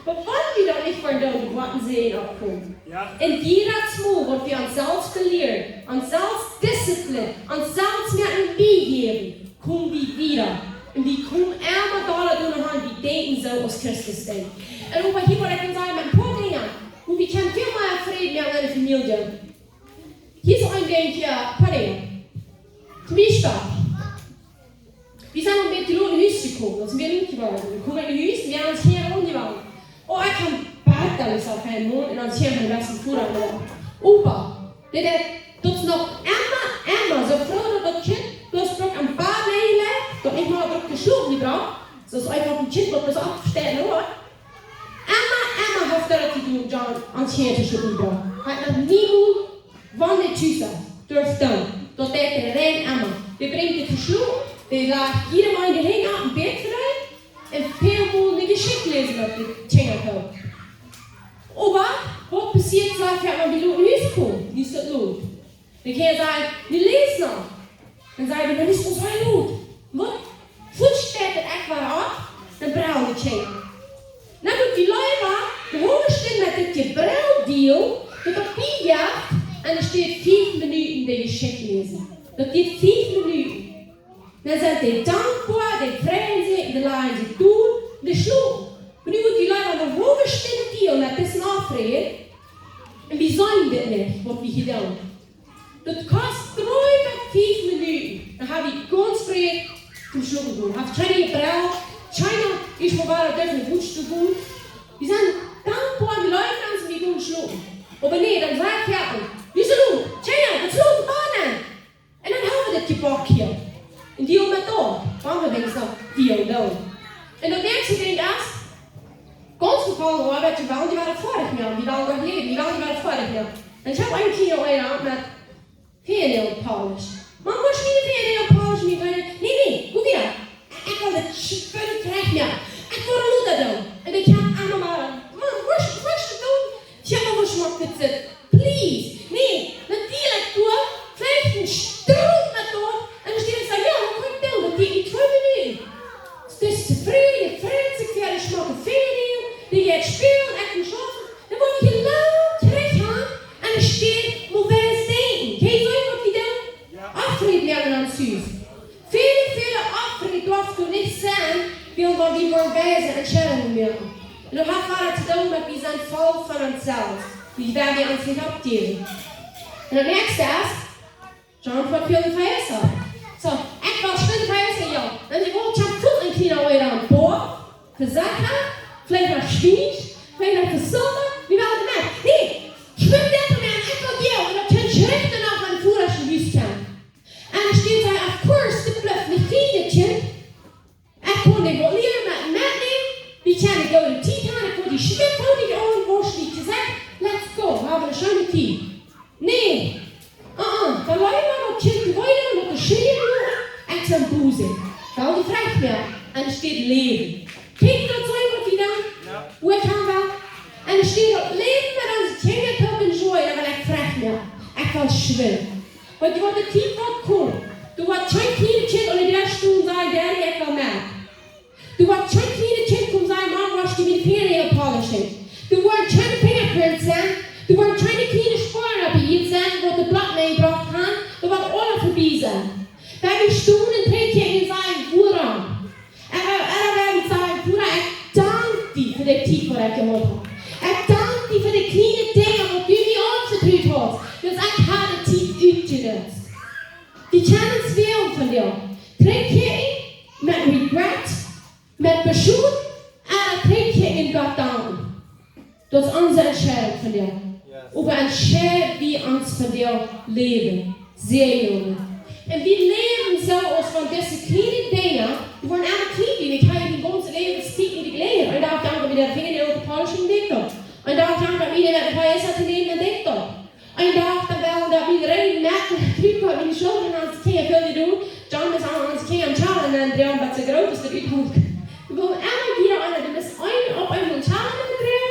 Oba wan wie daut nich woaren doonen, woat een Säajen oppkomen. Jo. Un jiedet Mol, waut wie ons selfst velieren, ons selfst Disziplin, ons selfst mea een Bie jäwen, kome wie wieda. Un wie komen emma doa doa han, wie denkjen soo aus Christus denkjt. Un oba hia woa ekj sajen, met een poa Dinja, wua wie kjennen väl mea Fräd moaken enne Famielje. Hia es een Dinkj, jo, poa Dinja. Toom Biespel, wie sent een bät lot no Hus jekomen, daut es een bät lot jeworden. Wie komen no Hus, wie haben ons hia aunjewandt. Oh, ekj kaun bäta aus auf een Mol, un dan sent wie best een Fua aun. Oba, dit, dit, daut es noch emma, emma, soo froag daut daut Kjint, daut brukt een poa Näajel, daut nich mol brukt jeschlopen jebrocht, daut es eefach een Kjint, waut daut aufjestalt woat. Emma, emma haft daut to doonen, John, ons hia to schlopen jebrocht. Hee haft noch niemols, wan dee tus es, derft doonen. Daut deit dee rein emma. Dee brinjt dee to schlopen, dee lajcht jieda Mol de Henj opp een bät rein, un väl mol de Jeschicht läsen, waut de Kjinja doonen. Oba waut passieet, saj ekj, wan wie lot no Hus komen? Nu es daut lot. Dan kaun ekj sajen, nu läs noch. Dan sajen dee, dan es daut soo lot. Waut? Fuaz steit daut ekj wada opp, dan brellen de Kjinja. Dan mott wie leewa de haulwe Stund met dit Jebrell dealen, daut daut bie jeit, un dan steit fief Minuten de Jeschicht läsen. Daut jeit fief Minuten. Dan sent dee dankboa, dee freien sikj, dee lajen sikj dol, dee schlopen. Oba nu mott wie leewa de haulwe Stund dealen met dise Aufräd. Un wie seenen dit nich, waut wie hia doonen. Daut kost dree bat fief Minuten. Dan hab wie gaunz frie toom schlopen gonen. Haft kjeena jebelt, kjeena es mol wada derch de Busch jegonen. Wie sent dankboa, wie leewen ons, wie gonen schlopen. Oba nä, dan saj ekj: "Wie sent nu, kjeena, daut schlopen gonen." Un dan hab wie daut Jebak hia. Un dee met doa, dan hab wie jesajcht, dee doa. Un daut näakjste Dinkj es, gaunz vefaulen, oba wie wellen dee wada foadich moaken, wie wellen daut läwen, wie wellen dee wada foadich moaken. Un ekj hab een Kjint aul aun met fingernail polish. "Mam, woascht du miene fingernail polishen, mien Kjint?" "Nä, nä, go wada. Ekj well daut sch-, scheen trigj moaken. Ekj well daut lota doonen." Un ekj hab emma mea: "Mam, woascht, woascht du daut doonen? Kjikj mol, woo schmock dit sitt. Please." Nä, dan deel ekj doa veleicht een Stroot met doa. Un dan steit ekj soo: "Jo, daut kaun ekj doonen, daut deit mie twee Minuten." Daut es tofräd, dee freit sikj fa de schmocke fingernail, dee jeit spälen, ekj kaun schaufen. Dan woa wie hia lang trigj gonen un dan steit mol wada denkjen. Kjenn jie seenen, waut wie doonen? Aufräd moaken aun Sus. Väle, väle Aufräd darf doa nich sennen, wiels wie woaren weise Entscheidungen moaken. Un daut haft waut to doonen met, wie sent voll von ons selfst. Wie woaren ons nich oppjäwen. Un daut näakjste es, John woat väl feiern. Soo, ekj well schwind feiern, jo. Dan dee woat, ekj hab väl een Kjint aul aun Boa, Vesechrunk, veleicht noch Schwiensch, veleicht noch Vesechrunk, wie wellen met? Nä, schwind daut von mie, ekj well jo, un daut kjemt trigj doano, wan de Voda no Hus kjemt. Un dan steit see: "Of course, dit blift nich kjrieen, dit Kjint. Ekj kaun dee waut lieren, met, metnämen. Wie kjennen goode Tiet haben, ekj kaun dee schwind, kaun dee aun, woascht du jesajcht, let's go, wie haben eene scheene Tiet." Nä. Uh-uh, dan leew wie daut Kjint wieda, waut de Schäden moaken, ekj sie bosich. Well dee trigj moaken, un daut steit läwen. Kjenn jie daut seenen, waut wie doonen? Jo. Woo ekj hab well? Un daut steit daut Läwen met onse Kjinja toop enjoyen, un wan ekj trigj moak, ekj well schwind. Wiels dee woat de Tiet woat komen, doa woat kjeen kjlienet Kjint aun de Däa stonen un sajen: "Daddy, ekj well met." Doa woat kjeen kjlienet Kjint komen sajen: "Mam, woascht du miene fingernail polishen?" Doa woaren kjeene fingerprints sennen, doa woaren kjeene kjliene Spoaren opp de Ieed sennen, waut de Bloot metjebrocht haben, daut woat aules verbie sennen. Wan wie stonen un trigj kjikjen un sajen: "Wuarom?" Un, un, un wan wie sajen: "Voda, ekj dank die fa de Tiet, waut ekj jehaut hab. Ekj dank die fa de kjliene Dinja, waut du mie aunvetrut hast, daut ekj hab de Tiet utjenutzt." Wie kjennen ons wälen von däm. Trigj kjikjen met regret, met Beschuldunk, un trigj kjikjen un Gott danken. Daut es onse Entscheidunk von däm. Yes. Oba entscheid wie ons von däm läwen. Sea, Junge. Un wie läwen soo, aus wan dise kjliene Dinja, dee woaren emma kjliener, dee kjrieen de gaunze Läwenstiet nich jeleet. Un doa dank ekj, daut ekj fingernail polishen deed. Un doa dank ekj, daut ekj mie met de Feier saut to nämen un deed. Un doa, dan well daut wie rein met de Truck, waut wie schulden aun onse Kjinja, väl to doonen. John es aun onse Kjinja aum Tjalen un dee, waut soo groot es, daut utholt. Wie wellen emma wada eena, dee es een opp eemol aum Tjalen un dee.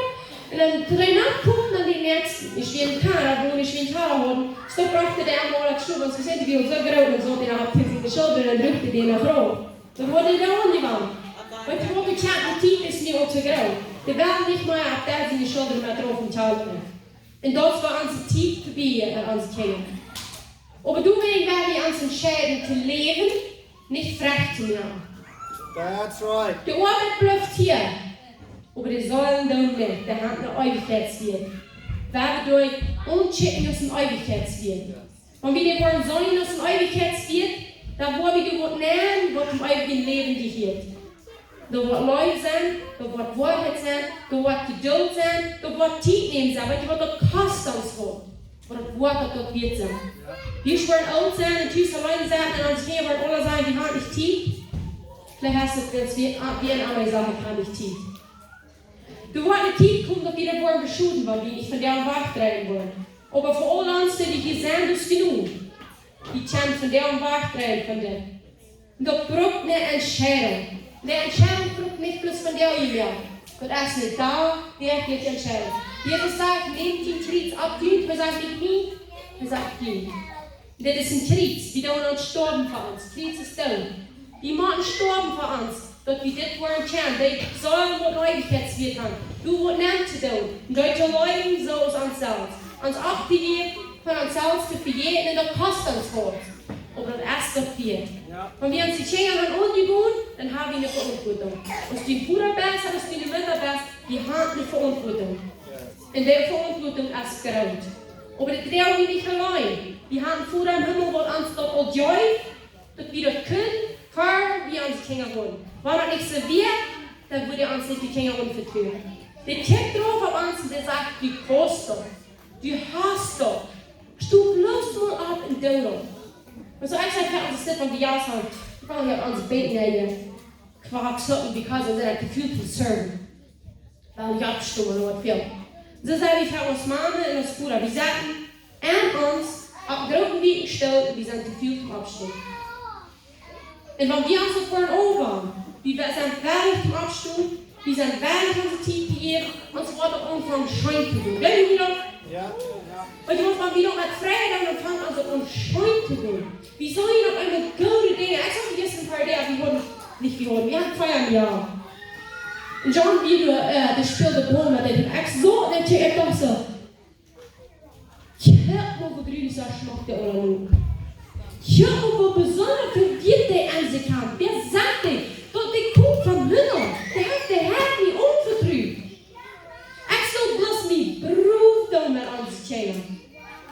Un dan dree nokomen, dan dee näakjste. Ekj sie en Kanada, wua wie en Tjalen hauden. Soo brocht dee emol daut Schub, wiels wie sent, dee wia soo groot, un soo, dee haud kjeen schulden un druach dee no Fru. Dan woat dee doa aunjewonnen. Wiels dee woat bekjant, de Tiet es nu aul to groot. Dee well nich mea opp dee siene Schulden met droagen aum Tjalen. Un daut woat onse Tiet verbie met onse Kjinja. Oba doawäajen woa wie ons entscheiden to läwen, nich trigj to moaken. That's right. De Oabeit blift hia. Oba de Seelen doonen nich, dee haben ne Eewichkjeitswieet. Woa wie doa aunschekjen aus ne Eewichkjeitswieet. Wan wie dee woaren seenen aus ne Eewichkjeitswieet, dan woa wie doa waut nämen, waut toom eewjen Läwen jehieet. Doa woat Leew sennen, doa woat Woarheit sennen, doa woat Jedult sennen, doa woat Tiet nämen sennen. Weetst du waut, daut kost ons waut. Oba daut woat daut, daut wieet sennen. Wie woaren oolt sennen un tus auleen sennen un onse Kjinja woaren aula sajen, wie haben nich Tiet. Veleicht es daut, wiels wie, ah, wie en aundre Sachen haben nich Tiet. Doa woat ne Tiet komen, daut wie doa woaren beschoden, wan wie nich von däm wajchdreien woaren. Oba fa aul ons, dee wie hia sent, es jenuach. Wie kjennen von däm wajchdreien von dit. Un daut brukt ne Entscheidunk. Ne Entscheidunk brukt nich bloos von däm hia. Daut es ne dachläwendje Entscheidunk. Jesus sajcht: "Nämt dien Kjriez opp junt." Hee sajcht nich: "Mien." Hee sajht: "Dien." Dit es een Kjriez. Wie doonen ons stoawen fa ons. Kjriez es doot. Wie motten stoawen fa ons, daut wie dit woaren kjennen. Dee Seelen woaren Eewichkjeitswieet haben. Du woascht nämen to doonen. Un daut to leewen, soo aus ons selfst. Ons opptojäwen, von ons selfst to vejäten, un daut kost ons waut. Oba daut es daut wieet. Jo. Wan wie onse Kjinja haben aunjegonen, dan haben wie ne Veauntwuatunk. Aus du Voda best, aus du Mutta best, wie haben ne Veauntwuatunk. Jo. Un dee Veauntwuatunk es groot. Oba daut deit wie nich auleen. Wie haben een Voda em Himmel, waut ons daut aul jeef, daut wie daut kunnen, ver wie onse Kjinja woaren. Wan daut nich soo wia, dan wudd hee ons nich de Kjinja aunvetruen. Dee kjikjt doaropp opp ons un dee sajcht: "Du kaust daut. Du hast daut. Sto bloos mol opp un doo daut." Un soo, ekj saj, ekj hab ons dit von de Jas aun. Ekj well hia aun ons beten, hia. Kjwak socken, because wie sent too väl to serven. Well, ekj hab schon waut väl. Soo sent wie fa ons Mama un ons Voda. Wie setten en ons opp grooten wieten Stool un wie sent too väl toom oppstonen. Un wan wie ons daut woaren aunwenjen, wie sent wellich toom oppstonen, wie sent wellich onse Tiet to jäwen, ons woat daut aunfangen scheen to doonen. Weet jie daut? Jo. Weetst du waut, wan wie daut met Freid doonen, dan fangt ons daut aun scheen to doonen. Wie sellen opp eemol goode Dinja. Ekj sach jistren een poa Dinja, wie hauden, nich wie hauden, wie hauden Feier em Joa. Un John Bieber, äh, dee späld Ball met dän. Ekj sach daut, ekj docht soo: "Kjikj mol, woo grulich soo schmock dee aula loonen. Kjikj mol, woo besonda, woo wiet dee aun sikj haben. Wäa sajcht dee, daut dee kjemt von Himmel? Dee haft de Herr mie aunvetrut." Ekj sach bloos mie brow doonen met onse Kjinja.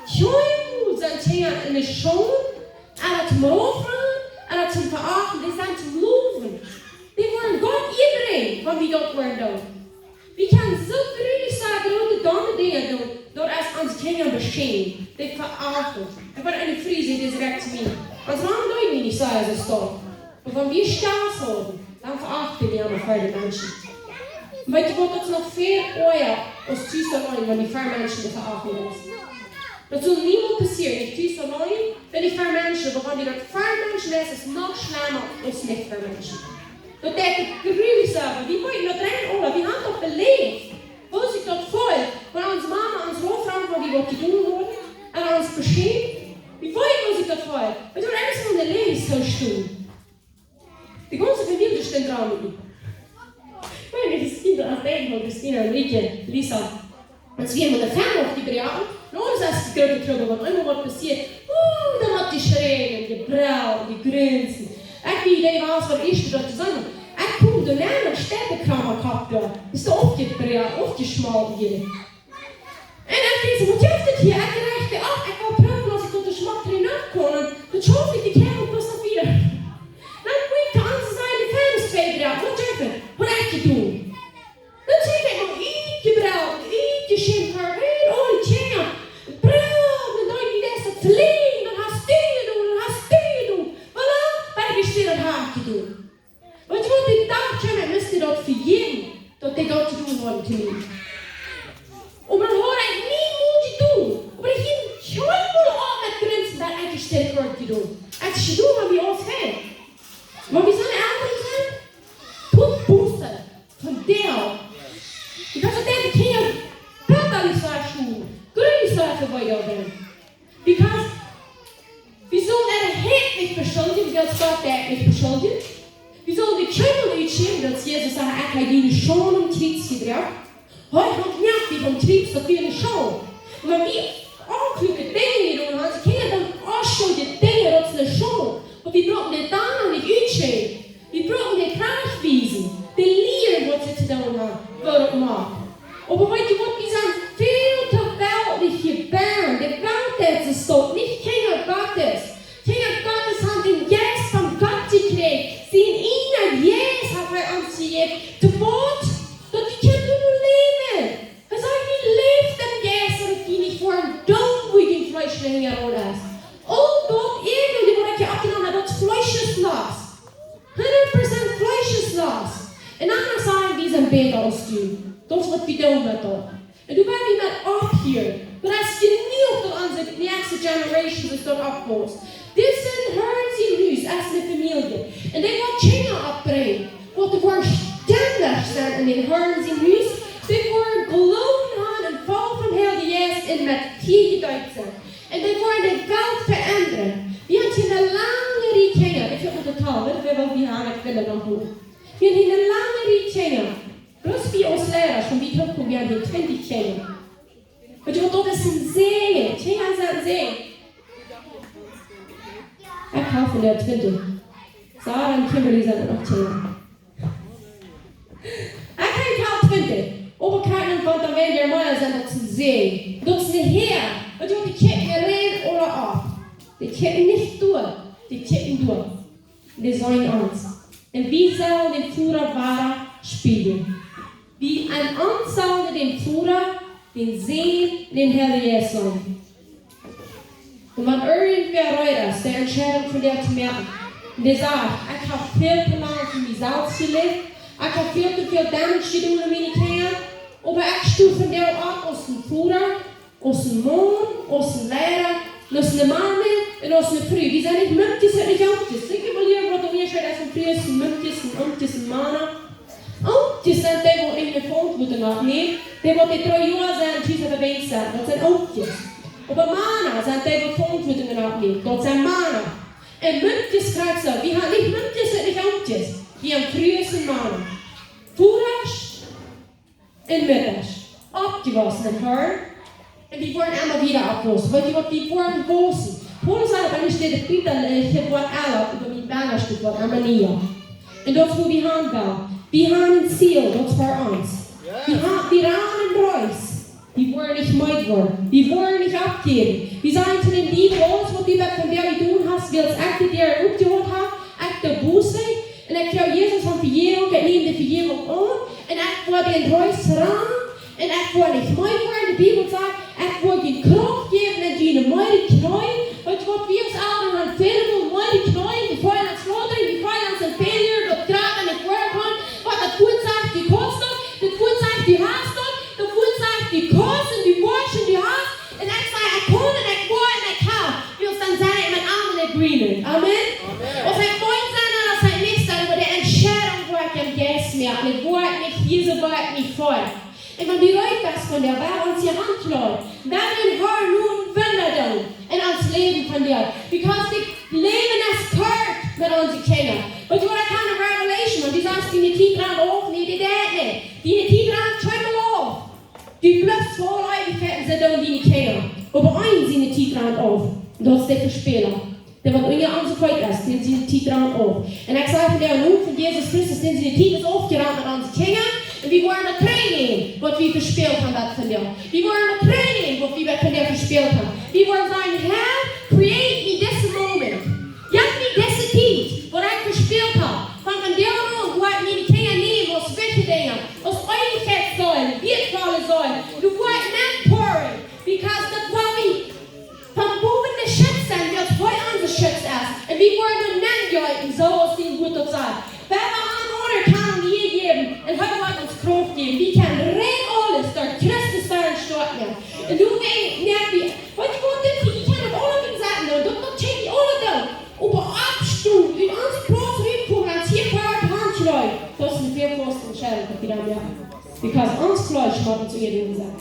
Kjikj, sent Kjinja en de School, ooda toom raufroagen, ooda toom veachten, dee sent toom lowen. Dee woaren Gott Ea brinjen, wan wie daut woaren doonen. Wie kjennen soo grulich soo groote, domme Dinja doonen, daut es onse Kjinja beschämen, dee veachten. Ekj haud eene Fru, see säd direkt to mie: "Ons Mama deed mie nich sajen, see es domm. Oba wan wie Spos hauden, dan veachten wie ons ver de Menschen." Un weetst du waut, daut es noch väl oaja aus tus auleen, wan wie ver Menschen veachten woaren. Daut saul niemols passieren, nich tus auleen, wan wie ver Menschen, oba wan wie daut ver Menschen doonen, es daut noch schlemma aus nich ver Menschen. Daut deit mie grulich soo, wie weeten daut rein aula, wie haben daut beläft. Woo sikj daut feelt, wan onse Mama ons raufroacht, wan wie waut jedonen hauden, un ons beschämt. Wie weeten, woo sikj daut feelt. Weetst du, daut es von de Läwens soo stonen. De gaunze Famielje steit doa met mie. Miene Christina, aus Däden von Christina, Enrique, Lisa. Aus wie met de Ferne opp dee Brigade, nu es daut groote Trubbel, wan eemol waut passieet, uh, dan woat jeschräajen, jebrellt, jegrinst. Ekj, dee, dee wia daut ieeschte, daut to sajen. Ekj kom doa nenn un steit de Kramer Kopp doa. Es doa oppjebrellt, oppjeschmolten hia. Un ekj denkj soo: "Waut jeft daut hia?" Ekj recht opp, ekj well proowen, aus ekj daut de Schmock trigj nopp kaun. Daut schauf ekj, dee kjemt bloos noch wieda. Dan kjikj ekj aun, see sent de Fenster wieda. Waut jeft daut? Waut haft hee jedonen? Dan see ekj mau utjebrellt, utjeschimpt, ver aule Kjinja. Brellt, un dan deed dee daut: "Flink, daut hast du jedonen, daut hast du jedonen." Voilà, wan ekj säd, daut hab ekj jedonen. Weetst du waut, dee Dach, ekj must daut vejäwen, daut dee daut jedonen haud to mie. Oba daut haud ekj niemols jedonen. Oba ekj hilt kjeenmol opp met grinsen, daut ekj daut haud jedonen. Ekj jedonen, waut wie ons haben. Wan wie soone Elren sent, tut Buße, von doa. Ekj hab daut de Kjinja bäta nich soo schoon, gröta soo vewäajen. Because wie sellen äare Haunt nich beschuljen, wiels Gott deit nich beschuljen. Wie sellen de Kjinja nich schämen, wiels Jesus säd: "Ekj hab diene Schaund aum Kjriez jedroagen." Hee haud nich dee aum Kjriez, daut wia eene Schaund. Oba wie aul kluge Dinja jedonen haben, de Kjinja doonen onschuldje Dinja, daut es eene Schaund. Oba wie brucken dee dan nich utschämen. Wie brucken dee trajchtwiesen, dee lieren, waut see to doonen haben, woo daut moakt. Oba weetst du waut, wie sent väl to weltlich jebungen. De Welt, daut es daut, nich Kjinja Gottes. Kjinja Gottes haben dän Jeist von Gott jekjräajen. Sien ieejna Jeist haft hee ons jejäft. Too waut? Daut wie kjennen läwen. Hee sajcht: "Wie läft em Jeist, daut wie nich woaren doonen, waut daut Fleesch hinjaraun es." Aul daut Elenj, waut ekj hia oppjenomen hab, daut Fleesch es loos. Hundat Prozent Fleesch es loos. Un dan sajen, wie sent bäta aus du. Daut es waut wie doonen met daut. Un doa woa wie met opphieren. Daut es jenuach, daut onse näakjste Generation sikj daut oppwausst. Dit sent, hia en Hus es eene Famielje. Un dee woat Kjinja oppbrinjen, waut dee woaren stendich sennen en dän Herrn sien Hus. Dee woaren Gloowen haben un voll vom Heiljen Jeist un met Fia jedeept sennen. Un dee woaren de Welt veendren. Wie haben hia eene lange Rieej Kjinja. Ekj hab nich de Tall, waut wie haben, ekj well daut noch hoolen. Wie haben hia eene lange Rieej Kjinja. Bloos wie aus Liera, wan wie trigj komen, wie haben hia twintich Kjinja. Weetst du waut, daut es een Säajen. Kjinja sent een Säajen. Ekj hab von de twintich. Sarah un Kimberly sent noch Kjinja. Ekj hab twintich. Oba krakjt, wan doa weinja mea sent, daut es een Säajen. Daut es een Häa. Waut dee kjikjen rein ooda auf. Dee kjikjen nich doa. Dee kjikjen doa. Dee seenen ons. Un wie sellen dän Voda wada spieejlen. Wie en ons sellen dän Voda, dän Sän, dän Heiljen Jeist seenen. Un wan irjentwäa reed es, de Entscheidunk von däa to moaken, un dee sajcht: "Ekj hab väl to lang fa mie selfst jeläft, ekj hab väl to väl Damage jedonen aun miene Kjinja, oba ekj sto vondoag opp aus een Voda, aus een Maun, aus een Liera, aus eene Mame un aus eene Fru." Wie sent nich Mumkjes un nich Omkjes. Secha mol hia, waut doa hia steit, aus een Fru es, een Mumkjes, een Omkjes, een Mana. Omkjes sent dee, waut nich de Veauntwuatunk oppnämen, dee, waut dee dree Joa sent, Jesua bie sent. Daut sent Omkjes. Oba Mana sent dee, waut Veauntwuatunk oppnämen. Daut sent Mana. Un Mumkjes krakjt soo. Wie haben nich Mumkjes un nich Omkjes. Wie haben Frues un Mana. Vodasch un Muttasch. Oppjewossen em Harn. Un wie woaren emma wieda oppwaussen. Weet jie waut, wie woaren waussen. Paulus sajcht, wan ekj de Bibel, äh, hia woat aula, oba mien Bibel steit woat emma niea. Un daut es, wua wie han wellen. Wie han een Ziel, daut es fa ons. Wie han, wie rannen een Race. Wie woaren nich meed woaren. Wie woaren nich oppjäwen. Wie sajen to dän Diewel: "Aules, waut du met vondoag jedonen hast, wiels ekj die doa oppjeholt hab, ekj doo Buße, un ekj froag Jesus om Vejäwunk, ekj näm de Vejäwunk aun, un ekj woa dän Race rannen, un ekj woa nich meed woaren." De Bibel sajcht: "Ekj woa die Krauft jäwen un die meede Kjneeen." Weet jie waut, wie aus Elren han väl mol meede Kjneeen, wie feelen ons schlodrich, wie feelen ons een failure, daut krakjt nich woaren kaun, waut daut Wuat sajcht, dee kaust daut, daut Wuat sajcht, dee hast daut, daut Wuat sajcht, dee kaust un dee woascht un dee hast. Un ekj saj: "Ekj kaun un ekj woa un ekj hab." Wiels dan sie ekj met am in agreement. Amen? Amen. Aus ekj woa sennen, aus ekj nich sennen, oba de Entscheidunk woa ekj em Jeist moaken. Un woa ekj nich hia soo, woa ekj nich fort. Un wan wie reed sent von däa, woa wie ons hia aunschluten. Woa wie dän Harn nu een Wunda doonen en ons Läwen von däa. Because daut Läwen es kort met onse Kjinja. But you wanna kind of revelation, wan du sajchst: "Diene Tiet rant auf", nä, dee deit nich. Diene Tiet rant kjeenmol auf. Du blifst fa aule Eewichkjeit, see doonen diene Kjinja. Oba eenen siene Tiet rant auf. Un daut es de Vespäla. Dee waut unja onse Feet es, dän siene Tiet rant auf. Un ekj saj vondoag, em Nomen von Jesus Christus, dän siene Tiet es aufjerant met onse Kjinja. Un wie woaren daut trigj nämen, waut wie vespält han met vondoag. Wie woaren daut trigj nämen, waut wie met vondoag vespält han. Wie woaren sajen: "Herr, create me this moment." Jeff mie dise Tiet, waut ekj vespält hab, von vondoag aun, woa ekj miene Kjinja nämen aus wichtje Dinja, aus Eewichkjeitsseelen, wieetvolle Seelen. Du woa ekj mentoren, because daut woa wie von bowen de Schutz sennen, wiels hee onse Schutz es. Un wie woaren nu nenn jeeten, soo aus dien Wuat daut sajcht. Wan wie aun aundre kjennen Moot jäwen, un hee woat ons Krauft jäwen. Wie kjennen rein aules derch Christus, dee ons stoakj moakt. Un du weetst, moakjst, wie, waut jie wellen, dit, jie kjennen daut aula bie sennen, daut, daut kjenn jie aula doonen. Oba oppstonen, ut onse Plauz rutkomen, ons hia ver de Haunt jleewen, daut es eene väl grootere Entscheidunk, waut wie dan moaken. Because ons Fleesch mott ons unjadon sennen.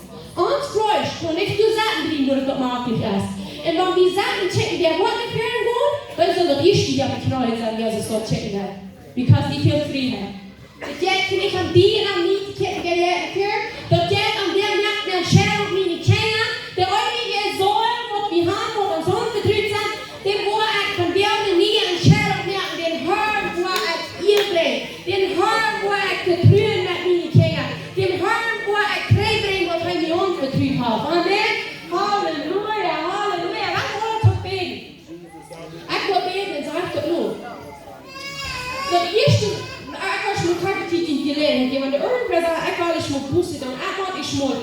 Ons Fleesch kaun nich doa sitten bliewen, daut daut maklich es. Un wan wie sitten kjikjen, wäa woat no väaren gonen, dan saul daut ieeschte, dee opp de Kjneeen sennen, Jesus, daut kjikjen deit. Because dee fält Frieheit. Daut jeit nich om die un om mie to kjikjen, wäa jeit no väaren. Daut jeit om, wäa moakt ne Entscheidunk met miene Kjinja. De eewje Seel, waut wie han, waut ons aunvetrut sent, dee woa ekj vondoag ne niee Entscheidunk moaken, dän Harn woa ekj Ea brinjen. Dän Harn woa ekj vetruen met miene Kjinja. Dän Harn woa ekj trigj brinjen, waut hee mie aunvetrut haft. Amen. Halleluja, halleluja. Lot ons bäden. Ekj well bäden un saj daut nu. Daut ieeschte, ekj haud mie krakjt dee Tiet jeläajent, wan irjentwäa sajcht: "Ekj well ieescht mol Buße doonen, ekj well ieescht mol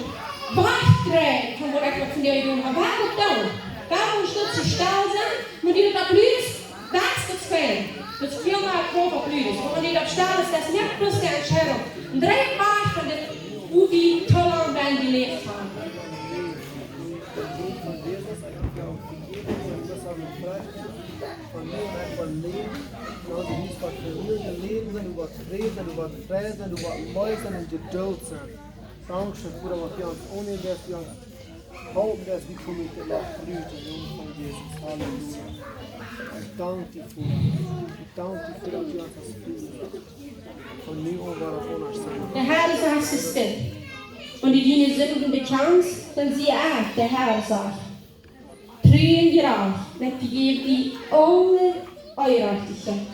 wajchdreien von waut ekj vondoag jedonen hab." Woa wie daut doonen? Woa wie ons daut to stell sennen? Wan du daut bloos wajchst, daut es fein. Daut es väl mea Krauft opp bloos. Oba wan du daut stell es, daut es nich bloos de Entscheidunk. Un drei Wajch von dit, wua wie too lang bie jeläft haben. Von nu aun woat Läwen, du woascht Famielje läwen sennen, du woascht Fräd sennen, du woascht Freid sennen, du woascht Leew sennen un Jedult sennen. Dankscheen, Voda, waut du ons aunjäwen deist, du ons halpen deist, wie komen ut de Nacht rut, em Nomen von Jesus. Halleluja. Ekj dank die, Voda. Ekj dank die, Voda, daut du ons hast Fräd. Von nu aun woat daut aundasch sennen. De Herr sajcht es dit: Wan du diene Sinden bekjanst, dan sie ekj, de Herr sajcht, tru un jerajcht, un ekj vejeff die aule Onjerajchtichkjeit.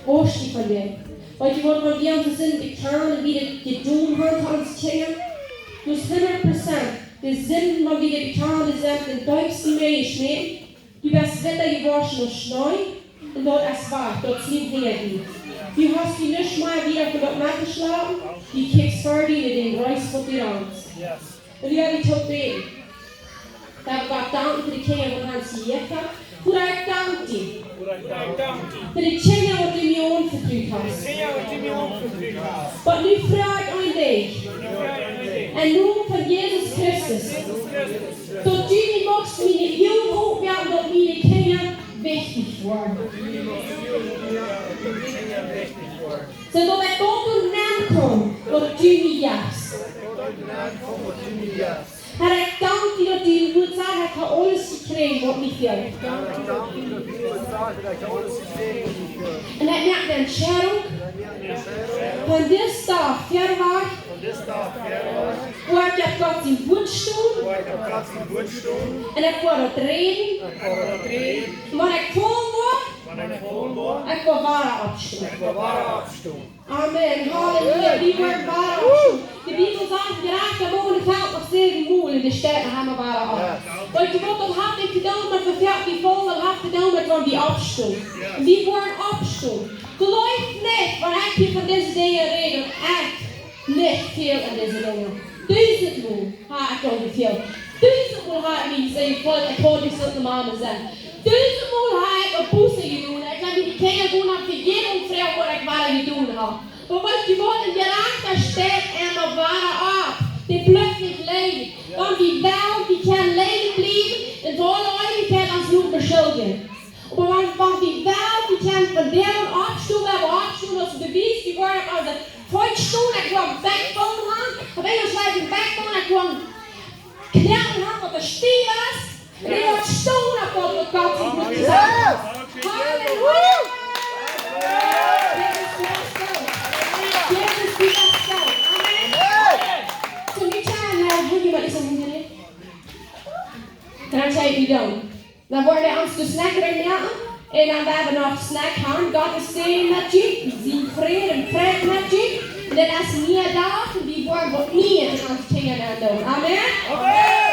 Woascht du von dee? Weet jie waut, wan wie onse Sinden bekjanen, woo wie daut jedonen haben to onse Kjinja? Daut es hundat Prozent. De Sinden, waut wie bekjanen, sent em deepsten Mäa jeschmäten. Du best witta jewoschen aus Schnee, un daut es wajch, daut es nich hinja die. Du hast die nich mea wada von daut mettoschlapen, du kjikjst ver die no dän Reis, waut du rant. Un nu well wie toop bäden. Daut wie Gott danken fa de Kjinja, waut han sie jejäft. Voda, ekj dank die fa de Kjinja, waut du mie aunvetrut hast. Waut nu froag ekj aun die, em Nomen von Jesus Christus, daut du mie muchst miene Uagen opmoaken, daut miene Kjinja wichtich woaren. Soo daut ekj doa nenn kaun, waut du mie jefst. Har, ekj dank die, daut du, waut sajcht, ekj hab aules jekjräajen, waut mie fält. Un ekj moak de Entscheidunk, von disen Dach verwoat, woa ekj opp Gott sien Wuat stonen. Un ekj woa daut räden. Un wan ekj faulen woa, ekj woa wada oppstonen. Amen. Halleluja. Wie woaren wada oppstonen. De Bibel sajcht, de Jerajchta felt noch säwen mol un dee steit noch emma wada opp. Weetst du waut, daut haft nich to doonen met woo foaken wie faulen, daut haft to doonen met wan wie oppstonen. Un wie woaren oppstonen. Jleew nich, wan ekj hia von dise Dinja räd, daut ekj nich fäl en dise Dinja. Dusentmol ha ekj aul jefält. Dusentmol ha ekj mie jesajcht, ekj kaun nich soo ne Mame sennen. Dusentmol ha ekj Buss jedonen. Ekj hab mie de Kjinja jewonnen, Vejäwunk jefroacht, waut ekj wada jedonen hab. Oba weetst du waut, de Jerajchta steit emma wada opp. Dee blift nich läwen. Wan wie wellen, wie kjennen läwen bliewen un fa aule Eewichkjeit ons loten beschuldjen. Oba wan, wan wie wellen, wie kjennen von doa aun oppstonen, wan wie oppstonen, daut es een Bewies, wie woaren opp onse Feet stonen, ekj woa een backbone han, opp Enjelsch sajcht eena backbone, ekj woa Knoakjen han, waut stiew es, un ekj woa stonen opp daut, waut Gott sien Wuat sajcht. Halleluja! Jesus, du best goot. Jesus, du best goot. Amen. Soo, nu kjenn wie, äh, woa jemaunt es aum Hinja? Dan kjenn wie doonen. Dan woaren wie ons de Snack rutmoaken. Un dan woa wie noch Snack han. Gott es Säajen met junt. Sien Fräd un Fräd met junt. Un daut es een niea Dach. Un wie woaren waut Nieet en onse Kjinja aundoonen. Amen. Amen.